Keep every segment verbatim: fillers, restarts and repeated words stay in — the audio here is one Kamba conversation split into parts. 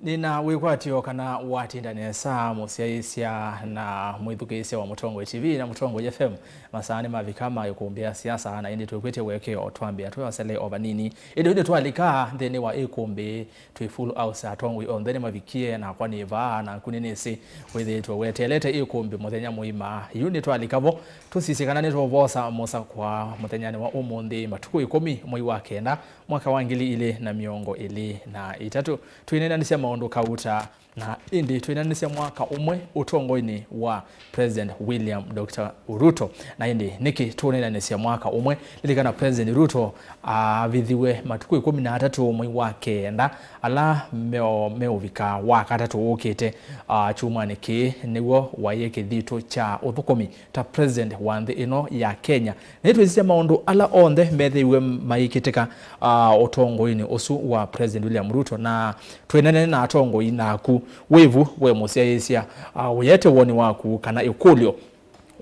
Nĩna wĩkwatyo kana watinda nesa mũsyaĩĩsya na mwĩthukĩĩsya wa Mũtongoi T V na Mũtongoi F M. Masaa nĩmavika ma ĩkũmbĩ ya siasa, na ĩndĩ twĩkwĩtye ũekeo twambĩa twĩosele o vanini. Ĩndĩ yu nĩtwalika nthĩnĩ wa ĩkũmbĩ twĩ full house, atongoi onthe nĩmavikie, nakwa nĩ vaa, naku nĩnĩsĩ wĩthĩĩtwe weteelete ĩkũmbĩ mũthenya mũima. Yu nĩtwalika vo, tũsisye kana nĩtũũvosa mũsakũa mũthenyanĩ wa ũmũnthĩ, matukũ ĩkũmi mwei wa kenda, mwaka wa ngili ilĩ na mĩongo ĩlĩ na itatũ. Twĩneenanĩsya maũndũ kauta, na ĩndĩ twĩneenanĩsya mwaka ũmwe ũtongoinĩ wa President William Doctor Ruto. Na ĩndĩ nĩkĩ tũneenanĩsya mwaka ũmwe? Lilikana President Ruto avithiwe matukũ ĩkũmi na atatũ mwei wa kenda, ala meo meũvika wa katatũ ũkĩte, ah, kyumwanĩ kĩĩ nĩw'o waĩe kĩthitũ kya ũthũkũmi ta president wa nthĩ ĩno ya Kenya. Nĩtwĩsisya maũndũ ala onthe methĩiwe maikĩtĩka, ah, ũtongoinĩ ũsu wa President William Ruto, na twĩneenane na atongoi naku. Wĩvu we mũsyaĩĩsya, ah, ũyete woni waku kana ĩkũlyo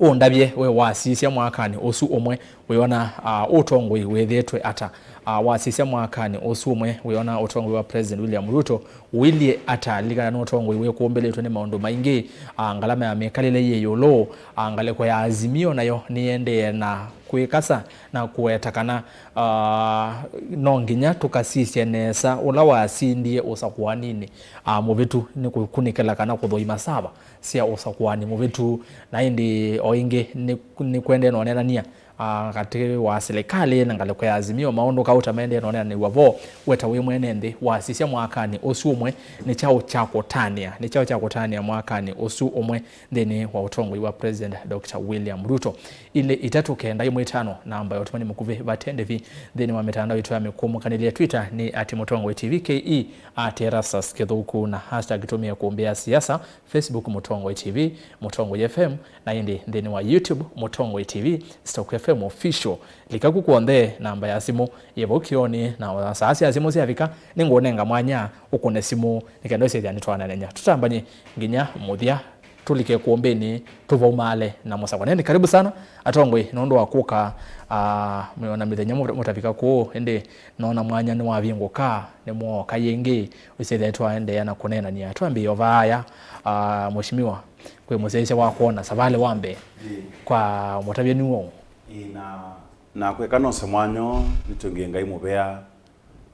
ũndavye we wasisya mwakanĩ ũsu ũmwe wĩona, ah, ũtongoi wĩthĩĩtwe ata? Ah, wasisya mwakanĩ ũsu ũmwe wĩona ũtongoi wa President William Ruto ũilyĩ ata? Lilikana nĩ ũtongoi wĩkũmbĩlĩtwe nĩ maũndũ maingĩ, ah, ngalama ya mĩkalĩle yĩ ĩũlũ, ah, ngalĩko ya Azimio nayo nĩyendee na kwĩkasa na kũweta kana, ah, no nginya tũkasisye nesa ũla wasindie ũsakũaninĩ, ah, mũvĩtu nĩ kũkunĩkĩla kana kũthũima sava sya ũsakũani mũvĩtu. Na ĩndĩ o ĩngĩ nĩ, nĩkwendee na ũneenany'a, ah, katĩ wa silikalĩ na ngalĩko ya Azimio, maũndũ kauta maendee na ũneenanĩw'a vo. We ta wĩ mwene nthĩ, wasisya mwakanĩ ũsu ũmwe, nĩ kyaũ kya kũtanĩa? Nĩ kyaũ kya kũtanĩa mwakanĩ ũsu ũmwe nthĩnĩ wa ũtongoi wa President Doctor William Ruto? Ilĩ itatũ kenda ĩmwe ĩtano, namba ya ũtũmani mũkuvĩ vate ndĩvi. Nthĩnĩ wa mĩtandao itũ ya mĩkũmũkanĩlye, Twitter nĩ at Mũtongoi T V K E, at Erastus Kĩthũku, na hashtag tũmĩa kũmbĩa siasa, Facebook Mũtongoi T V, Mũtongoi F M, na ĩndĩ nthĩnĩ wa YouTube Mũtongoi T V, Stock F M Official. Lika ku kw'onthe, namba ya simũ yĩ vau kĩonĩ, na saa sya simũ syavika, nĩngũũnenga mwanya ũkũne simũ nĩ kenda ũsyĩthĩa nĩtwananenya. Tũtambany'e nginya mũthya, tũlike kũmbĩnĩ, tũvaumaale na mũsakũa. Nĩndĩ karibu sana, atongoi, nũndũ wa kũka, ah, mwĩona mĩthenya mũ-, mũtavika kũũ, ĩndĩ noona mwanya nĩwavingũka, nĩmwooka yĩngĩ, ũsyĩthĩa twaendeea na kũneenany'a. Twambĩĩe o vaaya, ah, Mheshimiwa, kwĩ mũsyaĩĩsya wa kwona savalĩ wa mbee. Ĩĩ. Kwa mũtavya nĩ ũũ? Ĩĩ, na, na kwĩka nose mwanya ũũ, nĩtũngĩe Ngai mũvea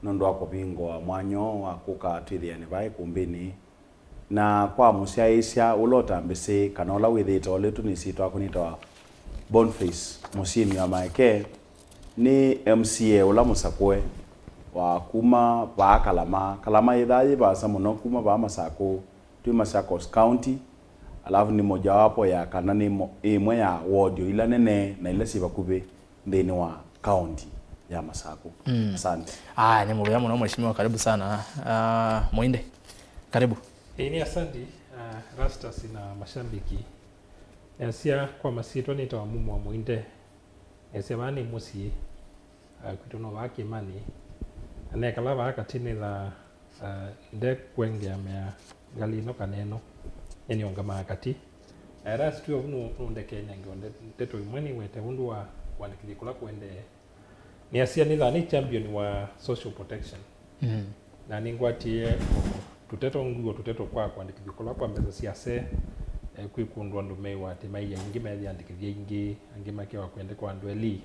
nũndũ wa kũvingũa mwanya ũũ wa kũka twĩthĩane vaa ĩkũmbĩnĩ. Na kwa mũsyaĩĩsya ũla ũtambĩsĩ, kana ũla wĩthĩĩte ũlĩtũ nĩsĩ twaku nĩtawa Boniface Mũsyĩmi wa Maeke, nĩ M C A ũla mũsakũe wa kuma vaa Kalama. Kalama yĩthaa yĩ vaasa mũno kuma vaa Masakũ, twĩ Machakos County, alafu nĩ mojawapo ya kana nĩ mo-, ĩmwe ya ward o ila nene na ila syĩ vakuvĩ nthĩnĩ wa kaunti ya Masakũ. Mm. Asante. Aya, nĩ mũvea mũno, Mheshimiwa, karibu sana. Ah, Mũinde, karibu. Ĩĩ, nĩ asante, ah, Rastus na mashambiki. Nĩasya kwa masyĩtwa nĩtawa Mumo wa Mũinde. Nĩasya vaa nĩ mũsyĩ, ah, kwitũ no vaa Kĩmani. Na nekala vaa katĩ nĩtha Ah, ndekwengeamĩa ngalĩ ĩno kana ĩno, nĩnĩũngamaa katĩ. Na Erastus ovu nũ-, nũndekee nenge nde-, ndeto imwe nĩwete ũndũ wa kũandĩkĩthya kũla kũendee. Nĩasya nĩthaa nĩ champion wa social protection. Mm. Na nĩngwatie o tũteto, ngw'o tũteto kwa kũandĩkĩthya kũla kwa mbesa sya se, eh, kwĩ kũndũ andũ meĩwa atĩ mai aingĩ meeyĩandĩkĩthya aingĩ, angĩ makewa kwendekwa andũ elĩ.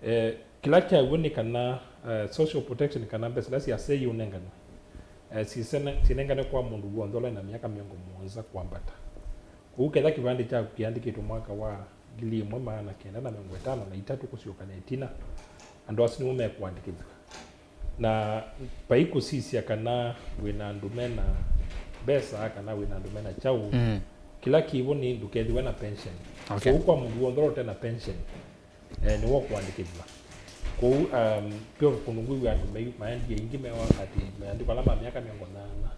Eh, Kĩla kya w'o nĩ kana, eh, social protection kana mbesa ila sya se iũnenganwe, eh, sisene-, sinenganwe kwa mũndũ w'onthe ũla wĩna myaka mĩongo mũonza kwambata. Kwoou ketha kĩvandĩ kyaku kĩandĩkĩtwe mwaka wa ngili ĩmwe maana kenda na mĩongo ĩtano na itatũ kũsyoka na ĩtina, andũ asu nĩmo mekũandĩkĩthw'a. Na vai kũsisya kana wĩna andũ mena mbesa kana wĩna andũ mena kyaũ, mm, kĩla kĩvo nĩ ndũkethĩwe na pension. Okay. Kwoou kwa mũndũ w'onthe ũla ũte na pension, eh, nĩwe ũkũandĩkĩthw'a. Kwoou, um, ve kũndũ ngwĩw'a andũ mai-, maendie aingĩ mewa atĩ maandĩko ala ma myaka mĩongo nyaanya.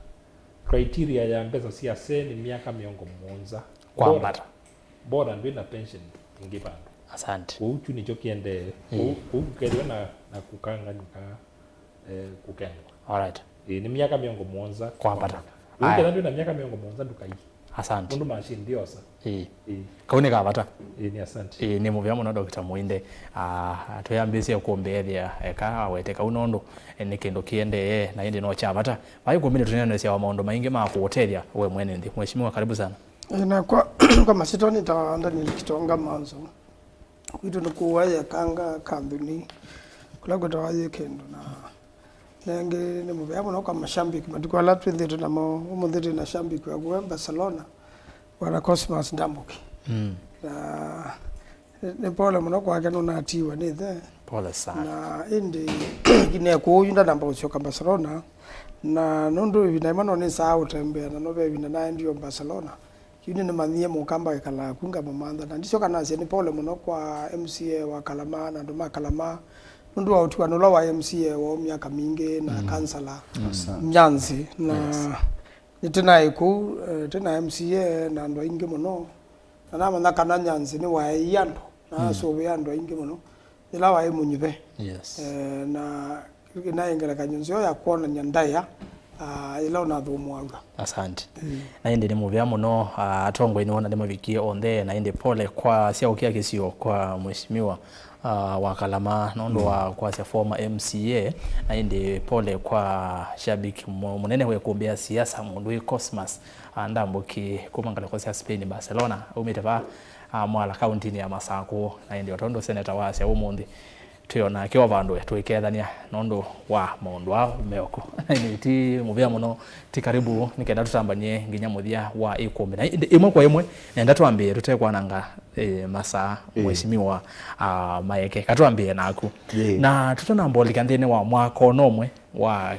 Criteria ya mbesa sya se nĩ myaka mĩongo mũonza. Kwambata. Bora, bora ndwĩ na pension ĩngĩ vandũ. Asante. Kwoou kyu nĩkyo kĩendee. Mm. Kwoou, kwoou kũkethĩwa na, na kũkanganyũka, eh, kũkengwa. All right. Ĩĩ, nĩ myaka mĩongo mũonza kwambata. Kwambata. Kwoou ketha ndwĩ na myaka mĩongo mũonza ndũkai. Asante. Mũndũ machine ndiosa. Ĩĩ. Ĩĩ. Kau nĩ ka vata. Ĩĩ, nĩ asante. Ĩĩ, nĩ mũvea mũno, Doctor Muinde. Ah, twĩambĩĩsye kũmbĩĩthya eka awete kau nũndũ, eh, nĩ kĩndũ kĩendee na ĩndĩ no kya vata. Vai kũmbĩnĩ tũneenesya wa maũndũ maingĩ ma kũũtethya we mwene nthĩ. Mheshimiwa, karibu sana. Ĩĩ, na kwa, kwa masitwa nĩ ta Daniel Kitonga Manzo. Kwitũ nĩ kũu Ayekanga Kanthuni, kũla kwĩtawa Ayekendo, na nengĩ nĩ mũvea mũno kwa mashabiki matukũ ala twĩthĩtwe namo. Ũmũnthĩ twĩ na shabiki wa kuwe Barcelona, Bwana Cosmas Ndambuki. Mm. Na nĩ, nĩ pole mũno kwake, nũnatiwa nĩ ĩthe. Pole sana. Na ĩndĩ nĩ kũu yu ndanamba kũsyoka Barcelona, na nũndũ ĩvinda ĩmwe no nĩsaa ũtembea, na no ve ĩvinda naendie Barcelona. Yu nĩnĩmanyie mũkamba wĩkalaa ku ngamũmantha, na ndisyoka nasya nĩ pole mũno kwa M C A wa Kalama na andũ ma Kalama nũndũ wa ũtuano ũla wa M C A woo myaka mingĩ na kansala Nyanzi, na nĩtĩnaĩ kũu, eh, tĩna M C A na andũ aingĩ mũno, na namanya kana Nyanzi nĩwaeie andũ na asũvĩa andũ aingĩ mũno. Yĩla waĩ mũnyuve. Yes. Eh, na naĩ ngelekany'o nzeo ya kwonany'a ndaĩa, ah, yĩla ũnathũmũaw'a. Asante. Mm. Na ĩndĩ nĩ mũvea mũno, ah, atongoi nĩwona nĩmavikie onthe, na ĩndĩ pole kwa syaũkĩa kĩsio kwa mheshimiwa, ah, wa Kalama nũndũ wa kwasya former M C A, na ĩndĩ pole kwa shabiki mũ-, mũnene wĩkũmbĩa siasa, mũndũ wĩ Cosmas, ah, Ndambuki kuma ngalĩko sya Spain, Barcelona, aumĩte vaa, ah, Mwala kauntinĩ ya Masakũ, na ĩndĩ o tondũ seneta wasya ũmũnthĩ, twĩ o nake o vandũ tũikethania nũndũ wa maũndũ aa meoku. Nĩ ti mũvea mũno, ti karibu, nĩ kenda tũtambany'e nginya mũthya wa ĩkũmbĩ. Na ĩndĩ ĩmwe kwa ĩmwe, nenda twambĩe tũtekwananga, eh, masaa, Mheshimiwa, ah, Maeke. Katwambĩe naku. Na tũtanamba ũlika nthĩnĩ wa mwaka ona ũmwe wa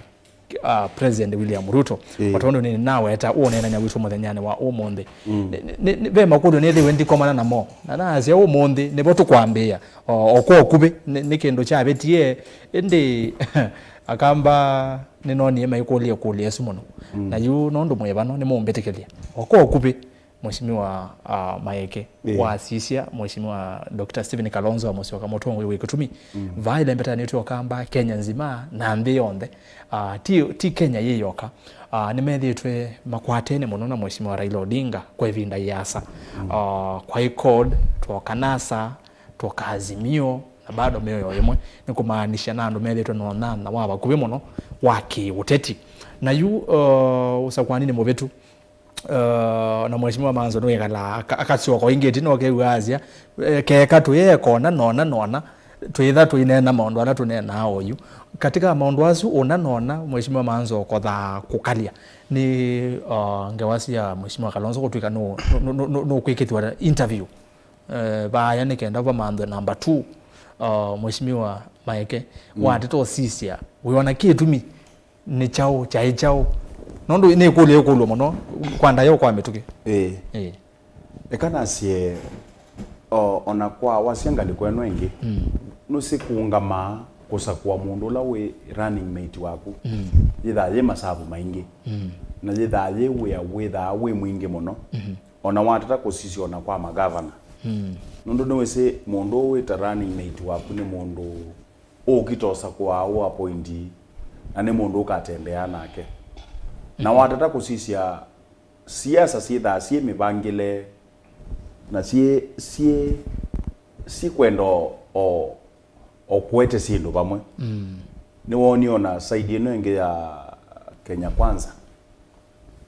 ah, President William Ruto. Ĩĩ. O tondũ nĩnaweta ũneenany'a witũ mũthenyanĩ wa ũmũnthĩ. Mm. Nĩ, nĩ, nĩ, ve makũlyo nĩthĩwe ndikomana namo. Na nasya ũmũnthĩ, nĩvo tũkwambĩĩa. O, o kwa ũkuvĩ, nĩ, nĩ kĩndũ kyavĩtie, ĩndĩ Akamba nĩnonie maikũlya ĩkũlyo ĩsu mũno. Mm. Na yu nũndũ mwĩ vano, nĩmũmbĩtĩkĩlya. O kwa ũkuvĩ, Mheshimiwa, ah, Maeke, wasisya Mheshimiwa Doctor Stephen Kalonzo wa Musyoka, mũtongoi wĩ kĩtumi, vaa ĩlembetanĩtwe Ũkamba Kenya nzima na nthĩ yonthe. Ah, ti, ti Kenya yĩ yoka. Ah, nĩmethĩĩtwe makwatene mũno na Mheshimiwa Raila Odinga kwa ĩvinda yĩasa. Ah, kwa ĩkod, twoka NASA, twoka Azimio, na bado mĩoyo ĩmwe. Nĩ kũmaanisha na andũ methĩĩtwe na ũnyanya wa vakuvĩ mũno wa kĩ-ũteti. Na yu, uh, ũsakũani nĩ mũvĩtu, Uh, na Mheshimiwa Manzo nĩwĩkalaa aka-, akasyoka ĩngĩ ĩtina ũkew'a asya, eh, keka tũyĩeka ũna na ũna na ũna, twĩtha tũineena maũndũ ala tũneenaa oyu. Katika maũndũ asu ũna na ũna, Mheshimiwa Manzo ũkothaa kũkalya nĩ, uh, ngewa sya Mheshimiwa Kalonzo kũtw'ĩka nũ-, nũ-, nũ-, nũ-, nũkwĩkĩthw'a interview, eh, vaaya nĩ kenda vamanthwe number two, uh, Mheshimiwa Maeke, wateta ũsisya, wĩona kĩtumi nĩ kyaũ, kyaĩ kyaũ? Nũndũ nĩ ĩkũlyo ĩkũlw'a mũno kwa ndaĩa kwa mĩtũkĩ. Ĩĩ. Ĩĩ. Eka nasye, o, ona kwa wasya ngalĩko ĩno ĩngĩ, nũsĩ kũũngamaa kũsakũa mũndũ ũla wĩ running mate waku, yĩthaa yĩ masavu maingĩ. Na yĩthaa yĩ wĩa wĩthaa wĩ mwingĩ mũno. Ona watata kũsisya ona kwa magavana. Nũndũ nĩwĩsĩ mũndũ ũũ wĩ ta running mate waku nĩ mũndũ ũkitosa kũaa ũ appointee, na nĩ mũndũ ũkatembeaa nake. Na watata kũsisya siasa syĩthaa syĩ mĩvangĩle, na syĩ, syĩ, syĩkwenda o, o, o kũete syĩndũ vamwe. Nĩwoonie ona side ĩno ĩngĩ ya Kenya Kwanza.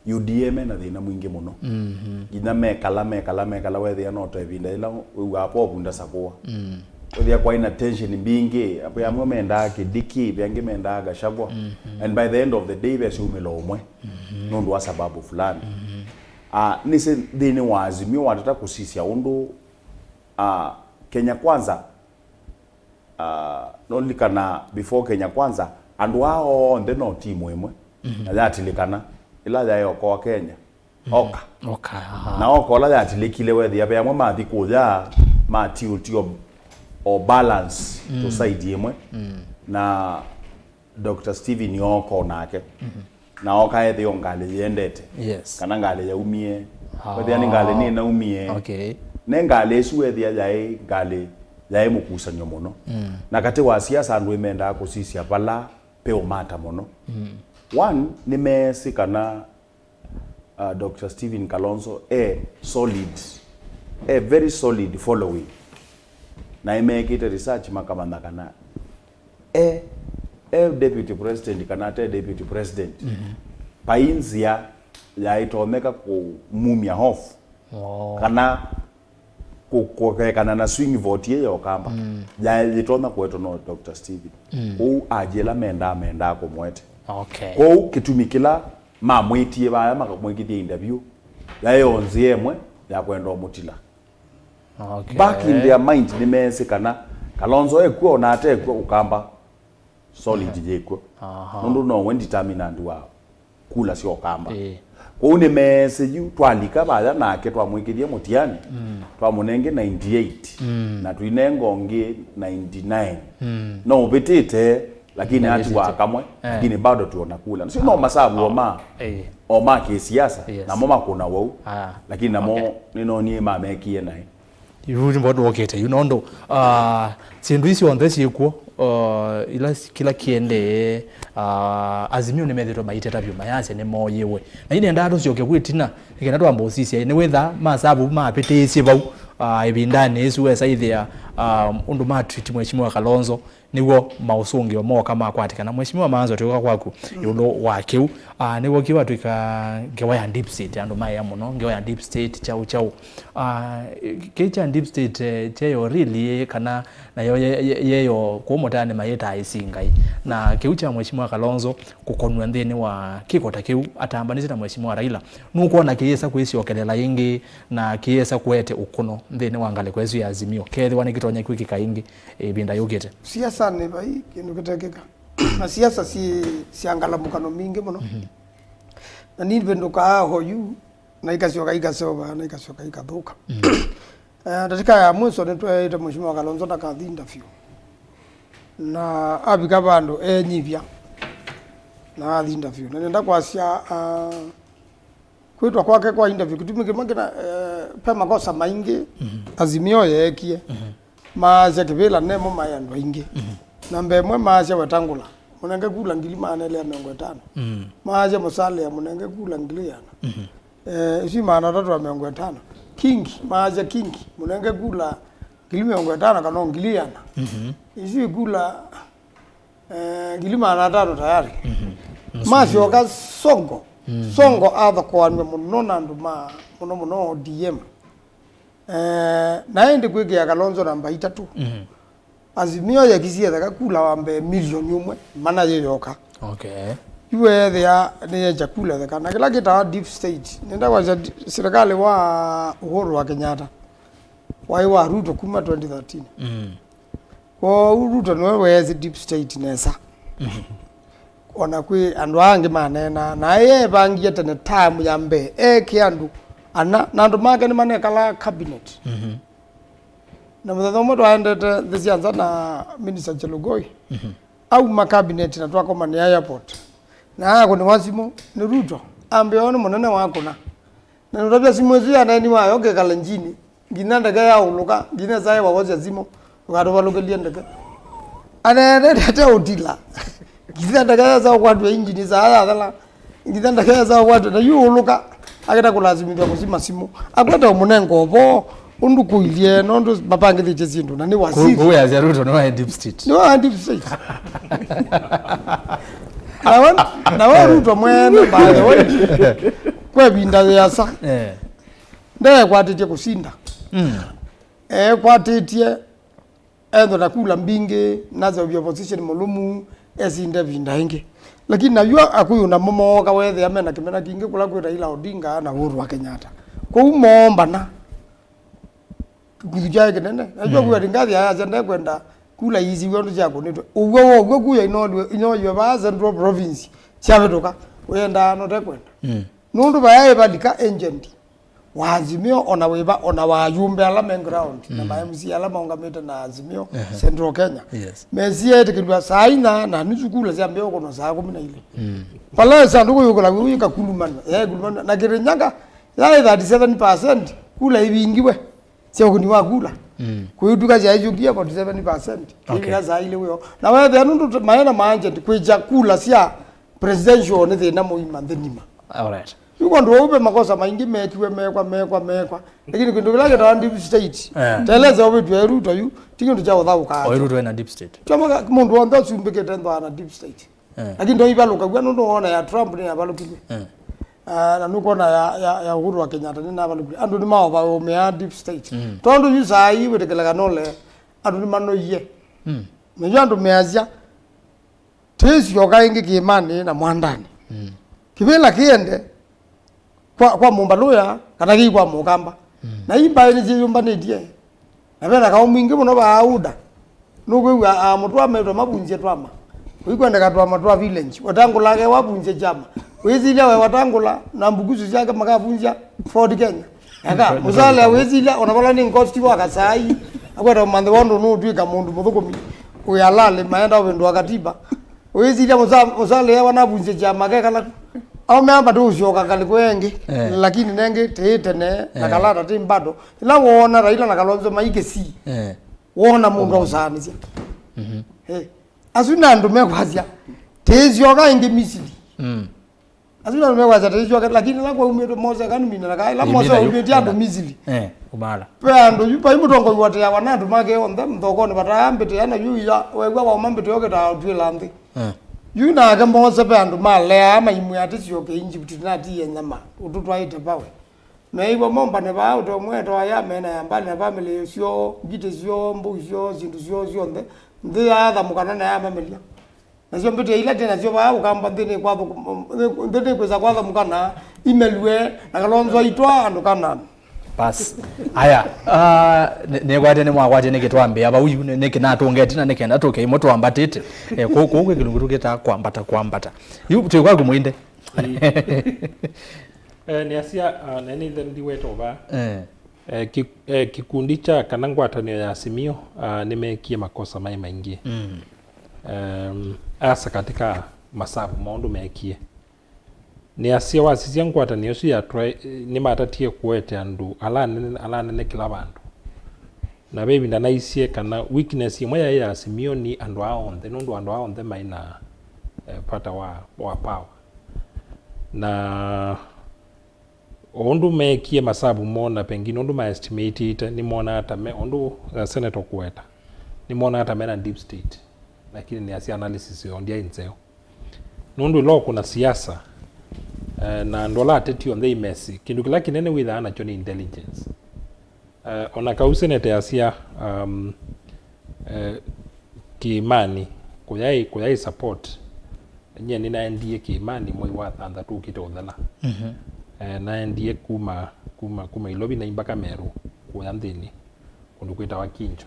U D A mena thĩna mwingĩ mũno. Nginya mekala, mekala, mekala, wethĩa no ta ĩvinda yĩla wĩw'aa Povu ndasakũwa. Wethĩa kwaĩ na tension mbingĩ, ve amwe mendaa Kĩdiki, ve angĩ mendaa Gachagua. And by the end of the day, ve syumĩlo ũmwe nũndũ wa sababu fulani. Ah, nĩsĩ nthĩnĩ wa Azimio watata kũsisya ũndũ, ah, Kenya Kwanza, ah, nolilikana before Kenya Kwanza, andũ aa onthe no timu ĩmwe, na yatilikana, ĩla yaĩ okoa Kenya. Oka. Oka, aha. Na oka ũla yatilikile wethĩa ve amwe mathi kũya, ma tilt o, o balance to side ĩmwe. Na Doctor Stephen oka onake. Na oka ethĩa o ngalĩ yĩendete. Yes. Kana ngalĩ yaumie. Ah. Wethĩa nĩ ngalĩ nĩnaumie. Okay. Ne ngalĩ ĩsu wethĩa yaĩ ngalĩ yaĩ mũkusanyo mũno. Na katĩ wa siasa andũ ĩmendaa kũsisya vala peũmata mũno. One, nĩmeesĩ kana uh, Doctor Stephen Kalonzo e solid, e very solid following, na nĩmeekĩte research makamanya kana e, e deputy president kana ate deputy president, vai nzĩa yaĩtonyeka kũmumya hofu, oh, kana kũ-, kũkekana na swing vote ĩĩ ya Ũkamba, mm, yaĩtonya kũetwa no Doctor Stephen. Mm. Kwoou anji ĩla mendaa, mendaa kũmũete. Okay. Kwoou kĩtumi kĩla mamwĩtie vaya makamwĩkĩthya interview, yaĩ o nzĩa ĩmwe ya kwenda ũmũtila. Okay. Back in their mind nĩmeesĩ kana Kalonzo ekw'o ona atekw'o Ũkamba solid yĩkw'o. Aha. Nũndũ nowe determinant wa kula sya Ũkamba. Ĩĩ. Kwoou nĩmeesĩ yu twalika vaya nake twamwĩkĩthya mũtiani, mm, twamũnenge ninety-eight, mm, na twinenga ũngĩ ninety-nine. Mm. No ũvĩtĩte, lakini atiwa kamwe, eh, lakini bado tuona kula. Nĩsyo no masavu o ma, eh, o ma kĩsiasa, yes, namo makũna wau. Ah. Lakini namo, okay, nĩnonie mamekie naĩ. Yu nĩ mbona wokĩte yu nondũ, ah, syĩndũ isu onthe syĩkw'o, ah, ila si-, kĩla kĩendee, ah, Azimio nĩmethĩtwe maiteta vyũ mayasya nĩmoyĩwe. Na inendaa tũsyoke kwĩ tina, nĩkenda twamba ũsisya, nĩwĩtha masavu mapĩtĩĩsye vau, ah, ĩvindanĩ ĩsu wesa ithĩa, ah, ũndũ ma treat Mheshimiwa Kalonzo, nĩw'o maũsũngĩo mooka makwatĩkana. Mheshimiwa Maanzo, twĩũka kwaku ĩũlũ wa kĩu. Ah, nĩw'o kĩu atwĩka ngewa ya deep state, andũ maĩa mũno, ngewa ya deep state, kyaũ kyaũ. Ah, kĩu kya deep state, eh, kyeyo really, kana nayo ye-, ye-, yeyo kũũ mũtaanĩ mayĩtaa ĩsingai. Na kĩu kya Mheshimiwa Kalonzo kũkonw'a nthĩnĩ wa kĩko ta kĩu atambanĩsye na Mheshimiwa Raila, nũkwona kĩyĩsa kwĩsyokelela ĩngĩ na kĩyĩsa kũete ũkũno nthĩnĩ wa ngalĩko ĩsu ya Azimio, kethĩwa nĩkĩtonya kwĩkĩka ĩngĩ ĩvinda yũkĩte? Siasanĩ vai kĩndũ kĩtekĩka. Na siasa syĩ sya ngalamũkano mingĩ mũno. Mhm. Na nĩvĩndũkaa oyu, na ikasyoka ikasova, na ikasyoka ikathũka. Mhm. Eh, ndatĩka ya mwiso nĩtweeĩte Mheshimiwa Kalonzo ndakathi interview. Na avika vandũ eenyivya na athi interview. Na nenda kwasya, ah, kwĩtwa kwake kwa interview, kĩtumi kĩmwe kĩna, eh, ve makosa maingĩ, mhm, Azimio yeekie. Mhm. Maasya kĩvĩla nemo maĩ andũ aingĩ. Mhm. Namba ĩmwe maasya Wetangula, mũnenge kula ngili maana elĩ ya mĩongo ĩtano. Mhm. Maasya Musalia, mũnenge kula ngili ĩana. Mhm. Eh, isu maana atatũ ya mĩongo ĩtano. Kingi, maasya Kingi, mũnenge kula ngili mĩongo ĩtano kana ngili ĩana. Mhm. Isu ikula eh, ngili maana atano tayari. Mhm. Masyoka Sonko. Mhm. Sonko athakoanw'a mũno na andũ ma mũno mũno O D M. Eh, na ĩndĩ kwĩkĩa Kalonzo namba itatũ. Mhm. Azimio yekisie theka kula wa mbee milioni ũmwe mana yĩyoka. Okay. Yu weethĩa nĩyekya kula theka. Na kĩla kĩtawa deep state, nenda kwasya di-, serikali wa Uhuru wa Kenyatta waĩ wa Ruto kuma twenty thirteen. Mm. Kwoou Ruto nĩwe weesĩ deep state nesa. Mhm. Ona kwĩ andũ aa angĩ maneenaa, na eevangie tene term ya mbee, eekĩa andũ ana, na andũ make nĩmanekalaa cabinet. Mhm. Na mũthenya ũmwe twaendete nthĩ sya nza na Minister Chelugui. Mhm. Auma cabinet na twakomanĩa airport. Na akũnĩwa simũ nĩ Ruto, ambĩa ũũ nĩ mũnene wakũna. Na nũtavya simũ ĩsu yaneeniwa yo kĩkala njini. Nginya ndeke yaũlũka, nginya ĩsa ĩwawosya simũ, ndũkatũvalũkĩlye ndeke. Aneenete ũtila. Nginya ndeke yesa ũkwatw'a injini saa yathela. Nginya ndeke yesa ũkwatw'a, na yu ũlũka, aketa kũlasimĩthw'a kũsima simũ. Akweta ũmũnenga ũvoo, ũndũ kũilye, nũndũ mapangĩthĩtye syĩndũ, na nĩ wasiri. Kũu yasya Ruto nĩ wa deep state. Nĩ wa deep state. Na we, na we Ruto mwene, by the way, kwa ĩvinda yĩasa. Eh. Ndeekwatĩtye kũsinda. Mm. Eekwatĩtye ethwa na kula mbingĩ, naseũvya opposition mũlũmu, esinde ĩvinda ĩngĩ. Lakini naw'o Akũyũ namo mooka weethĩa mena kĩmena kingĩ kũla kwĩ Raila Odinga na Uhuru wa Kenyatta. Kwoou moombana kĩkuthu kyaĩ kĩnene. Naw'o, mm, Akũyũ Rigathi ayasya ndekwenda kula iisiw'e ũndũ syakũnĩtwe. Ũw'o wow'o kula inoywe, inoywe vaa Central Province syavĩtũka. Ũyendaa na ũtekwenda. Mm. Nũndũ vayaĩ valika agent wa Azimio, ona wĩva, ona wa ayumbe ala me ground, na, mm, ma M C A ala maũngamĩte na Azimio, ehe, Central Kenya. Yes. Mesie etĩkĩlw'a saa inya na nusu kula syambĩĩa ũkũnwa saa kũmi na ilĩ. Mm. Vala ĩsandũkũ yũkũlaw'a yu yĩkakulumanw'a, yaĩkulumanw'a, na Kĩrĩnyaga yaĩ thirty seven percent kula ivingiwe sya ũkũni wa kula. Mm. Kũituka syaĩsyũkie forty seven percent. Okay. Kĩvika saa ilĩ wĩo. Na weethĩa nũndũ maĩ na maagent kwĩkya kula sya presidential nĩ thĩna mũima nthĩ nima. All right. Yu kwa ndũ au ve makosa maingĩ mekiwe, mekwa, mekwa, mekwa. Lakini kĩndũ kĩla kĩtawa deep state, eh, teleza ũvĩtw'e Ruto yu, ti kĩndũ kya ũthaũka. Oĩ Ruto ena deep state. Kyoma mũndũ wonthe ũsumbĩkĩte nthwa na deep state. Eh. Lakini ndoivalũkaw'a nũndũ wona ya Trump nĩyavalũkilwe. Eh. Ah, na nũkwona ya, ya, ya Uhuru wa Kenyatta nĩnavalũkilwe. Andũ nĩmaovaũmĩa deep state. Mm. Tondũ yu saa ii wĩtĩkĩlĩka nole, andũ nĩmanoie. Mm. Na yu andũ measya, tĩsyoka ĩngĩ kĩĩmanĩ na mwandanĩ. Mm. Kĩvĩla kĩende kwa, kwa mũmbalũya kana kĩi kwa mũkamba. Mm. Na ii mbaĩ nĩsyĩyũmbanĩtye. Na vena kaũ mwingĩ mũno vaa UDA. Nũkwĩw'a amũtwa metwe mavunzye twama. Ũikwendeka twama twa village. Watangũla ake wavunzye kyama. Wĩsilya we Watangũla na mbukusu syake makavunzya Ford Kenya. Eka, Mũsalea wĩsilya, ona vala nĩ ngosti wa Kasai, akwenda ũmanthe wondũ nũũtw'ĩka mũndũ mũthũkũmi wĩ halali, maenda ũvĩndũa katiba. Wĩsilya Mũsa-, Mũsalea wanavunzya kyama kekala. Au meamba tũũsyoka ngalĩko ĩngĩ, eh, lakini nengĩ tĩĩ tene na, eh, Kalata tĩ mbado. Ĩla woona Raila na Kalonzo mai Kisii, eh, wona mũndũ ausaanĩsya. Mhm. Eh, asu na andũ mekwasya, tĩsyoka ĩngĩ Misili. Mm. Asu na mekwasya tĩsyoke, lakini ĩla kwaumĩtwe Mose akanumina na kaĩ, ĩla Mose aumĩtye andũ Misili. Eh, kumala. Ve andũ yu, vai mũtongoi wateawa na andũ make onthe, mthokonĩ vataa mbĩtĩa, na yu ya, wew'a wauma mbĩtĩa ũkĩtaa ũtw'ĩla nthĩ. Eh. Yu nake Mose ve andũ maleaa maimwĩa atĩ syoke Egypt na atiie nyama, ũtũtwaĩte vawe. Meĩw'a mombane vaa, ũte ũmwe etawa ya mena ya mbali na family syoo, ngitĩ syoo, mbũi syoo, syĩndũ syoo syonthe, nthĩ yaathamũkana na yamamelya. Nasyo mbĩtĩa ila twĩ nasyo vaa ũkamba nthĩ nĩkwathũkũ-, nthĩ nĩkwĩsa kwathamũkana, imelw'e, na Kalonzo aitwaa andũ Kanaan. Bas. Aya, ah, nĩ-, nĩkwatya nĩmwakwatya nĩkĩ twambĩa vau yu, nĩ-, nĩkĩ natũnga ĩtina nĩkenda tũke ĩmwe twambatĩte. Eh, kũu, kũu kwĩ kĩlungu tũkĩtaa kwambata, kwambata. Yu twĩ kwaku Mwinde. Eh, nĩasya, ah, na nĩthe ndiweta ũvaa. Eh. Eh, ki-, eh, kĩkundi kya kana ngwatanĩo ya Azimio, ah, nĩmeekie makosa maĩ maingĩ. Mm. Em, asa katika masavu maũndũ meekie. Nĩasya wasisya ngwatanĩo ĩsu yatwae, nĩmatatie kũete andũ ala anene, ala anene kĩla vandũ. Na ve ĩvinda naisye kana weakness ĩmwe yaĩ ya Azimio nĩ andũ aa onthe, nũndũ andũ aa onthe maĩ na, eh, vata wa, wa power. Na o ũndũ meekie masavu moo na pengine ũndũ ma estimatĩte, nĩmonaa ta me, ũndũ, eh, Senator kũweta, nĩmonaa ta mena deep state, lakini nĩasya analysis yoo ndyaĩ nzeo. Nũndũ ĩla ũkũna siasa, eh, na andũ ala ateti onthe imesi, kĩndũ kĩla kĩnene wĩthaa nakyo nĩ intelligence. Eh, ona kau senate yasya, um, eh, Kĩĩmanĩ kũyaĩ, kũyaĩ support, nyie nĩnaendie Kĩĩmanĩ mwei wa thanthatũ ũkĩte ũthela. Mhm. Eh, naendie kuma, kuma, kuma Ilovi na mbaka Meru kũya nthĩnĩ kũndũ kwĩtawa Kinjo.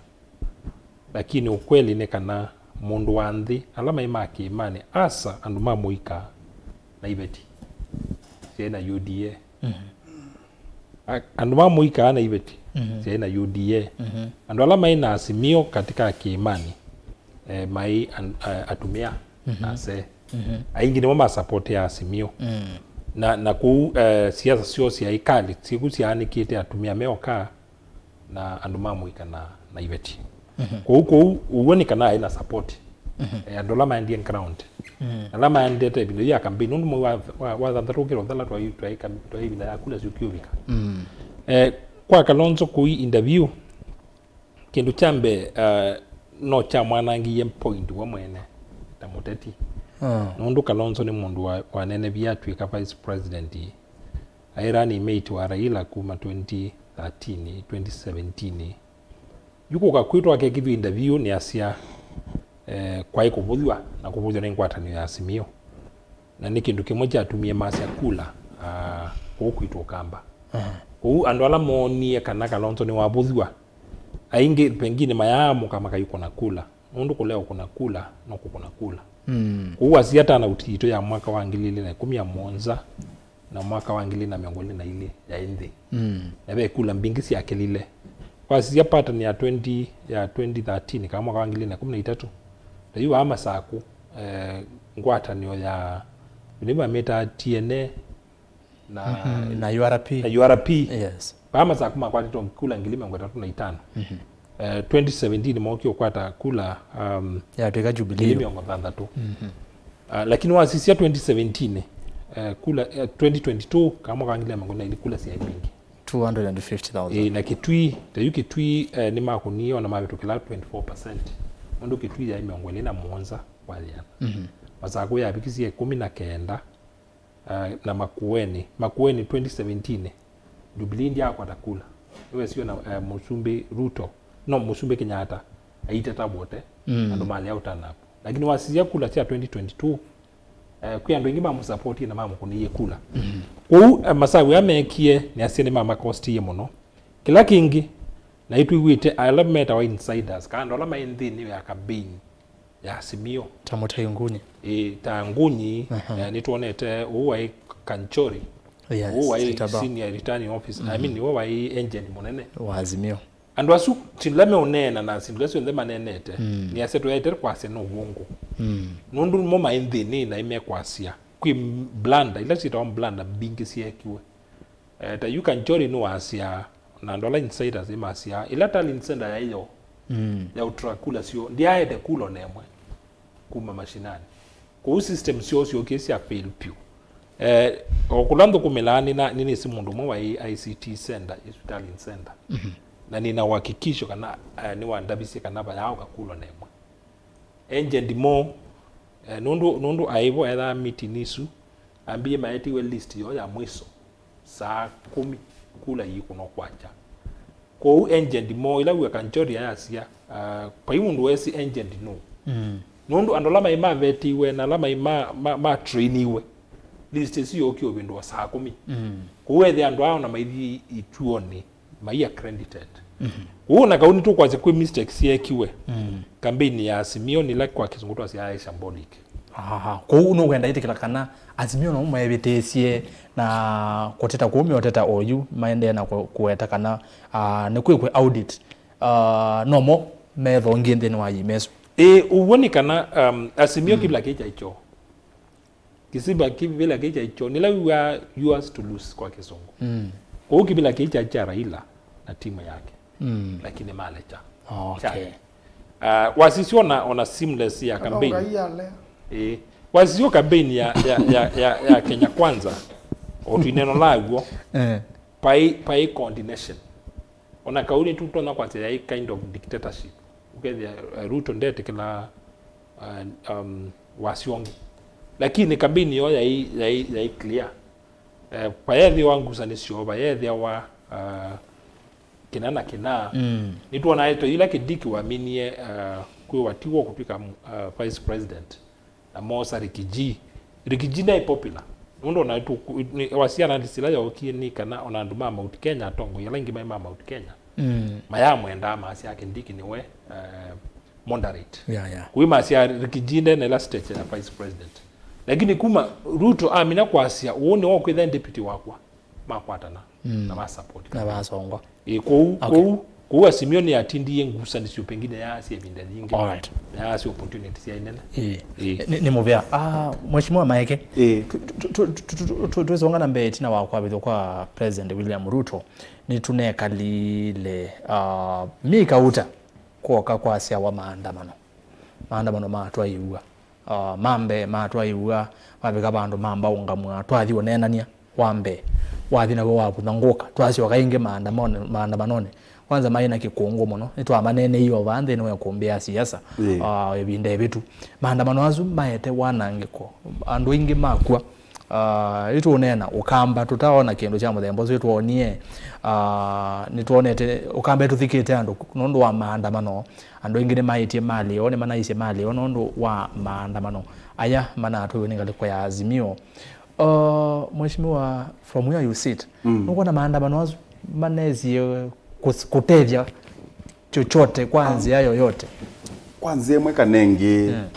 Lakini ukweli nĩ kana mũndũ wa nthĩ, ala maĩ ma Kĩĩmanĩ, asa andũ ma mũika na iveti syaĩ na U D A. Mhm. A-, andũ ma mũika na iveti, mhm, syaĩ na U D A. Mhm. Andũ ala maĩ na Azimio katika Kĩĩmanĩ, eh, maĩ an-, a-, atumĩa, mhm, na asee. Mhm. Aingĩ nĩmo ma support ya Azimio. Mm. Na, na kũu, eh, siasa syoo syaĩ kali, syĩku syaanĩkĩte atumĩa meoka na andũ ma mũika na, na iveti. Mhm. Kũu, kũu, ũw'o nĩ kana aĩ na support. Mhm. Eh, andũ ala maendie ground. Mm. Ala maendete ĩvinda yu ya campaign, nũndũ mwei wa, wa, wa thanthatũ ũkĩra ũthela twaĩ, twaĩ kam-, twaĩ ĩvinda ya kula syũkiũvika. Mm. Eh, kwa Kalonzo kũi interview, kĩndũ kya mbee, eh, no kyamwanangie point we mwene ta mũteti. Ah. Nũndũ Kalonzo nĩ mũndũ wa, wanenevie atw'ĩka vice president. Aĩ running mate wa Raila kuma twenty thirteen, twenty seventeen. Yu kũka kwitũ akekĩthw'a interview nĩasya, eh, kwaĩ kũvũthw'a na kũvũthw'a nĩ ngwatanĩo ya Azimio. Na nĩ kĩndũ kĩmwe kyatumie masya kula, ah, kũu kwitũ Ũkamba. Aha. Kũu andũ ala moonie kana Kalonzo nĩwavũthw'a, aingĩ pengine mayaamũka makayũkũna kula. Nũndũ kũlea ũkũna kula no kũkũna kula. Mm. Kũu wasisya turnout yitũ ya mwaka wa ngili ilĩ na ĩkũmi na mũonza na mwaka wa ngili na mĩongo ĩlĩ na ilĩ yaĩ nthĩ. Mm. Na ve kula mbingĩ syakĩlile. Wasisya pattern ya twenty, ya twenty thirteen kana mwaka wa ngili na ĩkũmi na itatũ, ta yu vaa Masakũ, eh, ngwatanĩo ya, nĩ mamĩtaa T N A na, mhm, na U R P. Na U R P. Yes. Vaa Masakũ makwatĩtwe kula ngili mĩongo ĩtatũ na itano. Mhm. Eh, twenty seventeen mookie ũkwata kula, um, yatw'ĩka Jubilee. Ngili mĩongo thanthatũ. Mhm. Ah, lakini wasisya twenty seventeen, eh, kula, eh, twenty twenty-two, kana mwaka wa ngili mĩongo ĩlĩ na ilĩ, kula syaĩ mbingĩ. Two hundred and fifty thousand. Ĩĩ, na Kitui, ta yu Kitui, eh, nĩmakũnie ona mavĩtũkĩla twenty-four percent. Nũndũ Kitui yaĩ mĩongo ĩlĩ na mũonza kwa yĩana. Mhm. Masakũ yavikisye ĩkũmi na kenda, eh, na Makueni. Makueni twenty seventeen, Jubilee ndyakwata kula. Nĩwesiwe na, eh, Mũsumbĩ Ruto, no, Mũsumbĩ Kenyatta, aiteta vote, mm, andũ malea ũtanapu. Lakini wasisya kula sya twenty twenty-two, eh, kwĩ andũ aingĩ mamũsapotie na mamũkũnĩie kula. Mm. Kwoou, eh, masavu aa meekie nĩasya nĩmamakostie mũno. Kĩla kĩngĩ, naĩ twĩw'ĩte ala metawa insiders, kana andũ ala maĩ nthĩnĩ ya campaign ya Azimio. Ta Mũtai Ngunyi. Ĩ, ta Ngunyi, aha, eh, nĩtwonete ũũ waĩ Kanchori. Yes, ũũ waĩ Sitaba. Senior returning officer. I, mhm, mean, nĩwe waĩ agent mũnene wa Azimio. Andũ asu, syĩndũ ila meũneena na syĩndũ ila syonthe maneenete, mm, nĩasya tũyaĩte kwasya no w'o ngũ. Mm. Nũndũ mo maĩ nthĩnĩ na imekwasya. Kwĩ blunder, ila syĩtawa blunder mbingĩ syeekiwe. Eh, ta yu Kanchori nĩwasya, na andũ ala insiders nĩmasya, ila tallying center yaĩ yo, mm, ya ũtra kula syo, ndyaete kula ona ĩmwe kuma mashinani. Kwoou system syoo syookie sya fail vyũ. Eh, o kũla nthũkũmĩlaa nĩna-, nĩnĩsĩ mũndũ ũmwe waĩ I C T center, ĩsu tallying center. Mhm. Na nĩna uhakikisho kana, eh, nĩwandavisye kana vayaaũka kula ona ĩmwe. Agent mo, eh, nũndũ, nũndũ aĩ vo ethaa meeting isu, ambie maetiwe list yoo ya mwiso saa kũmi kula iikũnwa kwakya. Kwoou agent mo, ila wia Kanchori ayasya, ah, vai mũndũ wesĩ agent nũ. Mm. Nũndũ andũ ala maĩ mavetiwe na ala maĩ ma, ma, ma trainiwe, list ĩsu yookie ũvĩndũa saa kũmi. Mm. Kwoou ethĩa andũ aa ona maithi ituonĩ, mai accredited. Mhm. Kwoou na kau nĩtũkwasya kwĩ mistakes syeekiwe. Mm. Campaign ya Azimio nĩ ĩla kwa kĩsũngũ twasya shambolic. Aha. Kwoou nũkwenda ĩtĩkĩla kana Azimio no maevĩtĩsye na kũteta kũu meũteta oyu maendee na kũ-, kũweta kana, ah, nĩkwĩkwe audit, ah, nomo methongie nthĩnĩ wa email ĩsu? Ĩĩ, ũw'o nĩ kana, um, Azimio, mm, kĩvĩla kĩĩ kyaĩ kyoo. Kĩsima kĩvĩla kĩĩ kyaĩ kyoo. Nĩla wĩw'aa yours to lose kwa kĩsũngũ. Mm. Kwoou kĩvĩla kĩĩ kyaĩ kya Raila na timu yake. Mm. Lakini malekya. Okay. Kyake. Ah, wasisya ona, ona seamless ya campaign. Ngai alea. Eh, wasisya campaign ya, ya, ya, ya, ya Kenya Kwanza. O twineno law'o. Eh. Pai, pai coordination. Ona kau nĩtũtonya kwasya yaĩ kind of dictatorship. Ũkethĩa, eh, Ruto ndetĩkĩla, uh, um, wasya ũngĩ. Lakini campaign yoo yaĩ, yaĩ, yaĩ clear. Eh, vayethĩwa ngusanĩsyo, vayethĩawa, uh, kĩna na kĩna. Mm. Nĩtwonaa ĩto yĩla Kindiki waminie, uh, kwĩwa tiw'o kũtw'ĩka, uh, vice president. Na moosa Rigiji. Rigiji ndaĩ popular. Nũndũ ona tu-, nĩ, wasya analysis ĩla yookie nĩ kana ona andũ ma Mount Kenya, atongoi ala aingĩ maĩ ma Mount Kenya, mm, mayamwendaa, masya Kindiki nĩwe, eh, moderate. Yeah, yeah. Kũi masya Rigiji ndena ĩla stage ya vice president. Lakini kuma Ruto amina kwasya, "Ũũ nĩwe ũkwĩtha deputy wakwa," makwatana, mm, na ma support. Na masongwa. Ĩ, kũu, okay, kũu, kũu Azimio nĩyatindie ngusanĩsyo pengine yaasya ĩvinda yingĩ. Alright. Yaasya opportunity syaĩ nene. Ĩ. Ĩ. Nĩ, nĩ mũvea. Ah, Mheshimiwa Maeke. Ĩ. Tu-, tu-, tu-, tu-, tu-, tu-, twĩsonga na mbee ĩtina wa kwavĩthw'a kwa President William Ruto, nĩtũnekalile, ah, Mika Uta kwoka kwasyawa maandamano. Maandamano matwaiw'a. Ah, ma mbee matwaiw'a, mavika vandũ mamba ũngamw'a, twathi ũneenany'a wa mbee, wathi naw'o wavuthangũka, twasyoka ĩngĩ maandamano-, maandamanonĩ. Kwanza maĩ na kĩkũngũ mũno, nĩtwamaneeneie o vaa nthĩnĩ wa ĩkũmbĩ ya siasa, ĩĩ, ah, ĩvinda ĩvĩtu. Maandamano asu maete wanangĩko, andũ aingĩ makw'a. Ah, ĩtũũneena Ũkamba, tũtaona kĩndũ kya mũthemba ũsu ĩtwonie. Ah, nĩtwonete Ũkamba ĩtũthikĩte andũ nũndũ wa maandamano. Andũ aingĩ nĩmaĩtye malĩ yoo, nĩmanaisye malĩ yoo nũndũ wa maandamano aya manatwaiwe nĩ ngalĩko ya Azimio. Uh, Mheshimiwa, from where you sit, mm, nũkwona maandamano asu manesie kũs-, kũtethya chochote kwa, um, nzĩa yoyote? Kwa nzĩa ĩmwe kana ĩngĩ, mm,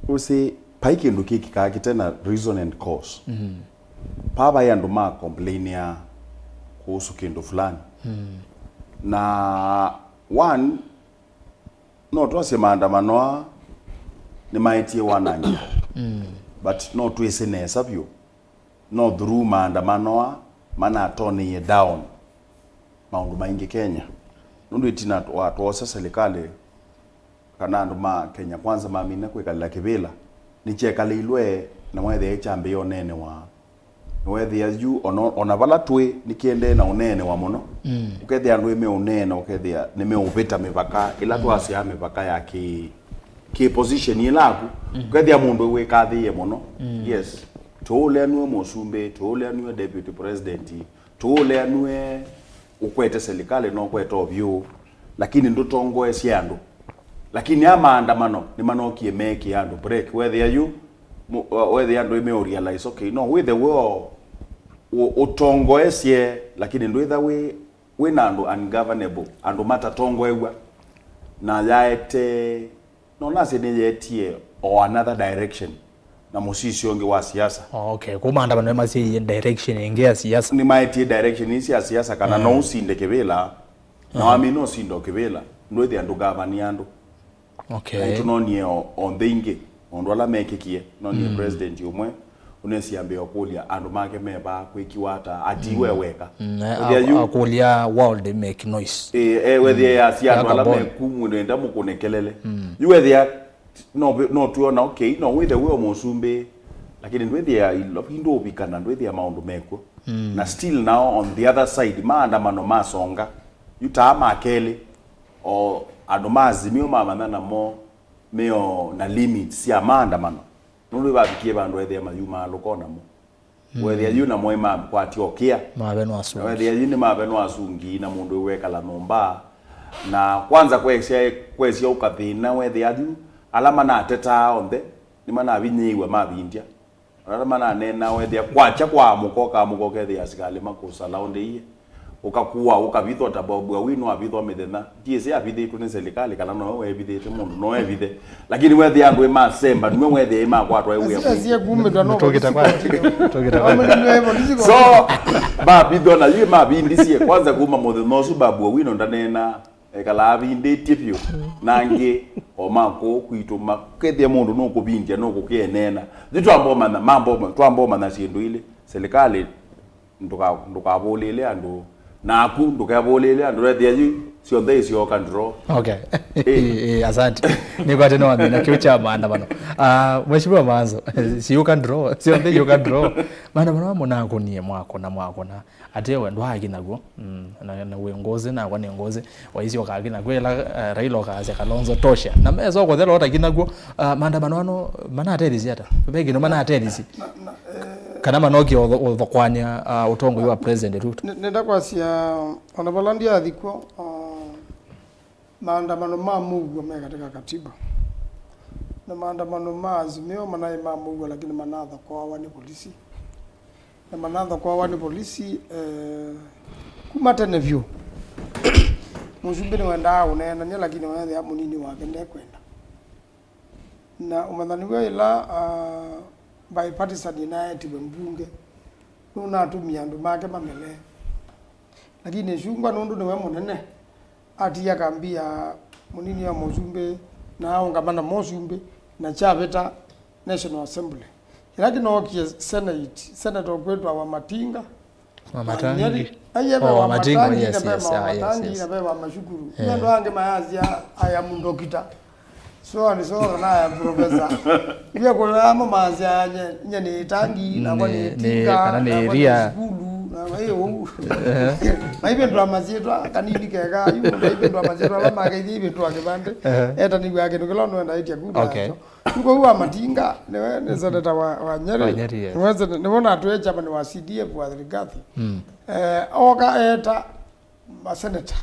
ũsĩ, vai kĩndũ kĩkĩkaa kĩte na reason and cause. Mm. Paa vai andũ ma complainĩa kũhusu kĩndũ fulani. Mm. Na one, no twasye maandamano aa nĩmaetie wanangĩko. Mm. But no twĩsĩ nesa vyũ, no through maandamano aa manatoneie down maũndũ maingĩ Kenya. Nũndũ ĩtina wa twosa serikali, kana andũ ma Kenya Kwanza mamina kwĩkalĩla kĩvĩla, nĩkyekalĩilwe, na wethĩa kyambĩĩa ũneenewa. Nĩwethĩa yu, ona, ona vala twĩ, nĩkĩendee na ũneenewa mũno. Mm. Ũkethĩa andũ nĩmeũneena, ũkethĩa nĩmeũvĩta mĩvaka, ĩla twasyaa mĩvaka ya kĩ, kĩ position ĩla aku. Mm. Ũkethĩa mũndũ wĩkathĩĩe mũno. Mm. Yes. Tũũleanw'e mũsumbĩ, tũũleanw'e deputy president, tũũleanw'e ũkwete serikali na ũkwete ũvyũ, lakini ndũtongoesye andũ. Lakini aa maandamano nĩmanokie meekĩa andũ break. Wethĩa yu, mu-, wethĩa andũ nĩmeũrealize, okay, no wĩthe wĩo ũ-, ũtongoesye, lakini ndwĩtha wĩ, wĩ na andũ ungovernable, andũ matatongoew'a. Na yaete, no nasye nĩyeetie o another direction na mũsisyo ũngĩ wa siasa. Oh, okay. Kũu maandamano nĩmasyaie direction ĩngĩ ya siasa. Nĩmaetie direction ii sya siasa, kana no ũsinde kĩvĩla, na wamina ũsinda o kĩvĩla, ndwĩthĩa ndũngavani andũ. Okay. Na nĩtũnonie o, o nthĩ ingĩ, maũndũ ala mekĩkie, nonie president ũmwe, ũnesiambĩa kũlya andũ make meva kwĩkiwa ata, atiwe weka. Mm, eh, wethĩa ak-, yu akũlya world make noise. Eh, eh, wethĩa yasya andũ ala meku mwĩnenda mũkũne kelele. Mm. Yu wethĩa no, no tuona, okay, no wĩthe wĩo mũsumbĩ, lakini ndwĩthĩa ilo, ndũvikana, ndwĩthĩa maũndũ mekw'o. Mm. Na still now on the other side, maandamano masonga. Yu taa ma kelĩ, o andũ ma Azimio mamanya namo meo na limit sya maandamano. Nũndũ vavikie vandũ ethĩa mayumaalũka o namo. Mm. Wethĩa yu namo ĩmakwatya ũkĩa. Mavenwa asungi. Wethĩa yu nĩmavenwa asungi na mũndũ wĩwekala nyũmba. Na kwanza kwesya, kwesya ũkathĩna wethĩa yu ala manatetaa onthe nĩmanavinyĩĩw'a mavindya. Ala mananeenaa wethĩa kwakya kwaamũka, ũkaamũka ũkethĩa asikalĩ makũsalaũndĩie. Ũkakua, ũkavithwa ta Bobi Owino avithwa mĩthenya. Ndiĩsĩ avithĩtwe nĩ serikali kana nowe weevithĩte mũndũ, no evithe. Lakini wethĩa andũ ĩmasemba, nĩwe wethĩa ĩmakwatwa ĩwĩa. Asie kumĩtwa no tũkĩta kwa, tũkĩta kwa. So, mavithwa na yu mavindisye. Kwanza kuma mũthenya ũsu Bobi Owino ndaneenaa. Ekalaa avindĩtye vyũ. Na angĩ, o ma kũũ kwitũ, makethĩa mũndũ nũkũvindya, nũkũkĩeneena. Yu twamba ũmanya, mamba ũma-, twamba ũmanya syĩndũ ilĩ. Serikali, ndũka-, ndũkavũlĩle andũ. Naku, ndũkevũlĩle andũ. Wethĩa yu, syonthe isioka ndro. Okay. Eh. Eh, eh, asante. Nĩkwate nĩwamina kĩu kya maandamano. Ah, Mheshimiwa Manzo, siũka ndro. Syonthe iũka ndro. Maandamano amwe nakũnie mwakũna, mwakũna. Ate we ndwaakinya kw'o. Mm, na, na wĩ ngũsĩ, nakwa nĩ ngũsĩ. Waisye ũkakinya kw'o ĩla, eh, Raila ũkaasya Kalonzo tosha. Na mesa ũkũthela ũtakinya kw'o, ah, maandamano ano manatethisye ata? Ve kĩndũ manatethisye? Na, na, eh, kana manokie ũtho-, ũthokwany'a, ah, ũtongoi wa President Ruto? Nĩ-, nĩndakwasya, ona vala ndyathi kw'o, ah, maandamano ma mũuo me katika katiba. Na maandamano ma Azimio manaĩ ma mũuo, lakini manathokoawa nĩ polisi. Na manathokoawa nĩ polisi, eh, kuma tene vyũ. Mũsumbĩ nĩwendaa ũneenany'a, lakini weethĩa mũnini wake ndekwenda. Na ũmanyani w'o ĩla, ah, bipartisan ĩnaetiwe mbunge, nũnatũmie andũ make mamele. Lakini Icungwa nũndũ nĩwe mũnene, atia kambi ya mũnini wa mũsumbĩ, na aũngama na mũsumbĩ, na kyavĩta National Assembly. Kĩla kĩnookie Senate, Senator ũkwĩtwa Wamatinga, Wamatangi. Nyeri, aiye ve Oh, Wamatinga, Wamatangi, yes, na ve yes, ah, yes, Wamatangi, yes. Na ve Wamashukuru. Eh. Nĩ andũ angĩ mayasya, "I am ndokita." So and so, kana "I am professor." Iwe kũla amo masya, "Nye, nye nĩ tangi, nakwa nĩ Nĩ, nĩ, tinga, kana nĩ nakwa nĩ ria." Sukulu, na ĩĩ ũu. Eh. Maivĩndũa masyĩtwa, kanini keka, yu mũndũ aivĩndũa masyĩtwa, ala makeithie ivĩndũa kĩvandĩ. Eh. Etanĩw'a kĩndũ kĩla ũnũenda ĩtya kula Okay. nakyo. Yu kũu Wamatinga, nĩwe nĩ seneta wa, wa Nyeri. Wa Nyeri, yes. Nĩwe sene-, nĩwe natwĩe chairman wa C D F wa Rigathi. Mm. Eh, oka eta maseneta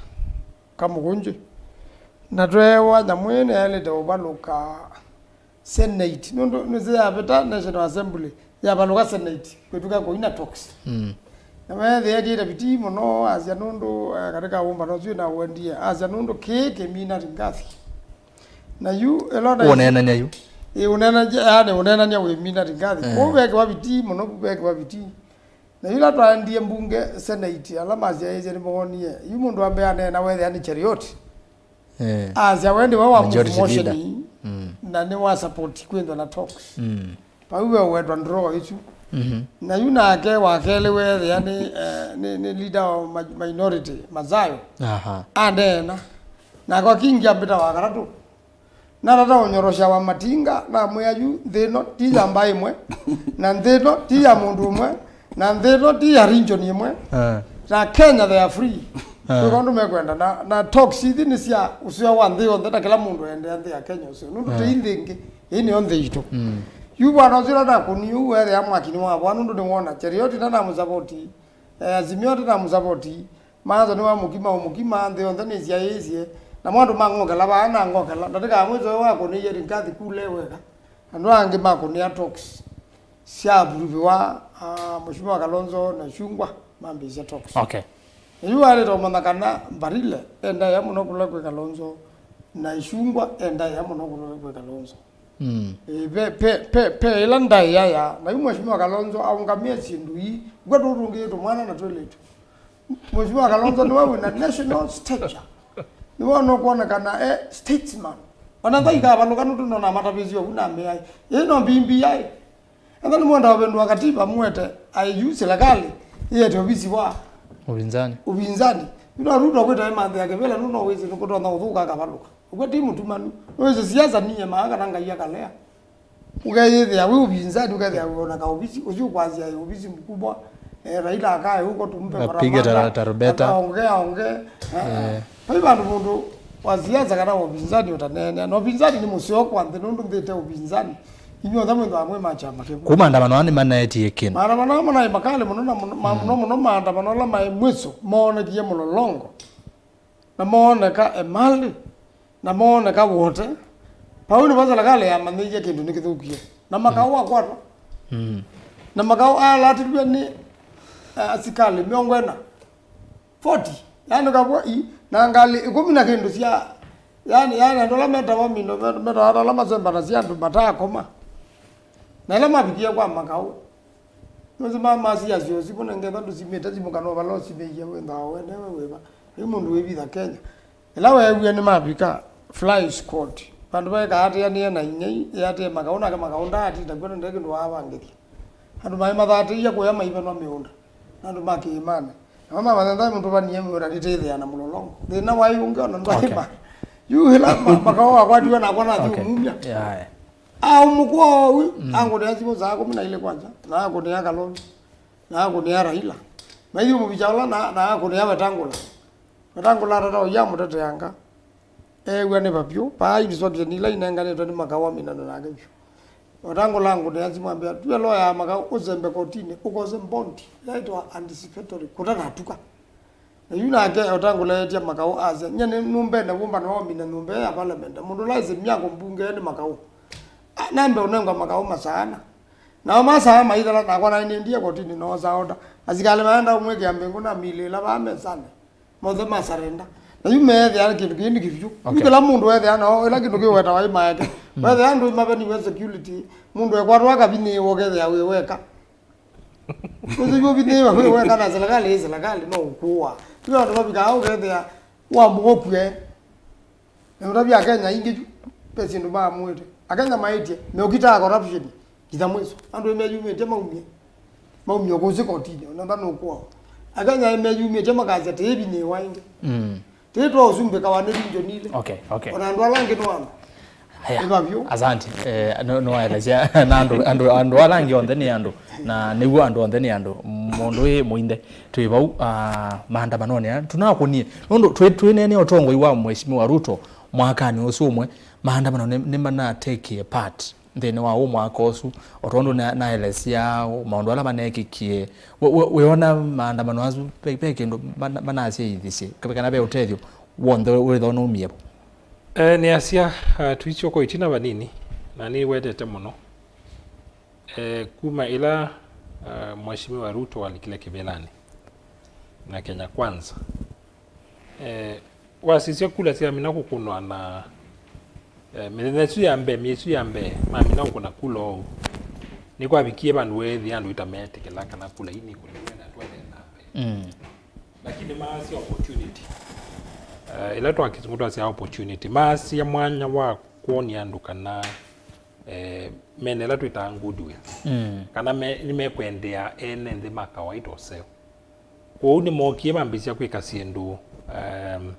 kamũkũnjĩ. Na tweewa nyamũ ĩĩ nĩyaĩlĩte ũvalũka Senate. Nũndũ nĩsĩ yavĩta National Assembly, yavalũka Senate, kwĩtuka kũina talks. Mm. Na weethĩa ekĩte vitii mũno, asya nũndũ, eh, katika ũmbano ũsu na ũendie, asya nũndũ kĩĩ kĩmina Rigathi. Na yu, ĩla ũneenany'a yu. Ĩ, ũneenany'a, yaani, ũneenany'a wĩmina Rigathi. Eh. Kwoou vekĩwa vitii mũno, vekĩwa vitii. Na yĩla twaendie mbunge, Senate, ala masyaĩĩsye nĩmoonie, yu mũndũ wa mbee aneena weethĩa nĩ Cheriot. Eh. Asya we nĩwe wa Majority motion leader. Mm. Na nĩ wa support kwĩthwa na talks. Mm. Vau we ũwetwa draw ĩsu. Mhm. Na yu nake wa kelĩ weethĩa nĩ, eh, nĩ, nĩ leader wa ma-, minority, Mazayo. Aha. Aneena. Nake Kingi ambĩta wa katatũ. Natata ũnyorosya wa matinga, namwĩa yu nthĩ ĩno ti ya mbaĩ ĩmwe, na nthĩ ĩno ti ya mũndũ ũmwe, na nthĩ ĩno ti ya region ĩmwe, Eh. na Kenya they are free. Eh. Nĩ ũndũ mekwenda, na, na talks ithi nĩ sya ũseo wa nthĩ yonthe, na kĩla mũndũ endea nthĩ ya Kenya ũseo. Nũndũ Eh. tei nthĩ ĩngĩ, ĩĩ nĩyo nthĩ itũ. Mm. Yu bwana ũcio ũla nakũnie ũu weethĩa mwakinĩ wa vaa, nũndũ nĩwona Cherioti ndanamũsavoti, eh, Azimio ndanamũsavoti, Maanza nĩ wa mũkima, o mũkima, nthĩ yonthe nĩsyaĩĩsye. Namo andũ ma ngokela vaa na ngokela. Ndatĩka ya mwĩso wakũnĩie ati ngathi kule weka. Andũ angĩ makũnĩa talks sya approve wa, ah, Mheshimiwa Kalonzo na Ichung'wah mambĩĩsya talks. Okay. Na yu walĩte ũmanya kana Mbarile endaĩa mũno kũla kwĩ Kalonzo, na Ichung'wah endaĩa mũno kũla kwĩ Kalonzo. Mm. Ĩ, pe, pe, pe, pe ĩla ndaĩa ya, na yu Mheshimiwa Kalonzo aũngamĩe syĩndũ ii, ngwe tũtũngĩĩtwe mwana na twĩlĩtu. Mheshimiwa Kalonzo nĩwe wĩna national stature. Nĩwe ũkwonekana e statesman. Ona nthai kavalũka nũndũ nona matavĩsyo vu na mĩai. Ĩ no mbimbi yaĩ. Ethwa nĩmwenda ũvĩndũa katiba mwete aiu serikali ĩete ovisi wa Upinzani. Upinzani. Yu no Ruto kwĩta ĩmanthĩa kĩvĩla nũno wĩsĩ nĩkũtonya ũthũka kavalũka. Ũkw'a ti mũtumanu. Nĩwĩsĩ siasa niĩ maa kana Ngai akalea. Ũkeyĩthĩa wĩ upinzani, ũkethĩa wĩ ona kaovisi, ũsu ũkwasya ĩ ovisi mkubwa, eh, Raila akae huko tumpe Apige barabara, tara-, tarumbeta. Akaongea, ongea. Eh. Vai vandũ mũndũ wa siasa kana wa upinzani ũtaneenea. Na upinzani nĩ mũseo kwa nthĩ nũndũ nthĩ ĩte upinzani. Inyuothe mwĩthwa mwĩ ma kyama kĩmwe. Kuma maandamano aa nĩmanaetie kĩndũ. Maandamano aa manaĩ makali mũno na mũno, ma-, mũno mũno maandamano ala maĩ mwiso moonekie mũlolongo. Na mooneka emalĩ, na mooneka wote. Vau nĩvo serikali yamanyĩie kĩndũ nĩkĩthũkie. Na Makau akwatwa. Mm. Na Makau alatilw'e nĩ, eh, asikalĩ mĩongo ĩna. Forty. Yaani kavwa i, na ngalĩ ĩkũmi na kĩndũ sya, yaani, yaani andũ ala metawa mindo, met-, metawa andũ ala masembanasya andũ matakoma. Na ĩla mavikie kwa Makau, nũsĩ ma masiasya ũsimũ, nengetha ndũsimĩte simũ kana ũvala ũsimĩie wĩthaa wenewe wĩva. Yu mũndũ wĩvitha Kenya. Ĩla weewie nĩmavika fly squad, vandũ vaĩ kaatĩanĩe na inyai, ĩatĩe Makau, nake Makau ndaatinda kw'o na nde kĩndũ waavangĩthya. Andũ maĩ mathatĩie kũya maivenwa mĩũnda, na andũ ma kĩĩmanĩ. Namo mamanya nthai mũtũvanie mĩũnda nĩtĩthĩa na mũlolongo. Thĩna waĩ ũngĩ ona ndwaĩma. Okay. Yu ĩla Ma-, Makau wakwatiwe nakwa nathi Okay. ũmumya. Yeah. Aũmũkũa owi, Mm. angũnĩa simũ saa kũmi na ilĩ kwanja, na akũnĩa Kalonzo, na akũnĩa Raila. Maithi mũvicha ũla na, na akũnĩa Wetangula. Wetangula atata ũya mũteteanga. Eew'a nĩ vavyũ, vaa instruction ila inenganĩtwe nĩ Makau aminana nake vyũ. Wetangula angũnĩa simũ ambĩa, "Tue loya ya Makau ũsembe kotinĩ, ũkose mbondi yaitwa anticipatory, kũtanatuka." Na yu nake Wetangula eetya Makau asya, "Nyie nĩ nũmbene wũmbano wa ũmina nyũmba ĩyo ya parliament. Mũndũ ũla ĩsĩ myako mbunge nĩ Makau." A, nambe ũnengwa Makau masaana. Nao masaa maithela nakwa naĩ nĩendie kotinĩ noosa oda. Asikalĩ maenda ũmwĩkĩa mbĩngũ na milĩla vaa mesanĩ. Mothe masarenda. Na yu meethĩa kĩndũ kĩĩ nĩ kĩvyũ. Yu Okay. kĩla mũndũ weethĩa nao, ĩla kĩndũ kĩwetawa ĩ maeke. Mm. Weethĩa andũ maveniwe security, mũndũ ekwatwa akavinĩĩwa ũkethĩa wĩ weka. Ũsu yu ũvinĩĩwa wĩ weka na serikali ĩ serikali no ũkũwa. Yu andũ mavikaa ũkethĩa wamũkwe. Na ũtavya Akenya aingĩ yu, ve syĩndũ maamũĩte. Akenya maĩtye, meũkitaa corruption, nginya mwĩso. Andũ nĩmeyumĩtye maumie. Maumie kũsĩ kotinĩ, ona nda nũkũa. Akenya nĩmeyumĩtye makasya, "Tĩĩvinĩĩwa ĩngĩ." Mm. Tĩĩ twa ũsumbĩkawa nĩ region ilĩ. Okay, okay. Ona andũ ala angĩ no andũ. Haya. Nĩ vavyũ. Asante. Eh, no, no waelezea na andũ, andũ, andũ ala angĩ onthe nĩ andũ. Na nĩw'o andũ onthe nĩ andũ. Mũndũ wĩ mũinde. Twĩ vau, ah, maandamanonĩ aa. Tũnakũnie. Nũndũ twĩ, twĩneenea ũtongoi wa Mheshimiwa Ruto mwakanĩ ũsu ũmwe, maandamano nĩ, nĩmana take part nthĩnĩ wa ũ mwaka ũsu, o tondũ na, naelesya maũndũ ala manekĩkie. We, we, wĩona maandamano asu, ve, ve kĩndũ mana, manasyaĩthisye, kana ve ũtethyo w'onthe wĩthwa nũmie vo? Eh, nĩasya, ah, tũisyoka ĩtina vanini, na nĩwetete mũno. Eh, kuma ĩla, ah, Mheshimiwa Ruto walikile kĩvĩlanĩ na Kenya Kwanza, eh, wasisya kula syamina kũkũnwa na, eh, mĩthenya ĩsu ya mbee, myei ĩsu ya mbee, mamina kũkũna kula ũu, nĩkwavikie vandũ weethĩa andũ itametĩkĩla kana kula ii nikũnĩwe na twende na mbee. Mm. Lakini maasya opportunity. Eh, ĩla twa kĩsũngũ twasya opportunity, maasya mwanya wa kwony'a andũ kana, eh, mena ĩla twĩtaa goodwill. Mm. Kana me, nĩmekwendea ene nthĩ ma kawaita ũseo. Kwoou nĩmookie mambĩĩsya kwĩka syĩndũ, em,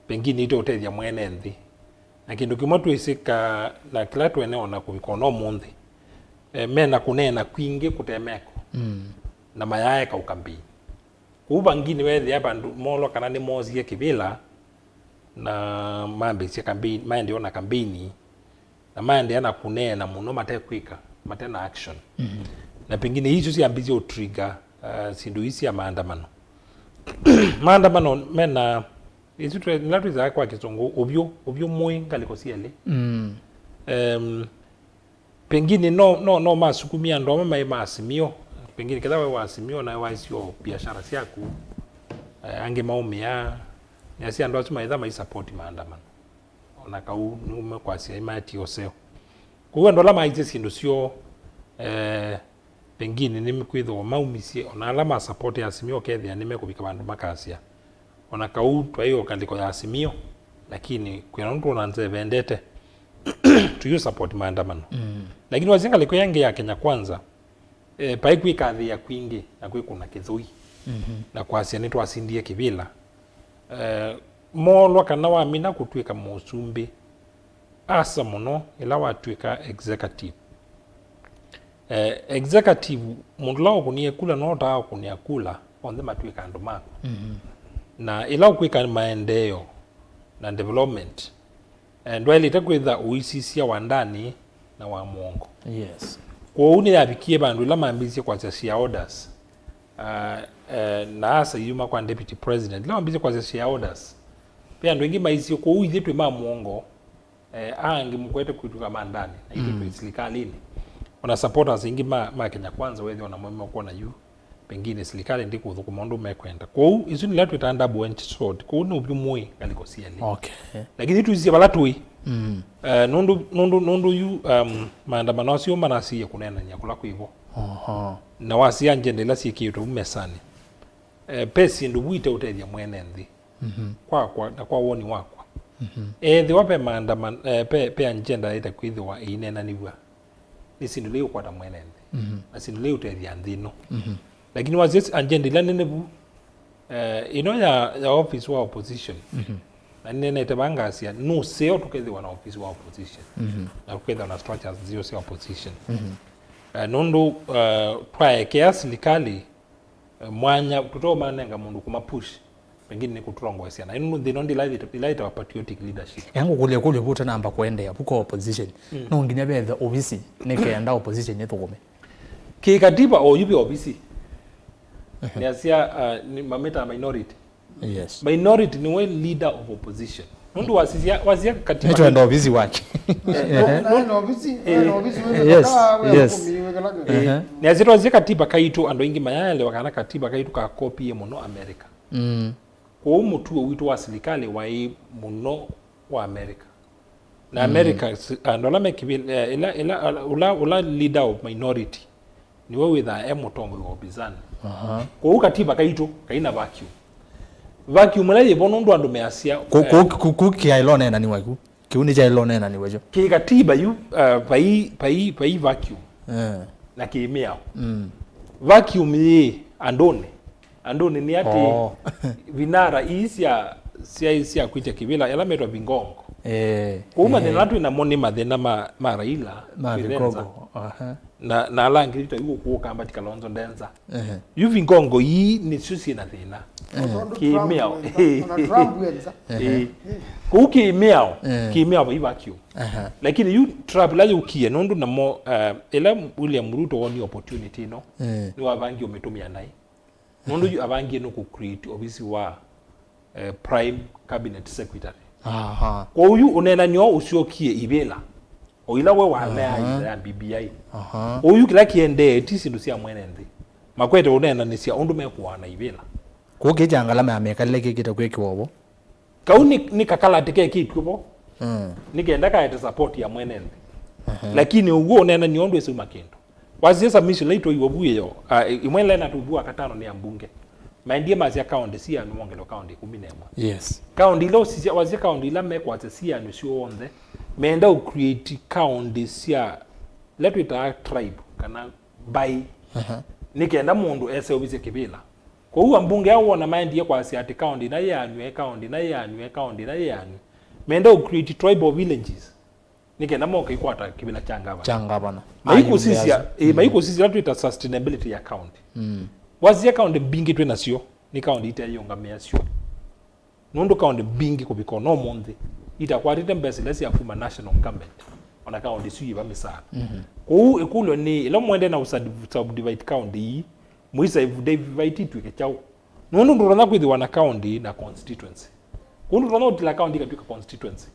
pengine iteũtethya mwene nthĩ. Na kĩndũ kĩmwe twĩsĩ ka, na kĩla twene ona kũvika ona ũmũnthĩ, eh, mena kũneena kwingĩ kũtemeko. Mm. Na mayaeka ũkambĩi. Kũu vangĩ nĩweethĩa vandũ moolwa kana nĩmoosie kĩvĩla, na mambĩĩsya kambeini, maendeea na kambeini, na maendeea na kũneena mũno matekwĩka, mate na action. Mhm. Na pengine isu syambĩĩsye ũtrigger, uh, syĩndũ ii sya maandamano. Maandamano mena, isu twe-, nĩla twĩsaa kwa Kĩsũngũ, ũvyũ, ũvyũ mũĩ ngalĩko syelĩ. Mm. Em, Pengine no, no, no masukumie andũ amwe maĩ ma Azimio. Pengine ketha we wa Azimio, nawe waisye o biashara syaku, eh, angĩ maumĩa. Nĩasya andũ asu maitha mai support maandamano. Ona kau nĩume kwasya imaetie ũseo. Kwoou andũ ala maisye syĩndũ syoo, eh, pengine nĩmekwĩthĩwa maumisye, ona ala ma support ya Azimio ũkethĩa nĩmekũvika vandũ makasya, ona kau twaĩ o ngalĩko ya Azimio, lakini kwĩna ũndũ twona nzeve endete, tuyu support maandamano. Mm. Lakini wasya ngalĩko yangĩ ya Kenya Kwanza, eh, paĩ kwĩkathĩa kwingĩ na kwĩkũna kĩthũi, mhm, na kwasya nĩtwasindie kĩvĩla. Eh, moolwa kana wamina kũtw'ĩka mũsumbĩ, asa mũno ĩla watw'ĩka executive. Eh, executive, mũndũ ũla ũkũnie kula no ũtaa ũkũnĩa kula, onthe matw'ĩka andũ maku. Mhm. Na ĩla ũkwĩka maendeeo na development, eh, ndwaĩlĩte kwĩtha ũisisya wa ndani na wa mũongo. Yes. Kwoou nĩyavikie vandũ ĩla mambĩĩsye kwasya shareholders, ah, eh, na asa yuma kwa deputy president. Ĩla mambĩĩsye kwasya shareholders, ve andũ aingĩ maisye kwoou ithyĩ twĩ ma mũongo, eh, aa angĩ mũkwete kwĩtw'ĩka ma ndani, na ithyĩ, mm, twĩ silikalĩnĩ. Ona supporters aingĩ ma, ma Kenya Kwanza wethĩwa namo mekwona yu, pengine silikalĩ ndĩkũthũkũma ũndũ mekwenda. Kwoou, isu nĩla twĩtaa double-edged sword. Kwoou nĩ ũvyũ mũĩ ngalĩko syelĩ. Okay. Lakini tũisye vala tũĩ. Mm. Eh, nũndũ, nũndũ, nũndũ yu, um, maandamano asu manasiie kũneenany'a kũla kwĩ vo. Oho. Na wasya agenda ila syĩkĩĩtwe vu mesanĩ. Eh, ve syĩndũ vu iteũtethya mwene nthĩ. Mhm. Kwakwa na kwa woni wakwa. Mhm. Ethĩwa ve maandamano, eh, ve, ve agenda yaĩte kwĩthĩwa ĩineenanĩw'a, nĩ syĩndũ ila iũkwata mwene nthĩ, mhm, na syĩndũ ila iũtethya nthĩ ĩno. Mhm. Lakini wasya agenda ila nene vu, eh, ĩno ya, ya office wa opposition, mhm, na nĩneenete vaa ngasya, nũseo tũkethĩwa na office wa opposition, mhm, na tũkethĩwa na structures nzeo sya opposition. Mhm. Eh, nũndũ, eh, twaekea silikalĩ eh, mwanya, tũteũmanenga mũndũ kũma push, pengine nĩ kũtũrongoesya. Na ĩno nthĩ ĩno ndĩla yĩtawa patriotic leadership. Ea ngũkũlye kũlyo vu ũtanamba kũendeea vu kwa opposition. Mm. No nginya vethe ovisi nĩ kenda opposition ĩthũkũme? Kĩkatiba oyu ve ovisi. Ehe. Nĩasya, uh, nĩ mamĩtaa minority. Yes. Minority nĩwe leader of opposition. Nũndũ wasisya, wasya katiba. Nĩtwenda ovisi wake. Eh, no, no, no, ovisi, eh, no, ovisi wĩ, yes, yes, ũkũmi wĩ kĩla kĩndũ. Eh, ehe. Nĩasya twasisya katiba kaitũ, andũ aingĩ mayaelewa kana katiba kaitũ kakopie mũno America. Mm. Kwoou mũtuo witũ wa silikalĩ waĩ mũno wa America. Na, mm, America, si-, andũ ala me kĩvĩla, eh, ila, ila, ala, ũla, ũla leader of minority, nĩwe wĩthaa e mũtongoi wa upinzani. Aha. Kwoou katiba kaitũ kaina vacuum. Vacuum ĩla yĩvo nũndũ andũ measya, kũ-, eh, kũ-, kũ-, kũ kĩaĩlo neenaniwa kĩu. Kĩu nĩ kyaĩlo neenaniwa kyo. Kĩ katiba yu, eh, vai, vai, vai vacuum. Eh. Na kĩ mĩao. Mm. Vacuum yĩ andũnĩ. Andũnĩ nĩ atĩ, oh, vinara ii sya, sya, sya kwĩtya kĩvĩla, ĩla metwa vingongo. Eh, kwoou mathĩna, eh, ala twĩ namo nĩ mathĩna ma, ma Raila, ma kwĩthenza. Vingongo. Aha. Na, na ala angĩ ta yu ũkũũ Kambati Kalonzo Ndenza. Ehe. Yu vingongo ii nĩsyo syĩ na thĩna. Ehe. Kĩmĩao. Ona Trump enza. Ehe. Eh. Kũu kĩmĩao, ehe, kĩmĩao vai vacuum. Aha. Lakini yu trap ĩla yũkie, nũndũ namo, eh, ĩla William Ruto wonie opportunity ĩno, ehe, nĩwavangie ũmĩtũmĩa naĩ. Nũndũ yu avangie nĩ kũ create ovisi wa, eh, Prime Cabinet Secretary. Aha. Kwoou yu ũneenany'o ũsyokie ivĩla. O ila we wanea, aha, ĩvinda ya B B I. Aha. Kwoou yu kĩla kĩendee ti syĩndũ sya mwene nthĩ. Makwete ũneenanĩsya ũndũ mekũaana ivĩla. Kũu kĩkyangala meamĩkalĩle kĩkĩte kwĩkĩwa ũvo. Kau nĩ, nĩ kakalatĩ kekĩtw'e vo. Mm. Nĩ kenda kaete support ya mwene nthĩ. Aha. Lakini ũw'o ũneenany'o ũndũ ĩsuma kĩndũ. Wasisya submission ila itwaiwe vu ĩyo, ah, ĩ-, ĩmwe ĩla ĩnatũivu Wakatano nĩ ambunge. Maendie masya kaũntĩ sianwe mongelwe kaũntĩ ĩkũmi na ĩmwe. Yes. Kaũntĩ ila ũsisya, wasisya kaũntĩ ila mekwasya sianwe syonthe, meenda ũ create kaũntĩ sya, ila twĩtaa tribe, kana mbaĩ. Aha. Nĩ kenda mũndũ eseũvisye kĩvĩla. Kwoou ambunge ao wona maendie kwasya atĩ kaũntĩ ĩna yĩanw'e, kaũntĩ ĩna yĩanw'e, kaũntĩ ĩna yĩanw'e, Menda ũ create tribal villages nĩ kenda moke ikwata kĩvĩla kya ngavana. Kya ngavana. Maikũsisya, ĩ, maikũsisya ĩla twĩta sustainability ya county. Mm. Wasisya county mbingĩ twĩ nasyo, nĩ county iteyĩũngamĩa syo. Nũndũ kaũntĩ mbingĩ kũvika ona ũmũnthĩ itakwatĩte mbesa ila sya kuma national government, ona kaũntĩ isu iva mĩsaada. Mhm. Kwoou ĩkũlyo nĩ, ĩla mwende na ũsub-, subdivide kaũntĩ ii, mũisubdivide itw'ĩke kyaũ? Nũndũ ndũtonya kwĩthĩwa na kaũntĩ na constituency. Kwoou ndũtonya ũtila kaũntĩ ikatw'ĩka constituency.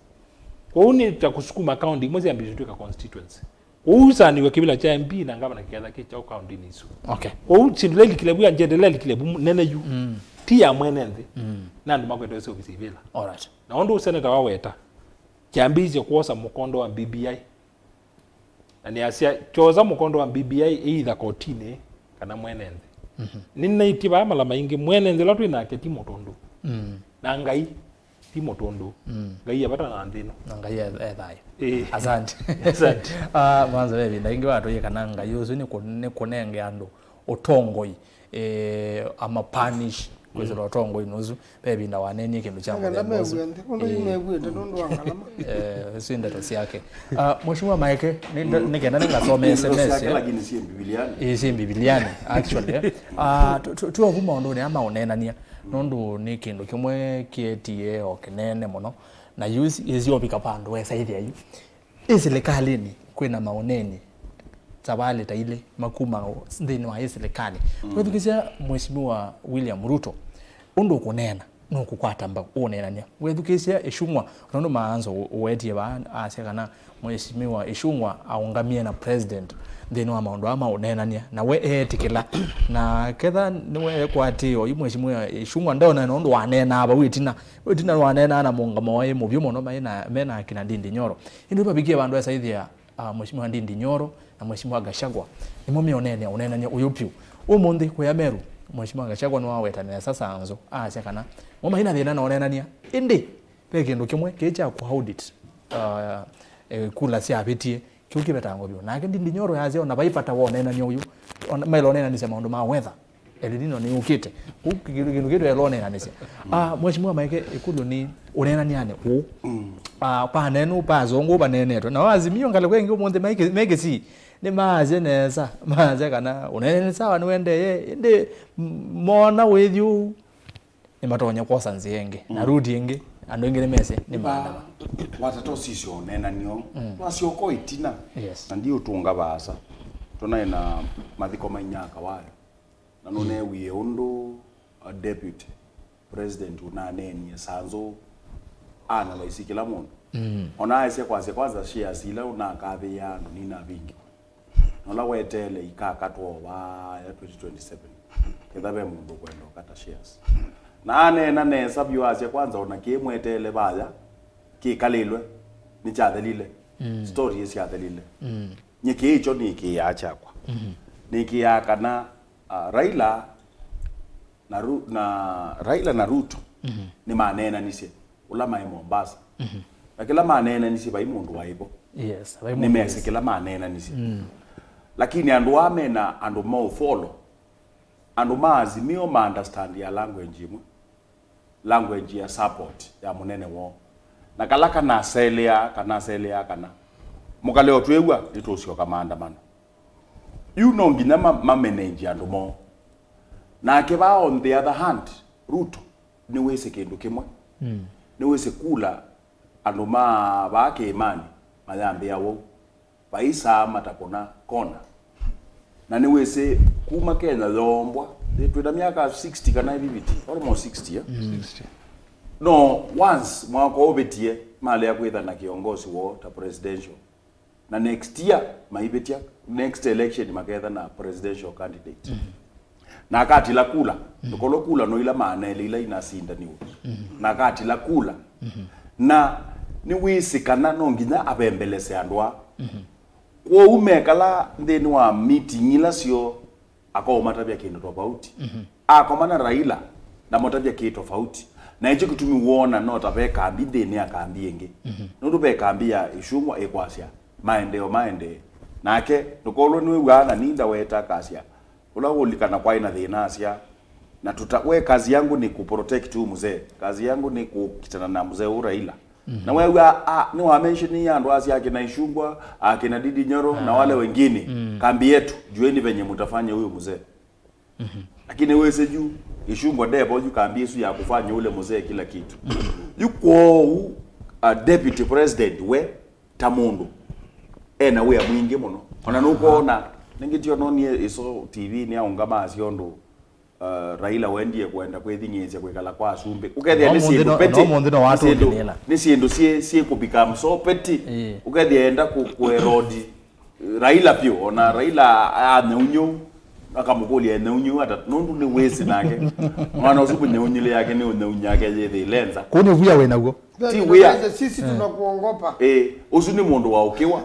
Kwoou nĩ ta kũsukuma kaũntĩ imwe syambĩĩsye kũtw'ĩka constituency. Kwoou isanĩw'e kĩvĩla kya M P na ngavana kĩketha kĩ kyaũ kaũntĩnĩ isu. Okay. Kwoou syĩndũ ila ilikile vu, agenda ila ilikile vu nene yu, mm, ti ya mwene nthĩ, mm, na andũ makwetwe sovisi ivĩla. Alright. Na ũndũ seneta waweta, kyambĩĩsye kwosa mũkondo wa B B I. Na nĩasya, kyosa mũkondo wa B B I either kotinĩ kana mwene nthĩ. Mhm. Nĩnaĩtye vaa mala maingĩ, mwene nthĩ ũla twĩ nake ti mũtũndũ. Mm. Na Ngai ti mũtũndũ. Mm. Ngai e vata na nthĩ ĩno. Na Ngai e, e thayũ. Ĩĩ. Asante. Asante. Ah, mwanzo ve ĩvinda ĩngĩ watwĩie kana Ngai ũsu nĩ kũ-, nĩ kũnenge andũ ũtongoi, eh, ama punish kwĩsĩla ũtongoi ũsu. Ve ĩvinda waneenie kĩndũ kya mũthemba ũsu. Ĩĩ. Mew'ĩte nũndũ wa ngalama. Eh, isu ndeto syake. Ah, Mheshimiwa Maeke, nĩ nde-, mm, nĩ kenda nĩngasome S M S, lakini syĩ Mbivilianĩ. Ĩĩ, syĩ Mbivilianĩ, actually, eh. Ah, tu-, tu-, tuovu maũndũnĩ aya ma ũneenany'a. Nũndũ nĩ kĩndũ kĩmwe kĩetie o kĩnene mũno, na yu ĩsyovika vandũ wesa ĩthĩa yu ĩ silikalĩnĩ kwĩna maũneeni savalĩ ta ilĩ makuma nthĩnĩ wa ĩ silikalĩ. Mm. Wethukĩsya Mheshimiwa William Ruto ũndũ ũkũneena, nũkũkwata mbau ũũneenany'a. Wethukĩsya Ĩchung'wa, nũndũ Maanzo ũ-, ũwetie vaa, asya kana Mheshimiwa Ĩchung'wa aũngamie na president nthĩnĩ wa maũndũ aa ma ũneenany'a, na we eetĩkĩla. Na ketha nĩwe ekwatĩĩo yu Mheshimiwa Ĩchung'wa, ndeona nũndũ waneenaa vau ĩtina. Ĩtina nĩwaneenaa na mũũngamo waĩ mũvyũ mũno mai na, me na akina Ndindi Nyoro. Ĩndĩ vavikie vandũ esa ĩthĩa, ah, Mheshimiwa Ndindi Nyoro na Mheshimiwa Gachagua nĩmo meũneenea ũneenany'a ũyũ vyũ. Ũmũnthĩ kũya Meru, Mheshimiwa Gachagua nĩwaweta nesa Sanzo, aasya kana mo mai na thĩna na ũneenany'a. Ĩndĩ ve kĩndũ kĩmwe kĩĩ kya kũ audit, ah, eh, kula syavĩtie, kĩu kĩvetangwa vyũ. Nake Ndindi Nyoro yasya ona vai vata wa ũneenany'a ũyũ, ona maĩle ũneenanĩsya maũndũ ma weather. El Nino nĩyũkĩte. Kũu kĩndũ, kĩndũ kĩtũ El Nino nĩsya. Ah, Mheshimiwa Maeke, ĩkũlyo nĩ ũneenanĩanĩ ũũ. Mm. Ah, panenu, pa azungu, panenetwe. Na Azimio ngalĩko ĩngĩ ũmũnthĩ me Ki-, me Kisii. Nĩmaasye nesa. Maasya kana ũneene nĩ sawa nĩwendee. Ĩndĩ m-, mona wĩthi ũu, nĩmatonya kwosa nzĩa ĩngĩ. Na, mm, route ĩngĩ, andũ aingĩ nĩmesĩ, nĩ maandamano. Watata ũsisya ũneenanĩo. Mm. Wasyoka ĩtina. Yes. Na ndiũtũnga vaasa. Tũnaĩ na mathiko mainyaka wayo. Na nũneewie ũndũ, uh, deputy president ũnaneenie Sanzo analyze kĩla mũndũ. Mm. Ona aisye kwasya kwanza shares ila ũnakathĩĩa andũ ninavingĩwa. Na ũla weteele ikakatwa o vaya twenty twenty-seven. Ketha ve mũndũ ũkwenda ũkata shares. Na aneena nesa vyũ asya kwanza ona kĩĩ mweteele vaya kĩkalĩlwe nĩkyathelile. Mm. Story ĩsyathelile. Mm. Nyie kĩĩ kyo nĩkĩaa kyakwa. Mhm. Nĩkĩaa kana, ah, Raila na Ru-, na Raila na Ruto, mhm, nĩmaneenanisye ũla maĩ Mombasa. Mhm. Na kĩla maneenanisye vai mũndũ waĩ vo. Yes, vai mũndũ. Nĩmesĩ kĩla maneenanisye. Mm. Lakini andũ aa mena andũ ma ũfolo, andũ ma Azimio ma understand ya language ĩmwe. Language ya support ya mũnene woo. Na kala kanaselea, kanaselea kana, mũkale o twĩw'a, nĩtũsyoka maandamano. Yu no nginya ma, ma manage andũ moo. Nake vaa on the other hand, Ruto, nĩwĩsĩ kĩndũ kĩmwe. Mm. Nĩwĩsĩ kula andũ ma vaa kĩĩmanĩ mayambĩa wou. Vai saa matakũna kona. Na nĩwĩsĩ kuma Kenya yoombwa, twĩ na myaka sixty kana iviviti, almost sixty, eh? Mm. Sixty. No, once mwaka ũvĩtie, malea kwĩtha na kĩongosi woo ta presidential. Na next year, maivĩtya, next election maketha na presidential candidate. Mm. Na akatila kula, mhm, ndũkolwa kula no ila maana elĩ ila inasindaniwe. Mhm. Na akatila kula. Mhm. Na nĩwĩsĩ kana no nginya avembelese andũ aa. Mhm. Kwoou mekala nthĩnĩ wa meeting ila syoo, akaumatavya kĩndũ tofauti. Mhm. Akomana Raila, ndamũtavya kĩ tofauti. Na ĩkyo kĩtumi woona no ta ve kambi nthĩnĩ ya kambi ĩngĩ. Mhm. Nũndũ ve kambi ya Ĩchung'wa ĩkwasya, maendeeo maendee. Nake, ndũkolwe nĩwĩw'aa na ninda weta akasya, ũla ũlikana kwaĩ na thĩna asya, na tuta, we kazi yangu ni kuprotect huyu mzee. Kazi yangu ni kukitana na mzee huyu Raila. Na wewe a, a, ni wa mention ya ndo asi akina Ishungwa, akina Didi Nyoro na wale wengine. Kambi yetu, jueni venye mtafanya huyu mzee. Lakini wese juu Ishungwa ndevo juu kambi isu ya kufanya ule mzee kila kitu. Yu kwoou a deputy president we ta mũndũ ena wĩa mwingĩ mũno. Ona nũkwona nĩngĩ tio nonie iso T V nĩ aũngama asyo ũndũ uh, Raila wendie kwenda kwĩthing'ĩĩsya kwĩkala kwa asumbĩ. Ũkethĩa nĩ syĩndũ petty, nĩ syĩndũ, nĩ syĩndũ syĩ, syĩ kũ become so petty. Ũkethĩa enda kũ, kũ erode Raila vyũ, ona Raila anyaunyu akamũkũlya enyaunyu ata nũndũ nĩ wĩsĩ nake. Mwana ũsu mũnyaunyile yake nĩ ũnyaunyake yĩthĩile nza. Kũu nĩ wia wĩ naw'o. Ti wia. Sisi tunakuogopa. Eh, ũsu nĩ mũndũ wa ũkĩwa.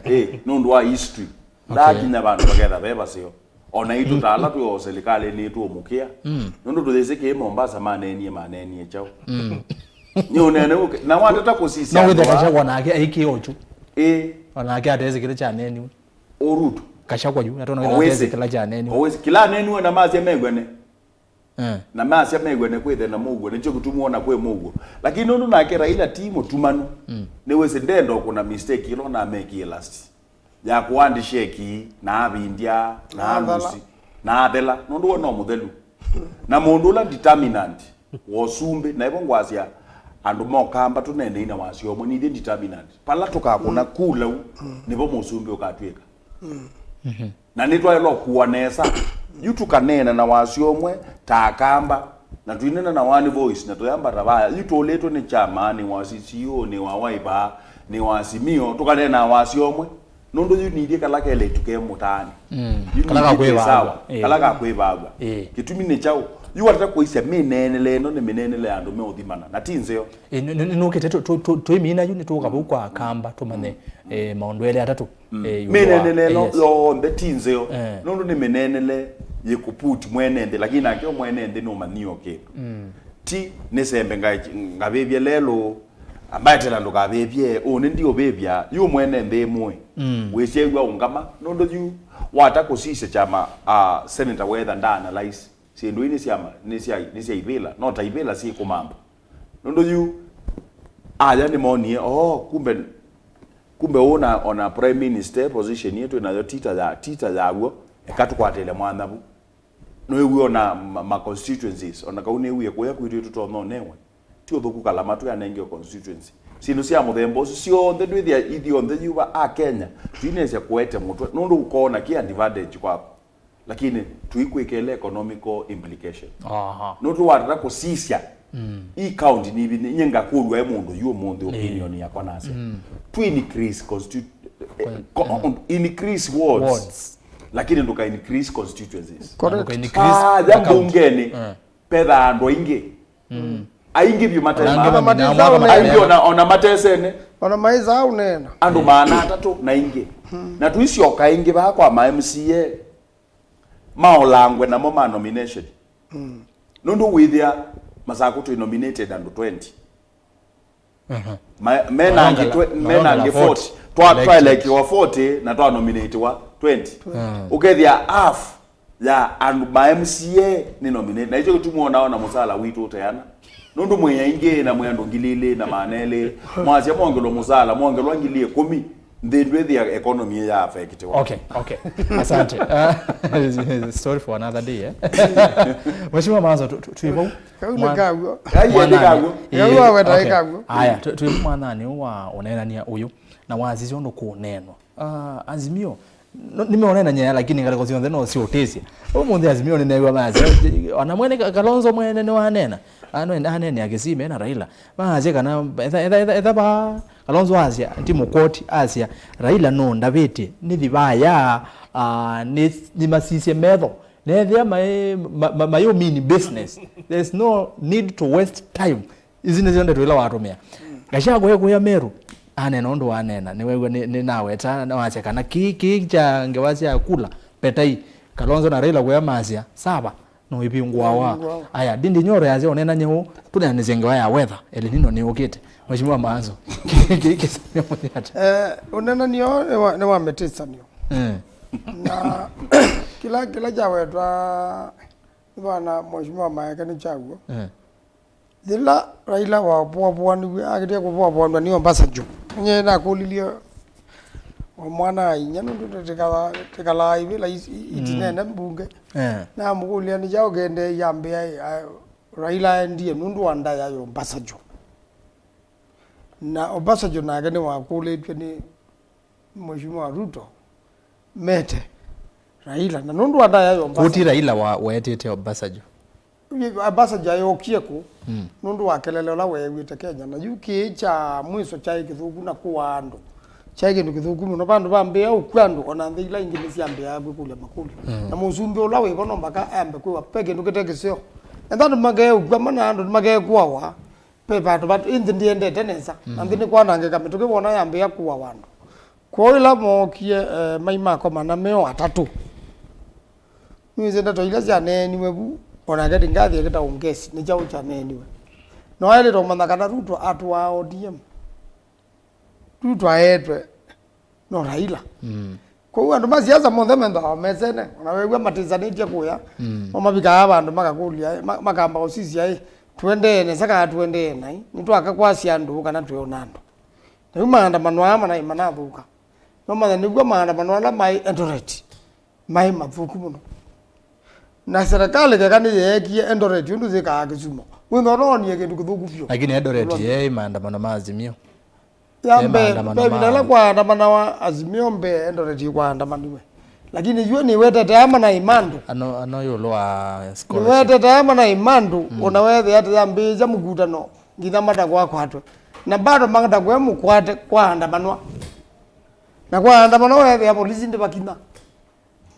Eh, nũndũ wa history. Ndakinya vandũ vaketha ve vaseo. Ona itũ ta ala twĩ o silikalĩnĩ tũũmũkĩa. Nũndũ tũyĩsĩ kĩĩ Mombasa maneenie, maneenie kyaũ. Nĩ ũnene ũke. Na watata kũsisya no wĩthe andũ aa. Kachagwa nake aikie ochu. Ĩ. Onake atesĩ kĩla kyaneeniwe. Ũrutu. Kachagwa yu, natona wĩthe atesĩ kĩla kyaneeniwe. Owĩsĩ kĩla aneeniwe na masya mew'ane. Eh. Na masya mew'ane kwĩthe na mũuo, nĩkyo kĩtumi wona kwĩ mũuo. Lakini nũndũ nake Raila ti mũtumanu, nĩwĩsĩ ndenda ũkũna mistake ĩla namekie last. Ya kũandi sheki, na avindya, na alusi, na athela, nũndũ we no mũthelu. Na mũndũ ũla determinant wa ũsumbĩ, na ĩvo ngwasya andũ mokamba tũneenei na wasya ũmwe, nithyĩ determinant. Pala tũkakũna kula u, nĩvo mũsumbĩ ũkatw'ĩka. Na nĩtwaĩlwa kũa nesa. Yu tũkaneena na wasya ũmwe ta akamba, na tũineena na one voice, na tũyambata vaya. Yu tũlĩtwe nĩ kyama, nĩ wa C C U, nĩ wa Wiper, nĩ wa Azimio, tũkaneena na wasya ũmwe. Nũndũ yu nithyĩ kala kelĩtu ke mũtaanĩ. Yu kala nithyĩ twĩ sawa, ĩĩ. Kala kakwĩvaw'a. Ĩĩ. Kĩtumi nĩ kyaũ? Yu watata kũisya mĩneenele ĩno nĩ mĩneenele ya andũ meũthimana, na ti nzeo. Ĩĩ, nĩ- nĩ- nĩnũkĩte tũ- tũ- tũ- twĩmina yu nĩtũũka vau kwa akamba tũmanye eh, maũndũ elĩ atatũ. Eh, ĩũlũ wa- mĩneenele ĩno eh, yes. Yonthe ti nzeo. Eh. Nũndũ nĩ mĩneenele yĩkũputi mwene nthĩ, lakini nake mwene nthĩ nũmanyio kĩndũ. Ti nĩsembe nga- ngavĩvye lelũ, ambaetela ndũkavĩvye, ũnĩ ndiũvĩvya, yu mwene nthĩ mũĩ. Wĩsyew'a ũngama, nũndũ yu wata kũsisya kyama, ah, senator wetha nda analyze. Syĩndũ ii nĩ sya ma- nĩ sya- nĩ sya ivĩla, no ta ivĩla syĩ kũmamba. Nũndũ yu aya nĩmonie, oh, kumbe kumbe ũna ona prime minister position ĩĩ twĩ nayo tita ya tita yaw'o, eka tũkwatĩle mwanya vu. Nĩwĩw'e ona ma, ma constituencies, ona kau nĩwie kũya kwitũ tũtonya ũnewe. Ti ũthũku Kalama twĩ anengewe constituency. Syĩndũ sya mũthemba ũsu syonthe ndwĩthĩa ithyonthe yuva a Kenya twinĩsya kũete mũtwe nũndũ ũkoona kĩ advantage kwaku. Lakini tũikwĩkĩle economical implication. Aha. Nũndũ watata kũsisya, mm, ii county nivi, nye ngakũlw'a e mũndũ yu ũmũnthĩ, ĩĩ, opinion yakwa nasya. Mm. Tu increase constitu-, eh, co-, increase wards. Wards. Lakini ndũka increase constituencies. Correct. Ndũka increase, ah, ya county. Mbungeni. Eh. Petha andũ aingĩ. Mm. Aingĩ vyũ mate-, ona angĩ ma-, mamina, aingĩ ona ona matesene. Ona maisa ũneena. Andũ maana atatũ na aingĩ. Mm. Na tuisyoka aingĩ vaa kwa ma M C A. Maolangwe namo ma nomination. Mm. Nũndũ wĩthĩa Masakũ twĩ nominated andũ twenty. Mhm. Ma-, mena angĩ twe-, mena angĩ forty. Twa-, twaelekiwa forty na twanominatiwa twenty. Mm. Ũkethĩa half ya andũ ma M C A nĩ nominate. Na icho kĩtumi wona ona mũsala witũ ũteana. Nũndũ mwĩ aingĩ na mwĩ andũ ngili ilĩ na maana elĩ. Mwasya mwongelwa mũsala, mwongelwa ngili ĩkũmi. Nthĩ ndwĩthĩa economy ya affectiwa. Okay, okay. Asante. Uh, story for another day, eh? Mheshimiwa Maanzo, tu-, tu-, twĩ vau. Kau nĩ kaw'o. Ai, nĩ kaw'o. Kau waweta nĩ kaw'o. Aya, tu-, twĩ mwananĩ ũũ wa ũneenany'a ũyũ, na wasisya ũndũ kũneenwa. Ah, Azimio, no, nĩmeũneenany'a, lakini ngalĩko syonthe no siũtĩsye. Ũmũnthĩ Azimio nĩneew'a masya, ona mwene Ka-, Kalonzo mwene nĩwaneena. Ano-, aneenea Kisime na Raila. Maasya kana, etha, etha, etha, etha va, Kalonzo asya, ti mũkoti, asya, Raila no ndavĩtye, nĩthi vaya, ah, nĩ, nĩmasisye metho. Nethĩa mai, ma, ma, mayũ mean business. There's no need to waste time. Ici nĩsyo ndeto ila watũmĩa. Gachagua ekũya Meru, aneena ũndũ waneena, nĩwew'a nĩ, nĩnaweta, nawasya kana kĩĩ, kĩĩ kya ngewa sya kula, petai, Kalonzo na Raila kũya masya, sawa, no ivingũawa. Ivingũawa. Aya, Ndindi Nyoro yasya ũneenany'e ũũ, tũneanĩsye ngewa ya weather, El Nino nĩyũkĩte. Mheshimiwa Maanzo, kĩĩ, kĩĩ kĩsania mũthĩ ata? Eh, ũneenany'o nĩ wa, nĩ wa mĩtĩsanĩo. Eh. Na kĩla, kĩla kyawetwa nĩ vana Mheshimiwa Maeke nĩ kyaw'o. Eh. Yĩla Raila wavũavũaniw'e, akĩtie kũvũavũanw'a nĩ Obasanjo. Nye nakũlilye o mwana wa inya, nũndũ tĩkalaa ivĩla itinene mbunge. Eh. Namũkũlya nĩ kyaũ kĩendee yambĩa, a, Raila aendie nũndũ wa ndaĩa ya Obasanjo. Na Obasanjo nake nĩwakũlĩtw'e nĩ Mheshimiwa Ruto mete Raila, na nũndũ wa ndaĩa ya Obasanjo. Kũti Raila wa-, weetĩte Obasanjo. Obasanjo ayookie kũ nũndũ wa kelele ũla weew'ĩte Kenya, na yu kĩĩ kya mwiso kyaĩ kĩthũku na kũaa andũ. Kyaĩ kĩndũ kĩthũku mũno. Vandũ vambĩĩa ũkw'a andũ, ona nthĩ ila ingĩ nĩsyambĩĩaa kwĩkũlya makũlyo. Na mũsumbĩ ũla wĩvo no mbaka ambe kwĩwa ve kĩndũ kĩte kĩseo. Ethĩwa andũ makeũkw'a mana andũ nĩmakekũawa. Ve vandũ vat-, ĩ nthĩ ndĩendete nesa, na nthĩ nĩkwanangĩka, mĩtũkĩ wona yambĩĩa kũawa andũ. Kwoou ĩla mookie, eh, mai makomana me o atatũ, nĩwĩsĩ ndeto ila syaneeniwe vu, o nake ndingathi ekĩta ũngesi nĩ kyaũ kyaneeniwe. No aĩlĩte ũmanya kana Ruto atũaa O D M. Ruto aetwe no Raila. Mm. Kwoou andũ ma siasa monthe mendaa mesene, ona weew'a matĩsanĩtye kũya, mm, no mavikaa vandũ makakũlya, ma-, makamba ũsisya, ĩ, tũendee nesa kana tũendee naĩ? Nĩtwaka kwasya andũ kana twĩona andũ? Na yu maandamano aa manaĩ manathũka. No manya nĩw'o maandamano ala maĩ Eldoret maĩ mathũku mũno. Na serikali keka nĩyeekie Eldoret ũndũ yĩkaa Kisumu, wĩthwa noonie kĩndũ kĩthũku vyũ. Lakini Eldoret yeĩ maandamano ma Azimio. Ya mbee, mbee, ĩvinda ĩla kwaandamanawa Azimio mbee, Eldoret kwaandamaniwe. Lakini yu nĩwetete ama na imandũ. Ano, ano ĩũlũ wa scholarship. Nĩwetete ama na imandũ, mm, ona wethĩa atĩ yambĩĩsya mũkutano, nginya matakwa akwatwe. Na bado matakwe mũkwate kwaandamanwa. Na kwaandamanwa wethĩa polisi ndĩvakinya.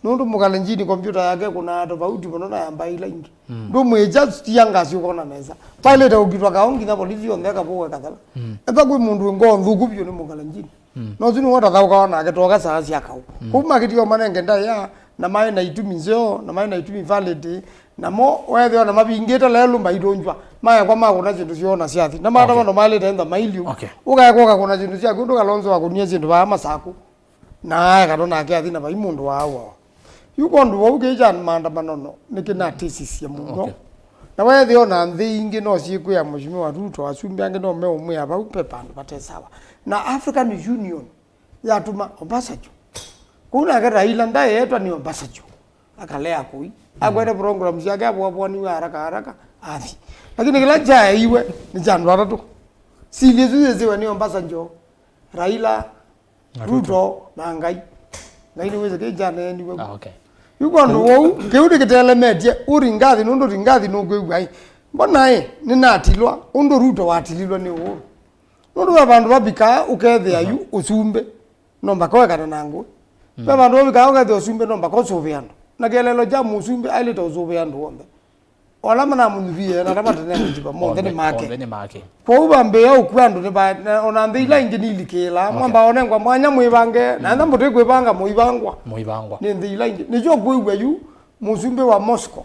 Nũndũ Mũkalenjini kompyuta yake ĩkũnaa tofauti mũno na ya mbaĩ ila ingĩ. Mm. Ndũmwĩkya tear gas ũkona nesa. Vaĩlĩte ũkitwa kaũ nginya polisi yonthe ĩkavũwa ĩkathela. Mm. Ethĩwa kwĩ mũndũ wĩ ngoo nthũku vyũ nĩ Mũkalenjini. Mm. Na ũsu nĩwe ũtathaũkawa nake twoka saa sya kaũ. Mm. Kwoou makĩtie manenge ndaĩa na maĩ na itumi nzeo, na maĩ na itumi valid, namo weethĩa ona mavingĩte lelũ maitũnzwa. Maekwa makũna syĩndũ syoo na syathi. Na maandamano maĩlĩte ntha mailye ũu. Okay. Ũkaekwa ũkakũna syĩndũ syaku, ũndũ Kalonzo wakũnie syĩndũ vaa Masaku. Na aekatwa nake athi na vai mũndũ waawa. Yu kwondũ wau kĩĩ kya maandamano no nĩkĩnatĩsisye mũno. Okay. Na weethĩa ona nthĩ ingĩ no syĩkwĩa Mheshimiwa Ruto, asumbĩ angĩ no meũmwĩa vau ve vandũ vate sawa. Na African Union yatuma Obasanjo. Kũu nake Raila ndaeetwa nĩ Obasanjo. Akalea kũi. Akwete program syake avũavũaniw'e haraka haraka athi. Lakini kĩla kyaeiwe nĩ kya andũ atatũ. Sili ĩsu yĩsĩwe nĩ Obasanjo, Raila, na Ruto. Ruto na Ngai. Ngai nĩwĩsĩ kĩĩ kyaneeniwe. Ah, okay. Yu kwondũ wou, kĩu nĩkĩtelemetye, ũringathi nũndũ ũringathi nũkwĩw'a-ĩ. Mbona-ĩ, nĩnatilwa, ũndũ Ruto watililwe nĩ Uhuru. Nũndũ ve vandũ vavikaa ũkethĩa yu ũsumbĩ, no mbaka wekane na ngũĩ. Mm. Ve vandũ vavikaa ũkethĩa ũsumbĩ, no mbaka ũsũvĩe andũ. Na kĩeleelo kya mũsumbĩ aĩlĩte ũsũvĩa andũ onthe. Ola manamũnyuvie na ala matanendiva monthe nĩ make. Onthe nĩ make. Kwoou vambĩĩa ũkw'a andũ nĩ va-, na ona nthĩ ila ingĩ nilikĩĩlaa. Okay. Mwamba onengwa mwanya mwĩvange, na ethĩwa mũtĩkwĩvanga mũivangwa. Mũivangwa. Nĩ nthĩ ila ingĩ. Nĩkyo kwĩw'a yu mũsumbĩ wa Moscow.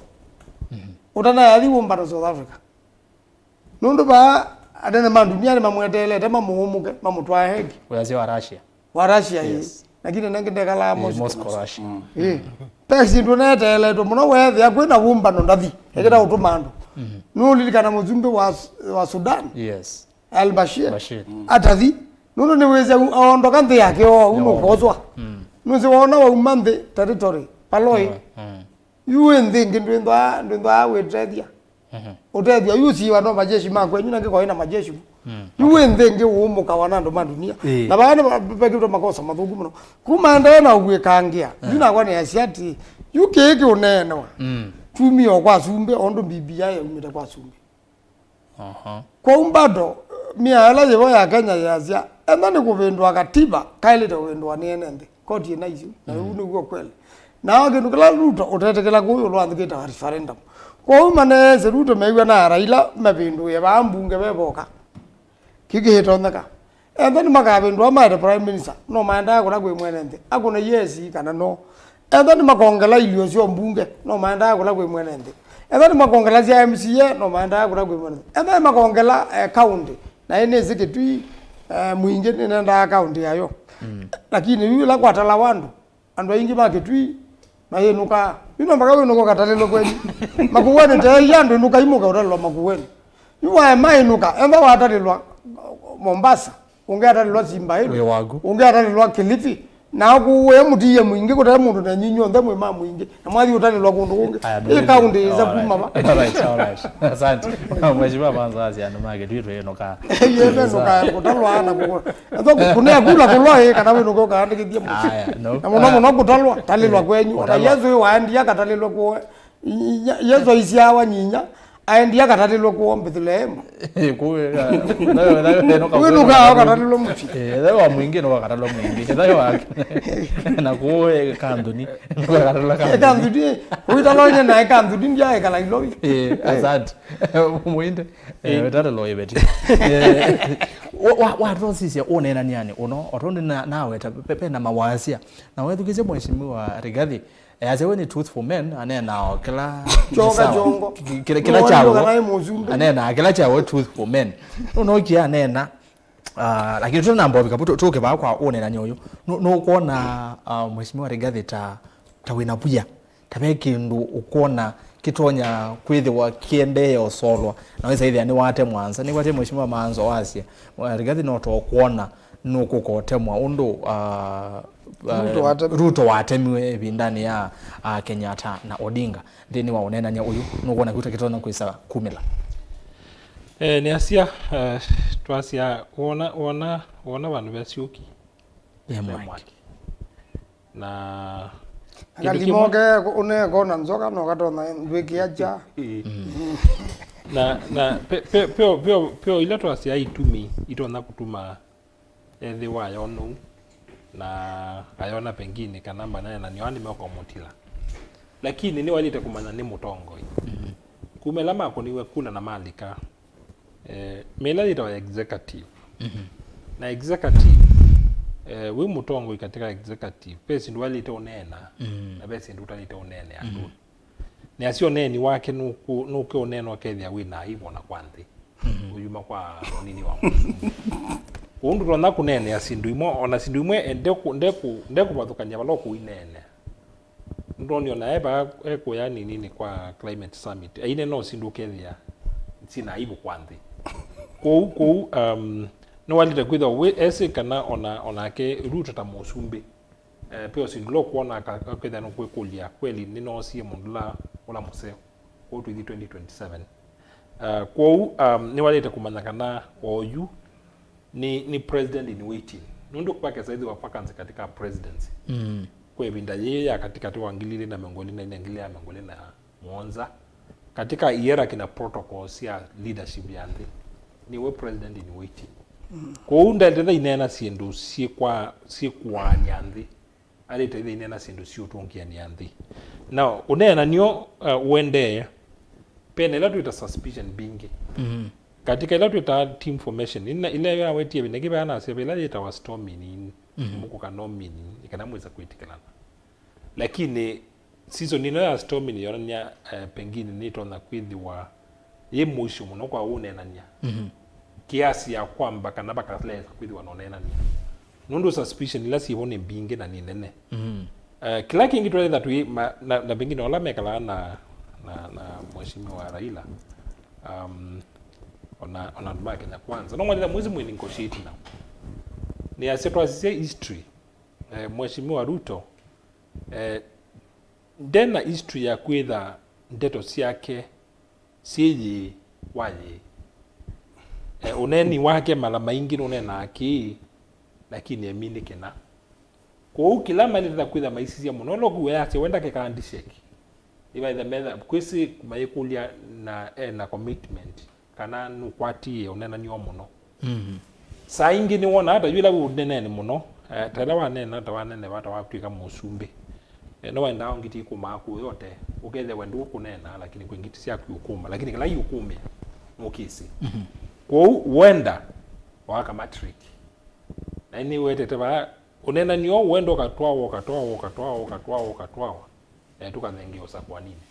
Mhm. Ũtanayathi wũmbano South Africa. Nũndũ vaa anene ma ndunia nĩmamweteelete mamũũmũke, mamũtwae Hague. Ũyasya wa Russia. Wa Russia, ĩĩ. Yes. Lakini nangĩ ndekalaa Moscow. Moscow, Russia. Ĩĩ. Ve syĩndũ neteeletwe mũno, weethĩa kwĩna wũmbano ndathi. Ekĩta ũtũma andũ. Mhm. Nũũlilikana mũsumbĩ wa, wa Sudan? Yes. Al Bashir. Bashir. Atathi. Nũndũ nĩwĩsĩ aondoka nthĩ yake oou nũkoswa. Mm. Nũsĩ wona wauma nthĩ territory, paloi. Mm. Yu wĩ nthĩ ĩngĩ ndwĩthwaa, ndwĩthwaa wĩtethya. Mhm. Ũtethyo yu ũsiĩwa no majeshi ma kwenyu, na ngĩkoĩ na majeshi. Mm. Yu wĩ nthĩ ĩngĩ ũũmũkawa na andũ ma dunia. Ĩĩ. Na vaa nĩ vekĩtwe makosa mathũku mũno. Kuma endae na ũkwĩkangĩa. Yu nakwa nĩasya atĩ, yu kĩĩ kĩũneenewa. Mm. Tumie o kwa sumbĩ, o ũndũ B B I yaumĩte kwa sumbĩ. Aha. Kwoou bado, mĩao ĩla yĩvo ya Kenya yĩasya, enda nĩ kũvĩndũa katiba, kaĩlĩte kũvĩndũa nĩ ene nthĩ. Koti ĩna isu, na ũu nĩw'o kweli. Nao kĩndũ kĩla Ruto ũtetĩkĩla kũu ĩũlũ wa nthĩ kĩtawa referendum. Kwoou maneesĩ Ruto mew'a na Raila mavĩndũĩe vaa mbunge vevoka. Kĩu kĩitonyeka. Ethwa nĩmakavĩndũa maete prime minister, no maendaa kũla kwĩ mwene nthĩ. Akũne yes kana no. Ethwa nĩmakongela ilio syo mbunge, no maendaa kũla kwĩ mwene nthĩ. Ethwa nĩmakongela sya M C A, no maendaa kũla kwĩ mwene nthĩ. Ethwa nĩmakongela, eh, county, na ĩ nĩsĩ Kitui, eh, Mwingi nĩnendaa county yayo. Mm. Lakini yu ĩla kwatalawa andũ, andũ aingĩ ma Kitui mayĩnũkaa. Yu no mpaka wĩnũka ũkatalĩlwe kwenyu. Makueni, teeia andũ, ĩnũkai mũke ũtalĩlwa Makueni. Yu waema ĩnũka, ethwa watalĩlwa Mombasa, ũngĩ atalĩlwa Simba Hill, wĩ waku, ũngĩ atalĩlwa Kilifi, na kũũ wĩ mũtiie mũingĩ, kũte mũndũ nenyu inyw'onthe mwĩ ma mũingĩ, na mwathi ũtalĩlwa kũndũ kũngĩ. Aya, ĩ kaũndĩ ĩsa kuma va? All right, all right. Asante. Mheshimiwa Manzo asya andũ make twĩ twĩnũka. Yende nũka kũtalwa na kũkũ. Ethwa kũnea kula kũlwa ĩ kana wĩnũka ũkaandĩkĩthie mũsyĩ. Aya, no. Na mũno mũno kũtalwa, talĩlwa kwenyu. Ona Yesu ĩ waendie akatalĩlwa kũũ. Ye-, Yesu aisyawa nyinya, aendie akatalĩlwe kũũ Mbethilemu. Kũũ, eh, nayo, nayo, nayo, wĩnũkaa ũkatalĩlwe mũsyĩ. Eh, ethĩwa wa mũingĩ nũkatalwa mũingĩ. Ethĩwa wa, na kũũ, eh, kanthuni, nũkatalwa kanthuni. Kanthuni, ũitalonye nae kanthuni ndyaekala ilovi. Eh, asante. Mũinde. Eh, eh, wetalĩlwa ĩveti. Eh, wa, wa, watosisya ũneenany'anĩ ũno, o tondũ na, naweta, pe, pe na mawasya. Na wethukĩsye Mheshimiwa Rigathi, easya we nĩ truthful man, aneenaa o kĩla kyoka kyongo. Kĩla, kĩla kyawo. Aneenaa kĩla kyawo truthful man. Nũnokie aneena, ah, lakini tũtanamba ũvika vu, tũ-, tũke vaa kwa ũneenany'a ũyũ. Nũ-, nũkwona, ah, Mheshimiwa Rigathi ta, ta wĩna vuya, ta ve kĩndũ ũkwona kĩtonya kwĩthĩwa kĩendee ũsolwa, na wĩsa ĩthĩa nĩwatemwa nza. Nĩkwatĩ Mheshimiwa Manzo wasye, Rigathi no tokwona nũkũka ũtemwa ũndũ, ah, ah, Ruto watemi-, Ruto watemiwe ĩvindanĩ ya, ah, Kenyatta na Odinga. Nthĩnĩ wa ũneenany'a ũyũ, nũkwona kĩu ta kĩtonya kwĩsa kumĩla? Eh, nĩasya, eh, twasya, wona, wona, wona vandũ ve syũki, ve mwaki. Ve mwaki. Na kĩndũ kĩmwe, akalimoke ũnekona nzoka no katonya ndwĩkĩa kya. Ĩĩ. Na, na pe, pe, peo, peo, peo ila twasya itumi itonya kũtuma ethĩwa ayona ũu, na ayona pengine kana manene na nĩoa nĩmeũkamũtila. Lakini nĩwaĩlĩte kũmanya nĩ mũtongoi. Mhm. Kuma ĩla makũniwe kula na malika, eh, mĩla yĩtawa executive. Mhm. Na executive, eh, wĩ mũtongoi katika executive, ve syĩndũ waĩlĩte ũneena, mhm, na ve syĩndũ ũtaĩlĩte ũneenea andũ. Mhm. Nĩasya ũneeni wake nũkũ-, nũke ũneena ũkethĩa wĩ na aibu ona kwa nthĩ. Mhm. Ũyuma kwa ũnini wa mũsumbĩ. Kwoou ndũtonya kũneenea syĩndũ imwe, ona syĩndũ imwe e, ndekũ-, ndekũ-, ndekũvathũkany'a vala ũkũineenea. Nĩtwonio nae vaa ekũya ninini kwa climate summit. Aine no syĩndũ ũkethĩa syĩ na aibu kwa nthĩ. Kwoou, kwoou, um, nĩwaĩlĩte kwĩthĩwa wĩ esĩ kana ona, onake Ruto ta mũsumbĩ. Eh, peo syĩndũ ila ũkwona aka-, akethĩa nũkwĩkũlya, kweli nĩnoosie mũndũ ũla, ũla mũseo. Kwoou tũithi twenty twenty-seven. Eh, kwoou, um, nĩwaĩlĩte kũmanya kana oyu nĩ, nĩ president in waiting. Nũndũ kwakesa ĩthĩwa vacancy katika presidency. Mm. Kwa ĩvinda yĩĩ ya katikati wa ngili ilĩ na mĩongo ĩlĩ na inya, ngili ya mĩongo ĩlĩ na mũonza, katika hierarchy na protocol sya leadership ya nthĩ, nĩwe president in waiting. Mm. Kwoou ndaĩlĩte ineena syĩndũ syĩkwa-, syĩkũaany'a nthĩ. Aĩlĩte ĩthe ineena syĩndũ syĩũtũngĩanĩa nthĩ. Na ũneenany'o, uh, ũendee, pena ĩla twĩta suspicion mbingĩ. Mhm. Katika ĩla twĩtaa team formation, ina-, ila yawetie ĩvinda ĩngĩ vaya nasya ĩla yĩtawa storming, mhm, mũkũka nomini, ĩ kana mwĩsa kwĩtĩkĩlana. Lakini season ĩno ya storming yonany'a, eh, pengine nĩtonya kwĩthĩwa yĩ mũisyo mũno kwa ũneenany'a. Mhm. Kiasi ya kwamba kana vakalesa kwĩthĩwa na ũneenany'a. Nũndũ suspicion ila syĩvo nĩ mbingĩ na nĩ nene. Mhm. Eh, kĩla kĩngĩ tũletha twĩ ma-, na, na pengine ola mekalaa na, na, na Mheshimiwa Raila, um, ona, ona andũ ma Kenya Kwanza. No mwanitha mwezi mwĩ negotiate nao. Nĩasya twasisya history. Eh, Mheshimiwa Ruto, eh, ndena history ya kwĩtha ndeto syake syĩ yĩĩ wa yĩĩ. Eh, ũneeni wake mala maingĩ nũneenaa kĩĩ, lakini eminĩ kĩna. Kwoou kĩla maĩlĩte kwĩtha maisisya mũno, ĩla ũkwĩw'a yasya wenda keka handshake. Ĩvaitha metha, kwĩsĩ mayĩkũlya na ena commitment, kana nũkwatie ũneenany'o mũno. Mhm. Saa ingĩ nĩwonaa ta yu ĩla wĩ ũneenanĩ mũno, eh, ta ĩla waneena, ta wanene vata watw'ĩka mũsumbĩ. Eh, nĩwaendaa ngiti ikũmaa kũũ yote, ũkethĩa we ndũkũneena, lakini kwĩ ngiti syaku iũkũma, lakini kĩla iũkũmĩa, nũkĩsĩ. Mhm. Kwoou, wenda, waka matrick. Na nĩwetete vaa, ũneenany'o ũũ wenda ũkatwawa, ũkatwawa, ũkatwawa, ũkatwawa, ũkatwawa. Eh, tũkathengea ũsakũanĩnĩ.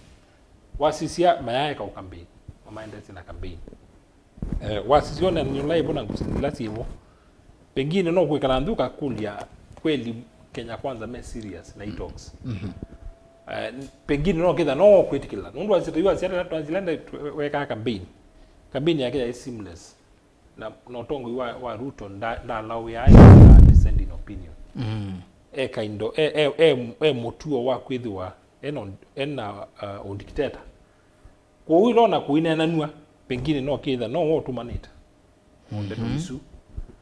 Wasisya mayaeka ũkambeini, mamaendesye na kambeini. Eh, wasisya ũneenany'o ũla ĩvo na ngũsĩ ila syĩvo. Pengine no kwĩkala nthĩ ũkakũlya kweli Kenya Kwanza me serious na e talks. Mhm. Eh, pengine no kĩtha no kwĩtĩkĩla. Nũndũ wasisya yu wasisya tata twanzilenda wekaa kambeini. Campaign yake yaĩ seamless. Na, na ũtongoi wa, wa Ruto nda-, ndalaũĩaa ĩndĩ ya dissenting opinion. Mm. E kaindo, e, e, e, e mũtuo wa kwĩthĩwa ena, ena, uh, ũndikiteta. Kwoou ĩla ona kũineenanw'a, pengine no kĩtha, no wotũmanĩte. Ndeto isu.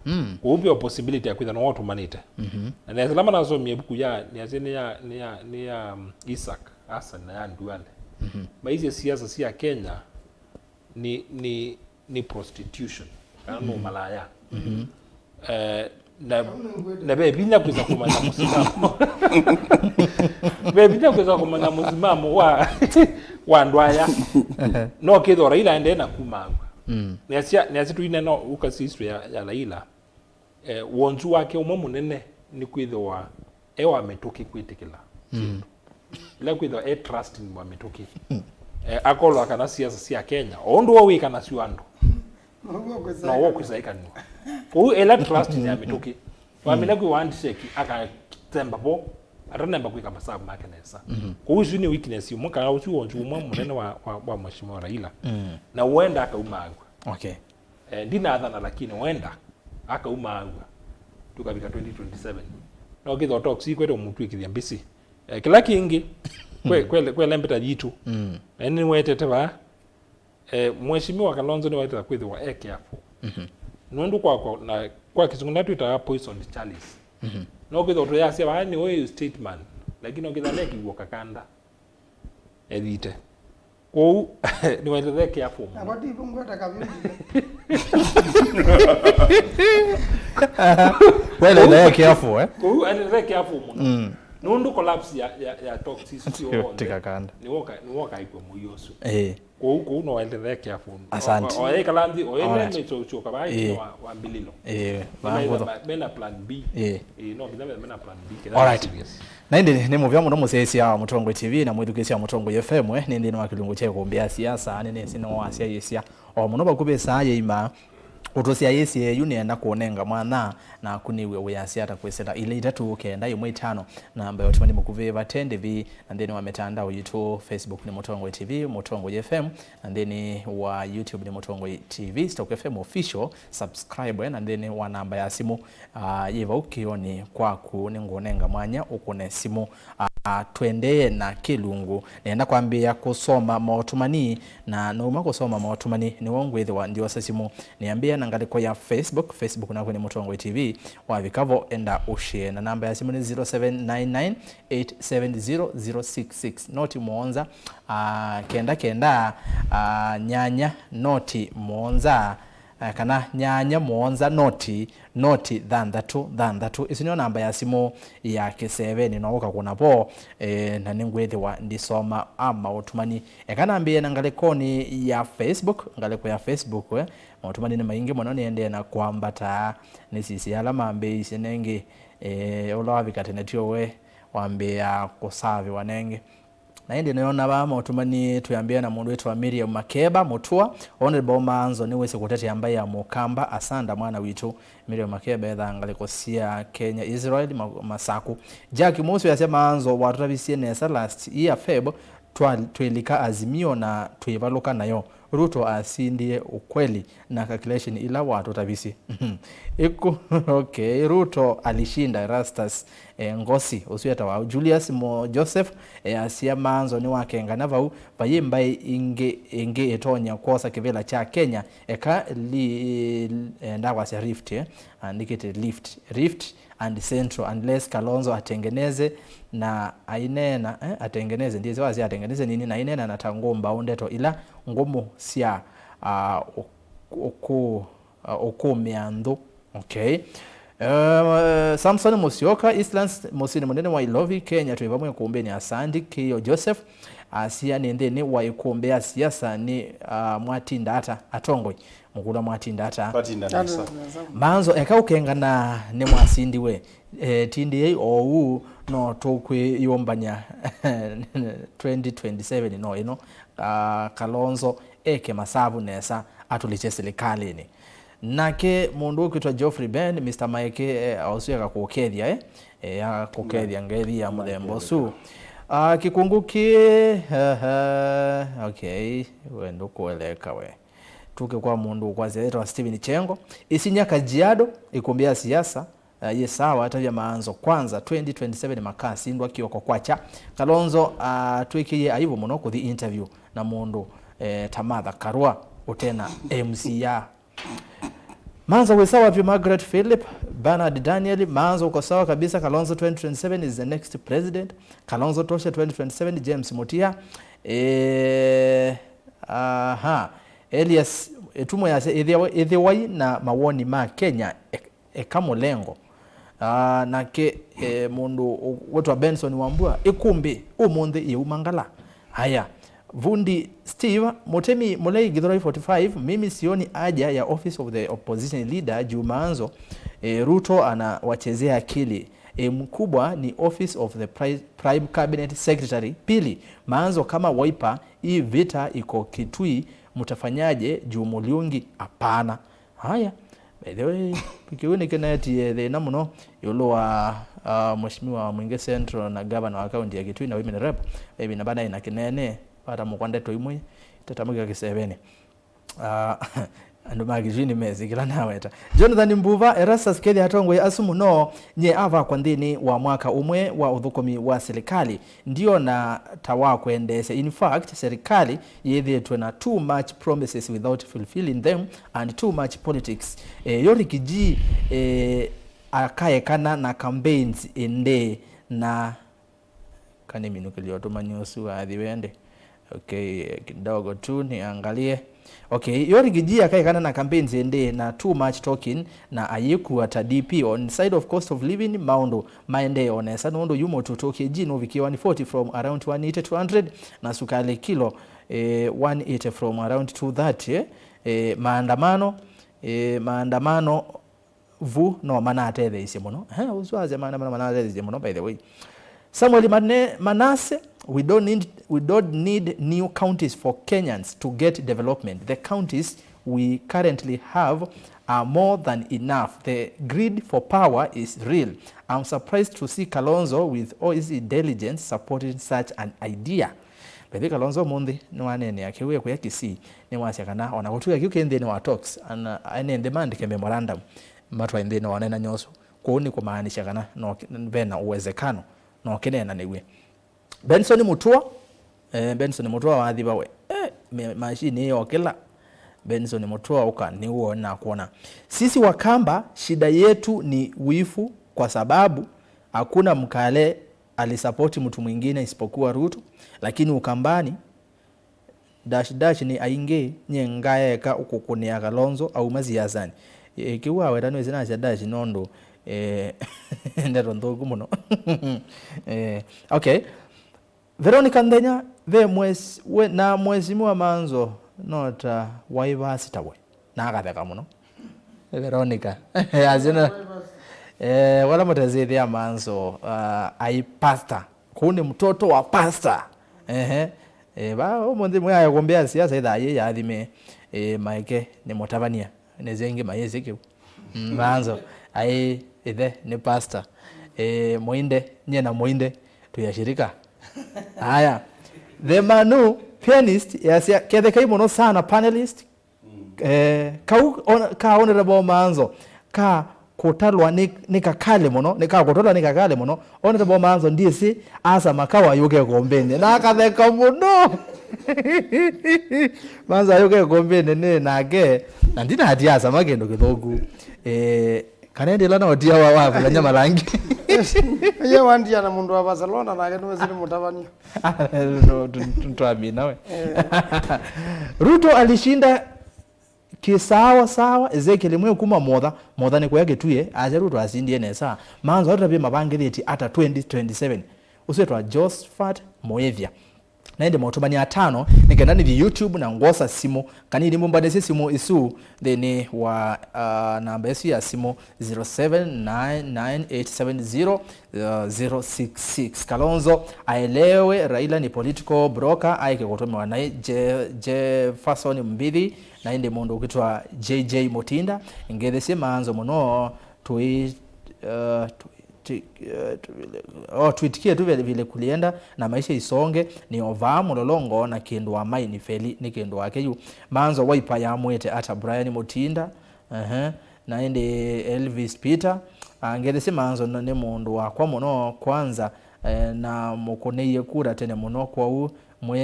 Mm. Kwoou ve possibility ya kwĩtha no wotũmanĩte. Mhm. Na nesa ĩla manasomie ĩvuku ya, nĩasya nĩ ya, nĩ ya, nĩ ya, um, Isaac Hassan na ya Duale. Mhm. Maisye siasa sya Kenya nĩ, nĩ, nĩ prostitution, kana nĩ ũmalaya. Mhm. Eh, na, na ve vinya kwĩsa kũmanya mũsimamo. Ve vinya kwĩsa kũmanya mũsimamo wa, wa andũ aya. No kĩthwa Raila aendee na kumangwa. Mm. Nĩasya, nĩasya tũinena ũkasi history ya, ya Raila. Eh, wonzu wake ũmwe mũnene nĩ kwĩthĩwa e wa mĩtũkĩ kwĩtĩkĩla syĩndũ. Ĩla kwĩthĩwa e trusting wa mĩtũkĩ. Eh, akolwa kana siasa sya Kenya, o ũndũ wo wĩkanasyo andũ, no wo kwĩsa ĩkanw'a. Kwoou ĩla trusting ya mĩtũkĩ, wamina kwĩ wa handshake, akatemba vo, atanemba kwĩka masavu make nesa. Kwoou isu nĩ weakness ũmwe, kana ũsu wonzu ũmwe mũnene wa, wa, wa Mheshimiwa Raila. Na wenda akaumangwa. Okay. Eh, ndinathana, lakini wenda akaumangwa tukavika twenty twenty-seven. No kĩthwa talks ikwete ũmũtw'ĩkĩthya mbĩsĩ. Eh, kĩla kĩngĩ, kwe, kwe, kwe lembeta yitũ. Mm. Eh, nĩwetete vaa. Eh, Mheshimiwa Kalonzo nĩwetete kwĩthĩwa e careful. Mhm. Nũndũ kwakwa, na kwa Kĩsũngũ na twĩtaa poisoned chalice. Mhm. No kĩthwa tũyasya vaa nĩ ũĩ statesman, lakini no kĩthwa ne kĩw'o kakanda. Ethĩte. Kwoou, nĩwaĩlĩte careful mũno. Avo ti vungweta kavyũ. Waĩlĩte careful, eh? Kwoou aĩlĩte careful mũno. Mm. Nũndũ collapse ya, ya, ya talks isu syonthe, tikakanda, nĩwoka, nĩwoka ĩkw'a mũio ũsu. Eh. Kwoou, kwoou no waĩlĩte careful. Asante. O, o, o, ĩkala nthĩ, o, ĩla nĩsyoka vaa, eh, wa, wa mbililo. Eh, mena plan B. Eh. Eh, no nginya mena plan B. All right. Serious. Na ĩndĩ nĩ mũvea mũno mũsyaĩĩsya wa Mũtongoi T V na mwĩthukĩĩsya wa Mũtongoi F M, eh, nĩ nthĩnĩ wa kĩlungu kya ĩkũmbĩ ya siasa, nĩ nĩsĩ nĩwasyaĩĩsya o mũno vakuvĩ saa yĩima. Ũtũsyaĩĩsye yu nĩenda kũnenga mwanya naku nĩw'e wĩasya ata kwĩsĩla ilĩ itatũ kenda ĩmwe itano, namba ya ũtũmani mũkuvĩ vate ndĩvi, na nthĩnĩ wa mĩtandao yitũ, Facebook nĩ Mũtongoi T V, Mũtongoi F M, na nthĩnĩ wa YouTube nĩ Mũtongoi T V, Stock F M Official, subscribe, eh, na nthĩnĩ wa namba ya simũ, ah, yĩ vau kĩonĩ kwaku, nĩngũnenga mwanya ũkũne simũ. Ah, tũendee na kĩlungu. Nĩenda kwambĩĩa kũsoma maũtũmani, na nauma kũsoma maũtũmani, nĩw'o ngwĩthĩwa ndyosa simũ. Nĩambĩĩa na ngalĩko ya Facebook. Facebook naku nĩ Mũtongoi T V. Wavika vo, enda ũshare. Na namba ya simũ nĩ zero seven nine nine eight seven zero zero six six. Noti mũonza, ah, kenda kenda, ah, nyanya, noti mũonza, eh, kana nyanya mũonza noti, noti thanthatũ thanthatũ. Ĩsu nĩyo namba ya simũ ya kĩsevenĩ, no ũkakũna vo, eh, na nĩngwĩthĩwa ndisoma a maũtũmani. Eka nambĩĩe na ngalĩkonĩ ya Facebook, ngalĩko ya Facebook, eh, maũtũmani nĩ maingĩ mũno, nĩendee na kwambata, nĩsisye ala mambĩĩisye nengĩ, eh, ũla wavika tene tio we wambĩĩa kũsavĩwa nengĩ. Na ĩndĩ nĩona vaa maũtũmani twĩambĩa na mũndũ wĩtwa Miriam Makeba Mũtua, Honorable Maanzo nĩwĩsĩ kũtetea mbaĩ ya Mũkamba, asanda mwana witũ. Miriam Makeba ethaa ngalĩko sya Kenya, Israel, ma-, Masaku. Jack Musu yasya Maanzo watũtavisye nesa last year Feb, twa-, twĩlika Azimio na twĩvalũka nayo. Ruto asindie ukweli na calculation ila watũtavisye. Iku, okay, Ruto alishinda Erastus, eh, Ngosi, ũsu etawa Julius Mo Joseph, eh, asya Maanzo nĩwakengana vau, vayĩ mbaĩ ingĩ, ĩngĩ ĩtonya kwosa kĩvĩla kya Kenya, eka li-, eh, ndakwasya Rift, eh, andĩkĩte Lift, Rift, and Central, unless Kalonzo atengeneze na aineena, eh, atengeneze, ndiĩsĩ wasya atengeneze nini, na aineena na ta ngũmbaũ ndeto ila ngũmũ sya, ah, ũ-, ũkũ-, ah, ũkũmĩa nthũ. Okay. Eh, Samson Musyoka, Eastlands, mũsyĩnĩ mũnene wa Ilovi, Kenya, twĩ vamwe ĩkũmbĩnĩ. Asandi Kĩo Joseph, asia nĩ nthĩnĩ wa ĩkũmbĩ ya siasa nĩ, ah, mwatinda ata atongoi? Mũkũlwa mwatinda ata? Twatinda nesa. Maanzo eka ũkengana nĩmwasindiwe. Eh, tindĩei oou, no tũkwĩyũmbany'a twenty twenty-seven no ĩno. Ah, Kalonzo eke masavu nesa, atũlĩkye silikalĩnĩ. Nake mũndũ ũkwĩtwa Geoffrey Ben, Mister Mike, eh, ũsu eka kũkethya, eh? Eh, akũkethya ngethi ya mũthemba ũsu. Ah, kĩkũngũ kĩ, eh, eh, okay, we ndũkũeleka we. Tũke kwa mũndũ ũkwasya yĩtawa Stephen Chengo. Isinya Kajiado, ĩkũmbĩ ya siasa, uh, yĩ sawa, atavya Maanzo Kwanza twenty twenty-seven makasindwa kĩoko kwakya. Kalonzo, uh, twĩkĩie aibu mũno kũthi interview na mũndũ, eh, ta Martha Karua ũtena M C A. Maanzo wĩ sawa vyũ, Margaret Philip, Bernard Daniel, Maanzo uko sawa kabisa, Kalonzo twenty twenty-seven is the next president. Kalonzo tosha twenty twenty-seven, James Mutia. Eh, aha. Elias, ĩtumo yasya ĩthĩwa-, ĩthĩwai na mawoni ma Kenya, e-, eka mũlengo. Ah, nake, eh, mũndũ ũ-, wĩtwa Benson Wambua, ĩkũmbĩ, ũmũnthĩ yĩuma ngala. Haya, Vundi Steve, Mũtemi Mũlei, Githurai forty-five, mimi sioni haja ya office of the opposition leader juu Maanzo, eh, Ruto anawachezea akili. Eh, mkubwa ni office of the pri-, prime cabinet secretary. Pili, Maanzo kama Wiper, hii vita iko Kitui, mtafanyaje juu Muriungi? Hapana. Haya, by the way, kĩu nĩkĩnetie thĩna mũno ĩũlũ wa, uh, Mheshimiwa Mwingi Central na gavana wa kaunti ya Kitui na women rep. Ĩvinda vanaĩ na kĩnene, vata mũkwa ndeto imwe itatamũkĩka kĩsevenĩ. Uh, andũ ma Kitui nĩmesĩ kĩla naweta. Jonathan Mbuva, Erastus Kethi, atongoi asu mũno, nye avakwa nthĩnĩ wa mwaka ũmwe wa ũthũkũmi wa serikali. Ndiona ta wa kwendeesya. In fact, serikali yĩthĩĩtwe na too much promises without fulfilling them and too much politics. Eh, yo Riggy G, eh, akaekana na campaigns ĩndĩ na, kaniminũkĩlya ũtũmani ũsu wathi wende. Okay, kidogo tu niangalie. Okay, yo Riggy G akaekana na campaigns ĩndĩ na too much talking na ayĩkua ta D P on side of cost of living, maũndũ maendee o nesa nũndũ yu mũtu two K G nũvikie one forty from around one eighty, two hundred, na sukali kilo, eh, one eighty from around two thirty, eh, eh, maandamano, eh, maandamano vu no manatetheisye mũno. Eh, ũsu asya maandamano manatetheisye mũno, by the way. Samuel Mane-, Manase, we don't need, we don't need new counties for Kenyans to get development. The counties we currently have are more than enough. The greed for power is real. I'm surprised to see Kalonzo with all his intelligence supporting such an idea. By the way, Kalonzo ũmũnthĩ nĩwaneenea kĩu ekũya Kisii, nĩwasya kana ona kũtw'ĩka kĩu kĩ nthĩnĩ wa talks, ana, ene nthĩ maandĩke memorandum matwae nthĩnĩ wa ũneenany'a ũsu. Kũu nĩ kũmaanisya kana no, vena uwezekano no kĩneenanĩw'e. Benson Mutua, eh, Benson Mutua wathiva we. Eh, me-, machine ĩyo kĩla. Benson Mutua ũka nĩw'o nakwona. Sisi Wakamba, shida yetu ni wifu kwa sababu hakuna Mkale alisapoti mtu mwingine isipokuwa Ruto, lakini Ukambani, dash dash nĩ aingĩ, nyie ngaeka ũkũkũnĩa Kalonzo auma siasanĩ. Eh, kĩu waweta nĩwĩsĩ nasya dash nũndũ, eh, ndeto nthũku mũno. Eh, okay. Veronica Nthenya, ve mwes-, we, na Mheshimiwa Maanzo, no ta waivasi tawe. Na akatheka mũno. Veronica. Asina. Eh, wala mũtesĩthĩa Maanzo, uh, ai pastor. Kũu nĩ mtoto wa pastor. Ehe. Eh, va, ũmũnthĩ mwĩ aya kũmbĩa siasa ithaa yĩ yathime. Eh, maeke nĩ mũtavania. Nĩ zingi mayĩsĩ kĩu. Mm, Maanzo. Ai, ithe nĩ pastor. Eh, Mũinde, nyie na Mũinde, twĩ ashirika. Haya. The Manu, pianist, yasya, kethekai mũno sana, panelist. Eh, kau ona, ka Honorable Maanzo, ka kũtalwa nĩ, nĩ kakali mũno, nĩ ka kũtalwa nĩ kakali mũno. Honorable Maanzo ndĩsĩ asama kau ayũke kombeni. Na akatheka mũno. Maanzo ayũke kombeni nĩ nake, na ndinatia asama kĩndũ kĩthũku. Eh, kana ĩndĩ ĩla no tia wa, wa fulanya malangi. Ye wandia na mũndũ wa Barcelona nake nĩwĩsĩ nĩ mũtavania. No, tu-, tu-, twamina we. Eh. Ruto alishinda kisawa sawa, Ezekiel Mwe kuma Motha, Motha nĩ kũya Kitui, asya Ruto asindie nesa. Maanzo atavye mavangĩthĩtye ata twenty twenty-seven. Ũsu wĩtwa Josephat Mũĩthya. Na ĩndĩ maũtũmani atano, nĩ kenda nĩthi YouTube na ngwosa simũ, kana inimũmbanĩsye simũ isu nthĩnĩ wa, uh, namba ĩsu ya simũ, zero seven nine nine eight seven zero, uh, zero six six. Kalonzo aelewe Raila ni political broker, aeke kũtũmĩwa naĩ Je-, Jefferson Mbithi, na ĩndĩ mũndũ ũkĩtwa J J Mutinda. Ngethesye Maanzo mũno, tũi-, uh, tũi-, Ti-, eh, tuvile-, oh, twitikie tuvile kulienda na maisha isonge, ni ovaa mulolongo na kindu wa maini feli ni kindu wake yu. Manzo Waipa yamwite ata Brian Mutinda. Ehe. Na indi Elvis Peter, ah, ngethesye Manzo no-, ni mundu wakwa muno kwanza, eh, na mukunĩie kura tene muno, kwoou mwe,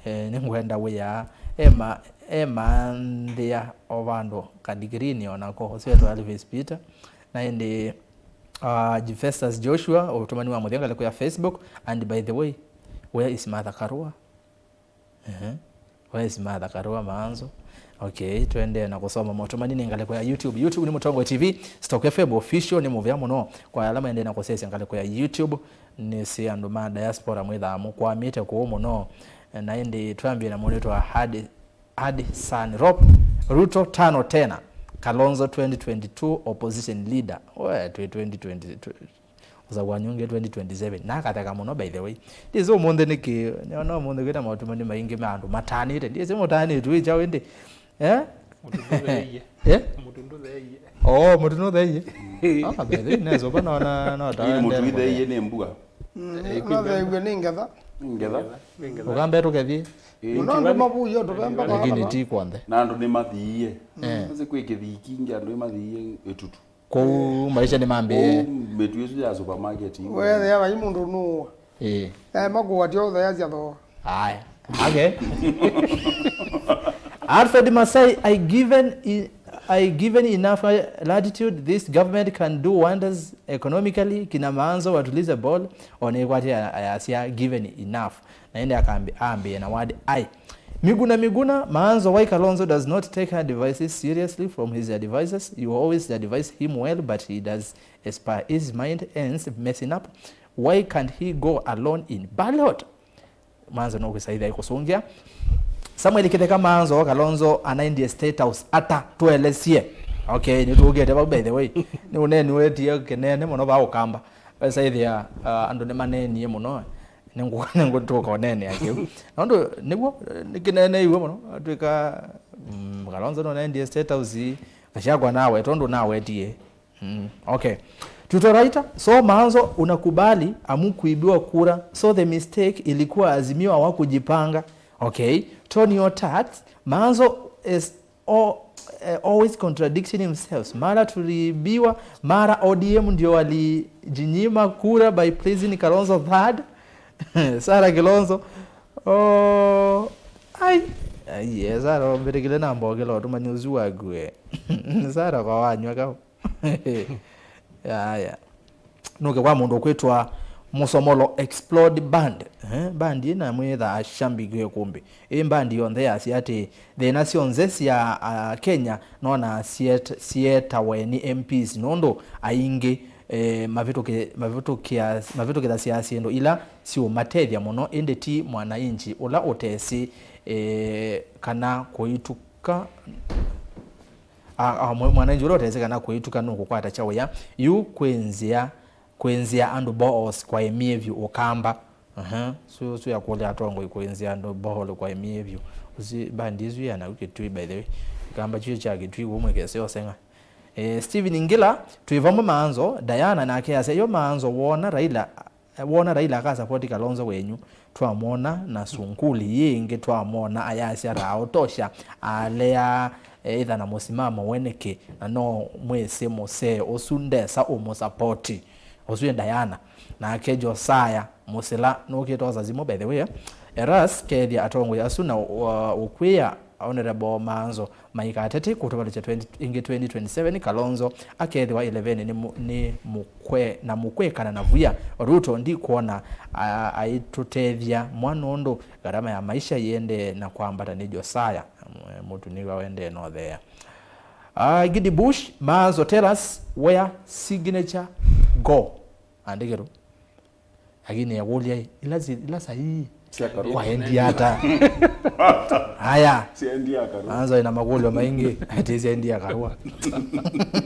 eh, nĩngwenda wĩa. Ema, emanthĩa o vandu kadigirini onako, ũsu etwa Elvis Peter. Na indi Uh, Festus Joshua, ũtũmani wa mũthya ngalĩko ya Facebook. And by the way, where is Martha Karua? Ehe. Where is Martha Karua Maanzo? Okay, twendee na kũsoma motũmani nĩ ngalĩko ya YouTube. YouTube nĩ Mũtongoi T V, Stock F M Official nĩ mũvea mũno. Kwa ala maendee na kũsesya ngalĩko ya YouTube, nĩ si andũ ma diaspora mwĩthaa mũkwamĩte kũũ mũno. Na ĩndĩ twambie na mũndũ wĩtwa Hadi Hadi San Rob, Ruto tano tena, Kalonzo twenty twenty-two opposition leader. We, twĩ twenty twenty, tw-, ũsakũa nyũngĩ twenty twenty-seven. Na akatheka mũno, by the way. Ndĩsĩ ũmũnthĩ nĩkĩ, nĩona ũmũnthĩ kwĩna maũtũmani maingĩ ma andũ matanĩte. Ndĩsĩ mũtanĩtwe ĩ kyaũ ĩndĩ. Eh? Mũtũndũ theie. Eh? Mũtũndũ theie. Oh, mũtũndũ theie. Ah, by the way, neza ũpa naona, no. Ĩĩ, mũtũndũ theie nĩ mbua. Mm, eh, natheew'e nĩ ngetha. Ngetha. Ũkambe tũkethie. Ĩĩ, mũno andũ mavuie tũvemba kwa lakini ti kwanthe. Na andũ nĩmathiie. Eh. Nĩsĩ kwĩ kĩthii kingĩ andũ nĩmathiie ĩtutu. Kũu maisha nĩmambĩĩe. Kũu mĩtu ĩsu ya supermarket ĩu. Wethĩa vai mũndũ nũũa. Ĩĩ. Eh, makũatia ũtheasya thooa. Aya. Okay. Alfred Masai, I given, I given enough latitude. This government can do wonders economically. Kina Maanzo watulize ball. Onekwatia ayasya given enough. Na ĩndĩ akambi-, ambĩe na word I. Miguna, Miguna, Maanzo, why Kalonzo does not take advices seriously from his advisors? You always advise him well, but he does aspire his mind ends messing up. Why can't he go alone in ballot? Maanzo no kwisaithia ikũsũngĩa. Samuel Kitheka, Maanzo, Kalonzo anaendie State House ata? Tuelesie. Okay, nĩtũkĩte vau, by the way. Nĩ ũneni wetie kĩnene mũno va Ũkamba. Wesaithia, uh, andũ nĩmanenie mũno. Nĩngũ-, nĩngũtũka ũneenea kĩu. Na ũndũ nĩw'o, nĩkĩneeneiwe mũno, atw'ĩka, mm, Kalonzo nũnendie State House, Gachagua nawe, tondũ nawetie. Mm, okay. Tuto Raita, so Maanzo unakubali amu kuibiwa kura, so the mistake ilikuwa Azimio hawakujipanga. Okay. Tony Otat, Maanzo is all, eh, always contradicting himself. Mara tuliibiwa, mara O D M ndio walijinyima kura by pleasing Kalonzo third. Sarah Kilonzo. Oh, ai. Ai, eh, Sarah, mbĩtĩkĩle na mbokelo, tumanye ũsu waku, eh. Sarah kwa wanywa kau. Yaya. Nũke kwa mũndũ ũkwĩtwa Mũsomolo Explode Band. Eh, band ĩna mwĩtha ashambiki we kũmbĩ. Ĩ band yonthe yasya atĩ thĩna syonthe sya, ah, Kenya nona siet-, sietawe nĩ M Ps nũndũ aingĩ, eh, mavĩtũkĩ-, mavĩtũkĩa-, mavĩtũkĩthasya syĩndũ ila siũmatethya mũno, ĩndĩ ti mwananchi ũla ũtesĩ, eh, kana kũituka, a, a, mwa-, mwananchi ũla ũtesĩ kana kũituka nũkũkwata kyaũya. Yu kwĩ nzĩa, kwĩnzĩa andũ boreholes kwaĩmie vyũ Ũkamba. Aha, su, su ya kũlya atongoi kwĩnzĩa andũ boreholes kwaĩmie vyũ. Ũsi bandi ĩsu yĩ naku Kĩtui, by the way. Kĩkamba kyu kya Kĩtui wũmwĩkese ũseng'a. Eh, Steven Ngila, twĩ vamwe Maanzo, Diana nake asya, yo Maanzo wona Raila, wona Raila akasapoti Kalonzo wenyu, twamwona na sunguli yĩngĩ twamwona ayasya raha ũtosha, alea, eh, ĩtha na mũsimamo we nĩkĩ, na no mwĩsĩ mũsee ũsu ndesa ũmũsapoti. Ũsu ĩ Diana. Nake Josiah Mũsila nũkĩte osa simũ, by the way. Eras, kethya atongoi asu na, uh, ũkwĩa Honorable Maanzo maikatete kũtũvalũkya twenty, ĩngĩ twenty twenty-seven, Kalonzo akethĩwa ĩleveni nĩ mũ-, nĩ mũkwe-, na mũkwekana na Vuya. Ruto ndikwona a-, aitũtethya mwa nũndũ gharama ya maisha yĩendee na kwambata nĩ Josiah. Mũ-, mũtuniwa wendee na ũthea. Ah, Gidi Bush, Maanzo, tell us where signature go. Andĩkĩtwe. Lakini yakũlya ĩ, ila si-, ila sahihi. Sya Karua. Kwaendie ata? Aya. Syaendie Karua. Anza ina makũlyo maingĩ. Ati syaendie Karua.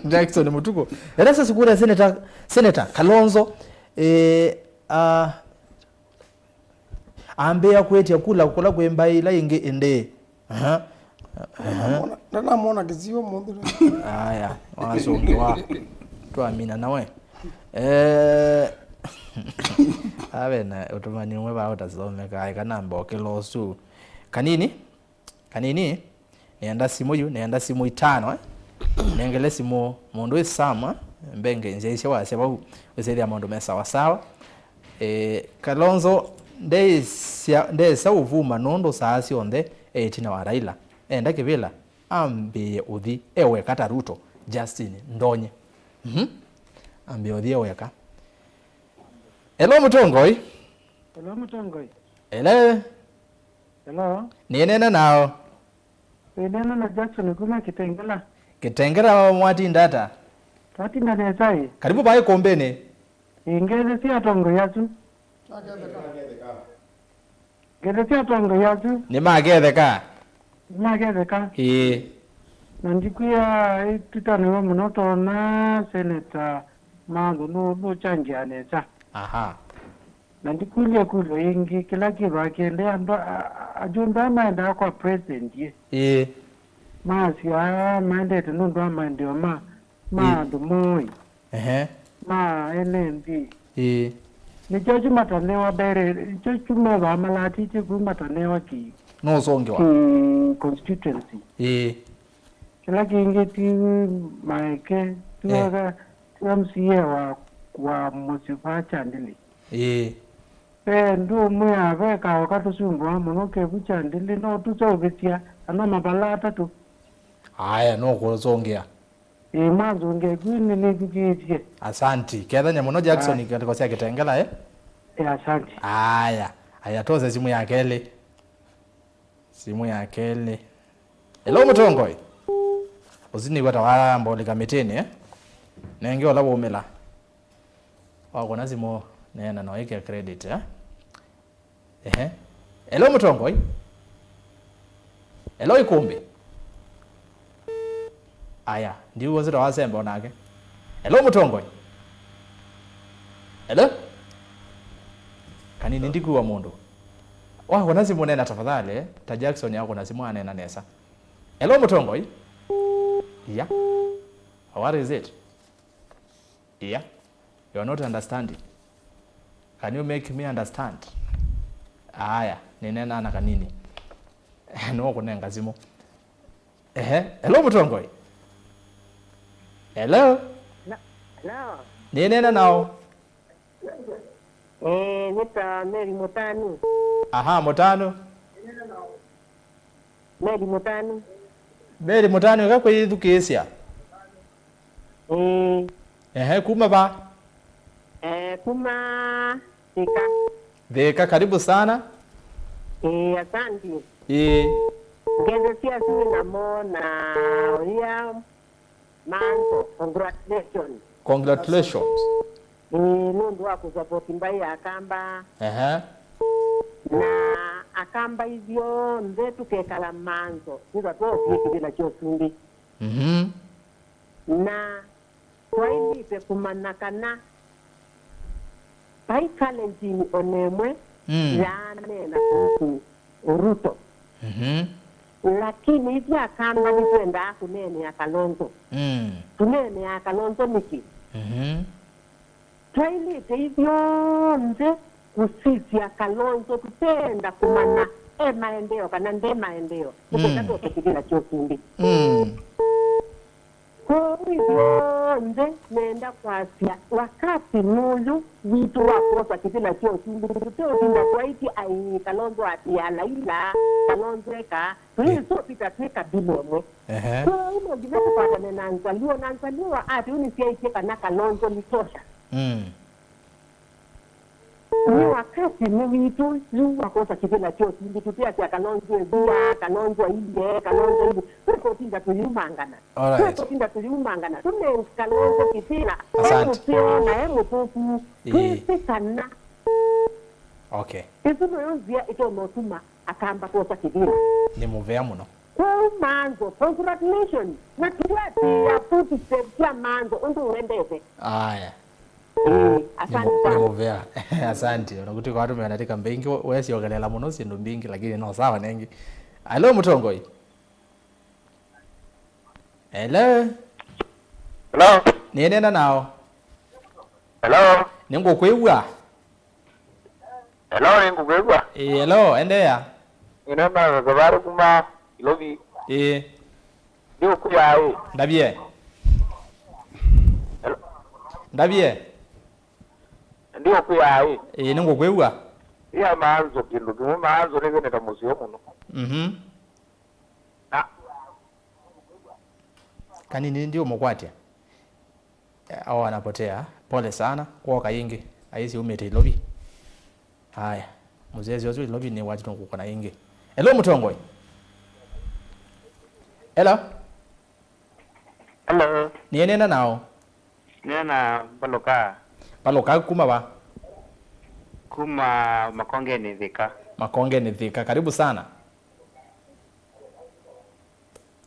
Jackson Mutuku. Ela sasa kura Senator, Senator Kalonzo, eh, ah, ambĩa kwĩtya kula kũla kwĩ mbaĩ ila ingĩ ĩndĩ. Aha. Aha. Ndanamwona, ndanamwona kĩsiwa mũnthĩ. Aya, wasũngĩwa. Twamina nawe. Eh, ave na ũtũmani ũmwe vaa ũtasomeka, eka namba ũkĩla ũsu. Kanini, kanini, nĩenda simũ yu, nĩenda simũ itano, eh? Nengele simũ mũndũ wĩ Sam, eh? Mbenge njeishe wasya vau, wĩsĩthĩa maũndũ me sawa sawa. Eh, Kalonzo ndeĩsya, ndeĩsa ũvuma nũndũ saa syonthe e ĩtina wa Raila. Enda kĩvĩla, ambĩĩe ũthi e weka ta Ruto, Justin Ndonye. Mhm. Ambĩĩe ũthi e weka. Hello, Mũtongoi. Hello, Mũtongoi. Hello. Hello. Nĩneena nao. Wĩneena na Jackson kuma Kitengela. Kitengela, mwatinda ata? Twatinda nesa ĩ. Karibu vaa ĩkũmbĩnĩ. Ĩ, ngethesya atongoi asu. Ngethesya atongoi asu. Nĩmaketheka. Nĩmaketheka. Ĩĩ. Na ndikwĩa ĩtũtanĩwe mũno tona Seneta Mathu nũ-, nũkyangĩa nesa. Aha. Na ndikũlya ĩkũlyo yĩngĩ, kĩla kĩvaa kĩendee andũ a-, a-, ajumbe aa maendaa kwa president ĩ. Ĩĩ. Masya maendete nũndũ wa maendeeo ma, ma Ĩĩ. andũ moo ĩ. Ehe. Ma ene nthĩ. Ĩĩ. Nĩkyo kyu matanĩwa direct, kyo kyu mevaa malatĩtye kũu matanĩwa ki, Nũsũngĩwa. ki constituency. Ĩĩ. Kĩla kĩngĩ ti maeke, ti Eh. wega, ti M C A wa, wa mũsyĩ vaa Kyandĩlĩ. Ĩĩ. Ve ndũmwĩa ve kaoka tũsumbũa mũno kevu Kyandĩlĩ, no tũseũvĩsya kana mavala atatũ. Aya, nũkũsũngĩa. Ĩĩ, mwanzũngĩa kwĩ nĩnĩthukĩĩsye. Asanti. Kethanya mũno Jackson, Aya. Ngalĩko sya Kitengela, eh? Ĩĩ, asanti. Aya. Aya, tose simũ ya kelĩ. Simũ ya kelĩ. Hello, Mũtongoi. Ũsu nĩw'o ta wambolika mĩtĩnĩ, eh? Nenge ũla waumĩla. Wakũna simũ, neena no ĩke credit, eh? Ehe. Hello, Mũtongoi. Hello, Ikumbi. Aya, ndiw'o ũsu ta wasemba onake. Hello, Mũtongoi. Hello? Kanini ndikuwa mũndũ. Wakũna simũ neena tafadhali, eh? Ta Jackson akũna simũ aneena nesa. Hello, Mũtongoi. Yeah. What is it? Yeah. You are not understanding. Can you make me understand? Aya, nĩneena na kanini. Nũkũnenga simũ. Ehe. Hello, Mũtongoi. Hello? Na, hello. Nĩneena nao. Eh, nĩta Mary Mũtanu. Aha, Mũtanu. Mary Mũtanu. Mary Mũtanu, eka kwĩyĩthukĩĩsya. Eh. Ehe, kuma va? Eh, kuma Thika. Thika, karibu sana. Eh, asante. Eh. Ngezo sya sina mona ya Manzo, congratulations. Congratulations. Ĩĩ, nũndũ wa kũsapoti mbaĩ ya Kamba. Ehe. Na Akamba ithyonthe tũkekala Manzo, nĩtha twosie kĩvĩla kya ũsumbĩ. Mhm. Na twaĩlĩte kũmanya kana vai Kalenjin o na ĩmwe Mm. yaaneena kũhusu Ruto. Mhm. Lakini ithyĩ Akamba nĩtwendaa kũneenea Kalonzo. Mm. Tũneeneaa Kalonzo nĩkĩ? Mhm. Twaĩlĩte ithyonthe kũsisya Kalonzo, tũteenda kũmanya e maendeeo kana nde maendeeo. Nĩkenda Mm. twose kĩvĩla kya ũsumbĩ. Mm. Kwoou ithyonthe nenda kwasya, wakati nũyũ witũ wa kwosa kĩvĩla kya ũsumbĩ, tũteũtinda twaĩtye, "Ai, Kalonzo atĩĩa Laila, Kalonzo eka," twĩsũvita twĩ kabila ĩmwe. Ehe. Kwoou no nginya tũkwatane na Nzaluo, na Nzaluo atĩ ũnĩsyaĩtye kana Kalonzo ni tosha. Mm. Nĩ wakati nĩ witũ yu wa kwosa kĩvĩla kya ũsumbĩ, tũteasya Kalonzo ĩvia, Kalonzo aiye, Kalonzo aiye. Tũkotinda tũyumangana. All right. Tũkotinda tũyumangana. Tũnenge Kalonzo kĩvĩla. Asante. E mũseo na e mũthũku. Ĩĩ. Twĩsĩ kana. Okay. Ĩsu nĩyo nzĩa ĩtonya ũtuma Akamba kwosa kĩvĩla. Nĩ mũvea mũno. Kwoou Manzo, congratulations. Na tũatĩĩa footsteps sya Manzo ũndũ ũendete. Aya. Ĩĩ, asante sana. Nĩ mũvea. Asante. Ona kũtw'ĩka watũmĩa na ndakĩka mbingĩ, wesiokelela mũno syĩndũ mbingĩ, lakini no sawa nengĩ. Hello, Mũtongoi. Hello. Hello. Nĩneena nao. Hello? Nĩngũkwĩw'a. Hello, nĩngũkwĩw'a. Ĩĩ, hello, endeea. Nĩnena Kavarĩ kuma Ilovi. Ĩĩ. Ndiũkwĩa ĩ. Ndavye. Hello? Ndavye. Ndiũkwĩa ĩ. Ĩĩ, nĩngũkwĩw'a. Ia maanzo kĩndũ kĩmwe, maanzo nĩveneta mũseo mũno. Mhm. Na kanini ndiũmũkwatya. Eh, au anapotea. Pole sana. Kwoka yĩngĩ. Aisi umĩte Ilovi. Haya. Mũzezi ũsu Ilovi nĩ wati nũkũkona yĩngĩ. Hello, mũtongoi. Hello. Hello. Nĩenena nao. Nena Mbaluka. Mbaluka kuma va? Kuma Makongeni Thika. Makongeni Thika. Karibu sana.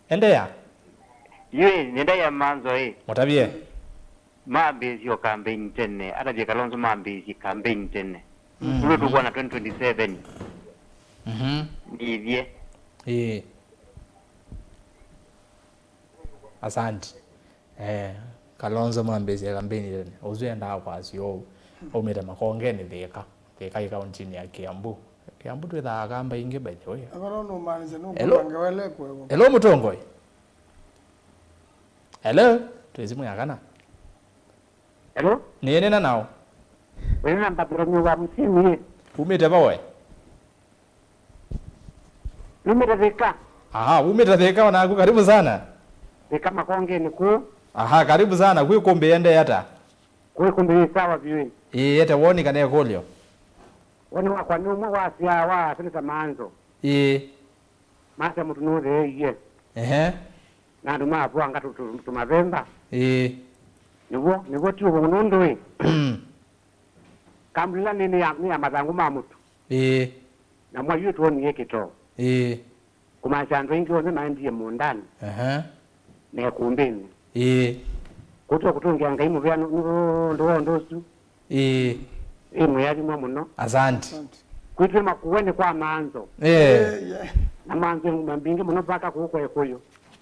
Endeea. Yu ĩ, nĩndaĩa manzo ĩ. Mũtavye. Mambĩĩsye o campaign tene, atavye Kalonzo mambĩĩsye campaign tene. Mhm. Ũndũ tũkwona twenty twenty-seven. Mhm. Nĩthye. Ĩĩ. Asante. Eh, Kalonzo mambĩĩsye campaign tene. Ũsu endaa kwasya ũu. Aumĩte Makongeni Thika. Thika ĩ kaũntĩnĩ ya Kiambu. Kiambu twĩthaa Akamba ingĩ, by the way. Akorwo nũmaanisya Hello? Nũkũpange wele kwevo. Hello, mũtongoi. Hello? Twĩ simũ ya kana. Hello? Nĩenena nao. Wĩna Bartholomew wa Msimi. Umĩte va we? Numĩte Thika. Aha, umĩte Thika onaku, karibu sana. Thika Makongeni kuu. Aha, karibu sana. Kwĩ kumbi ende ata? Kwĩ kumbi sawa vyũ. Ĩĩ, ete woni kana ĩkũlyo. Woni wakwa nĩ ũmwe wa syaa wa Senator Maanzo. Ĩĩ. Masya mũtu nũtheeie. Ehe. Na andũ mavũanga tũ- tũ- tũmavemba. Ĩĩ. Nĩw'o, nĩw'o ti ũvũngũ nũndũ ĩ. Mm. Kambulila nĩ nĩ ya, nĩ ya mathangũ ma mũtu. Ĩĩ. Na mwayu twonie kĩtoo. Ĩĩ. Kũmaasya andũ aingĩ onthe maendie mũũndanĩ. Ehe. Na ĩkũmbĩnĩ. Ĩĩ. Kũtwa kũtũngĩa Ngai mũvea nũ- nũndũ wa ũndũ ũsu. Ĩĩ. Ĩ mwĩathimwa mũno. Asante. Kwitũ Makueni kwa Maanzo. Ĩĩ. Na Maanzo nguma mbingĩ mũno vaka kũu kwa Ĩkũyũ.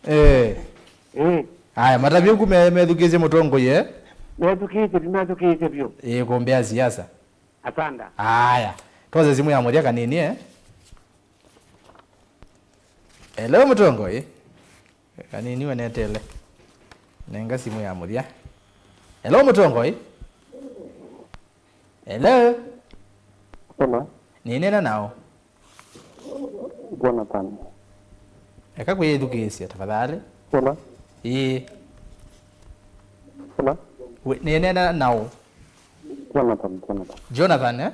Ĩĩ. Ĩĩ. Aya, matavye ku me- methukĩĩsye mũtongoi, eh? Methukĩĩsye vyũ, methukĩĩsye vyũ. Ĩĩ, kumbi ya siasa. Asanda. Aya. Twose simũ ya mũthya kanini, eh? Hello, mũtongoi. Kanini wenetele. Nenga simũ ya mũthya. Hello, mũtongoi. Hello. Hello. Nĩnena nao. Jonathan. Eka kwĩyĩthukĩĩsya, tafadhali. Hello. Ĩĩ. Hello. We- nĩnena nao. Jonathan, Jonathan. Jonathan, eh?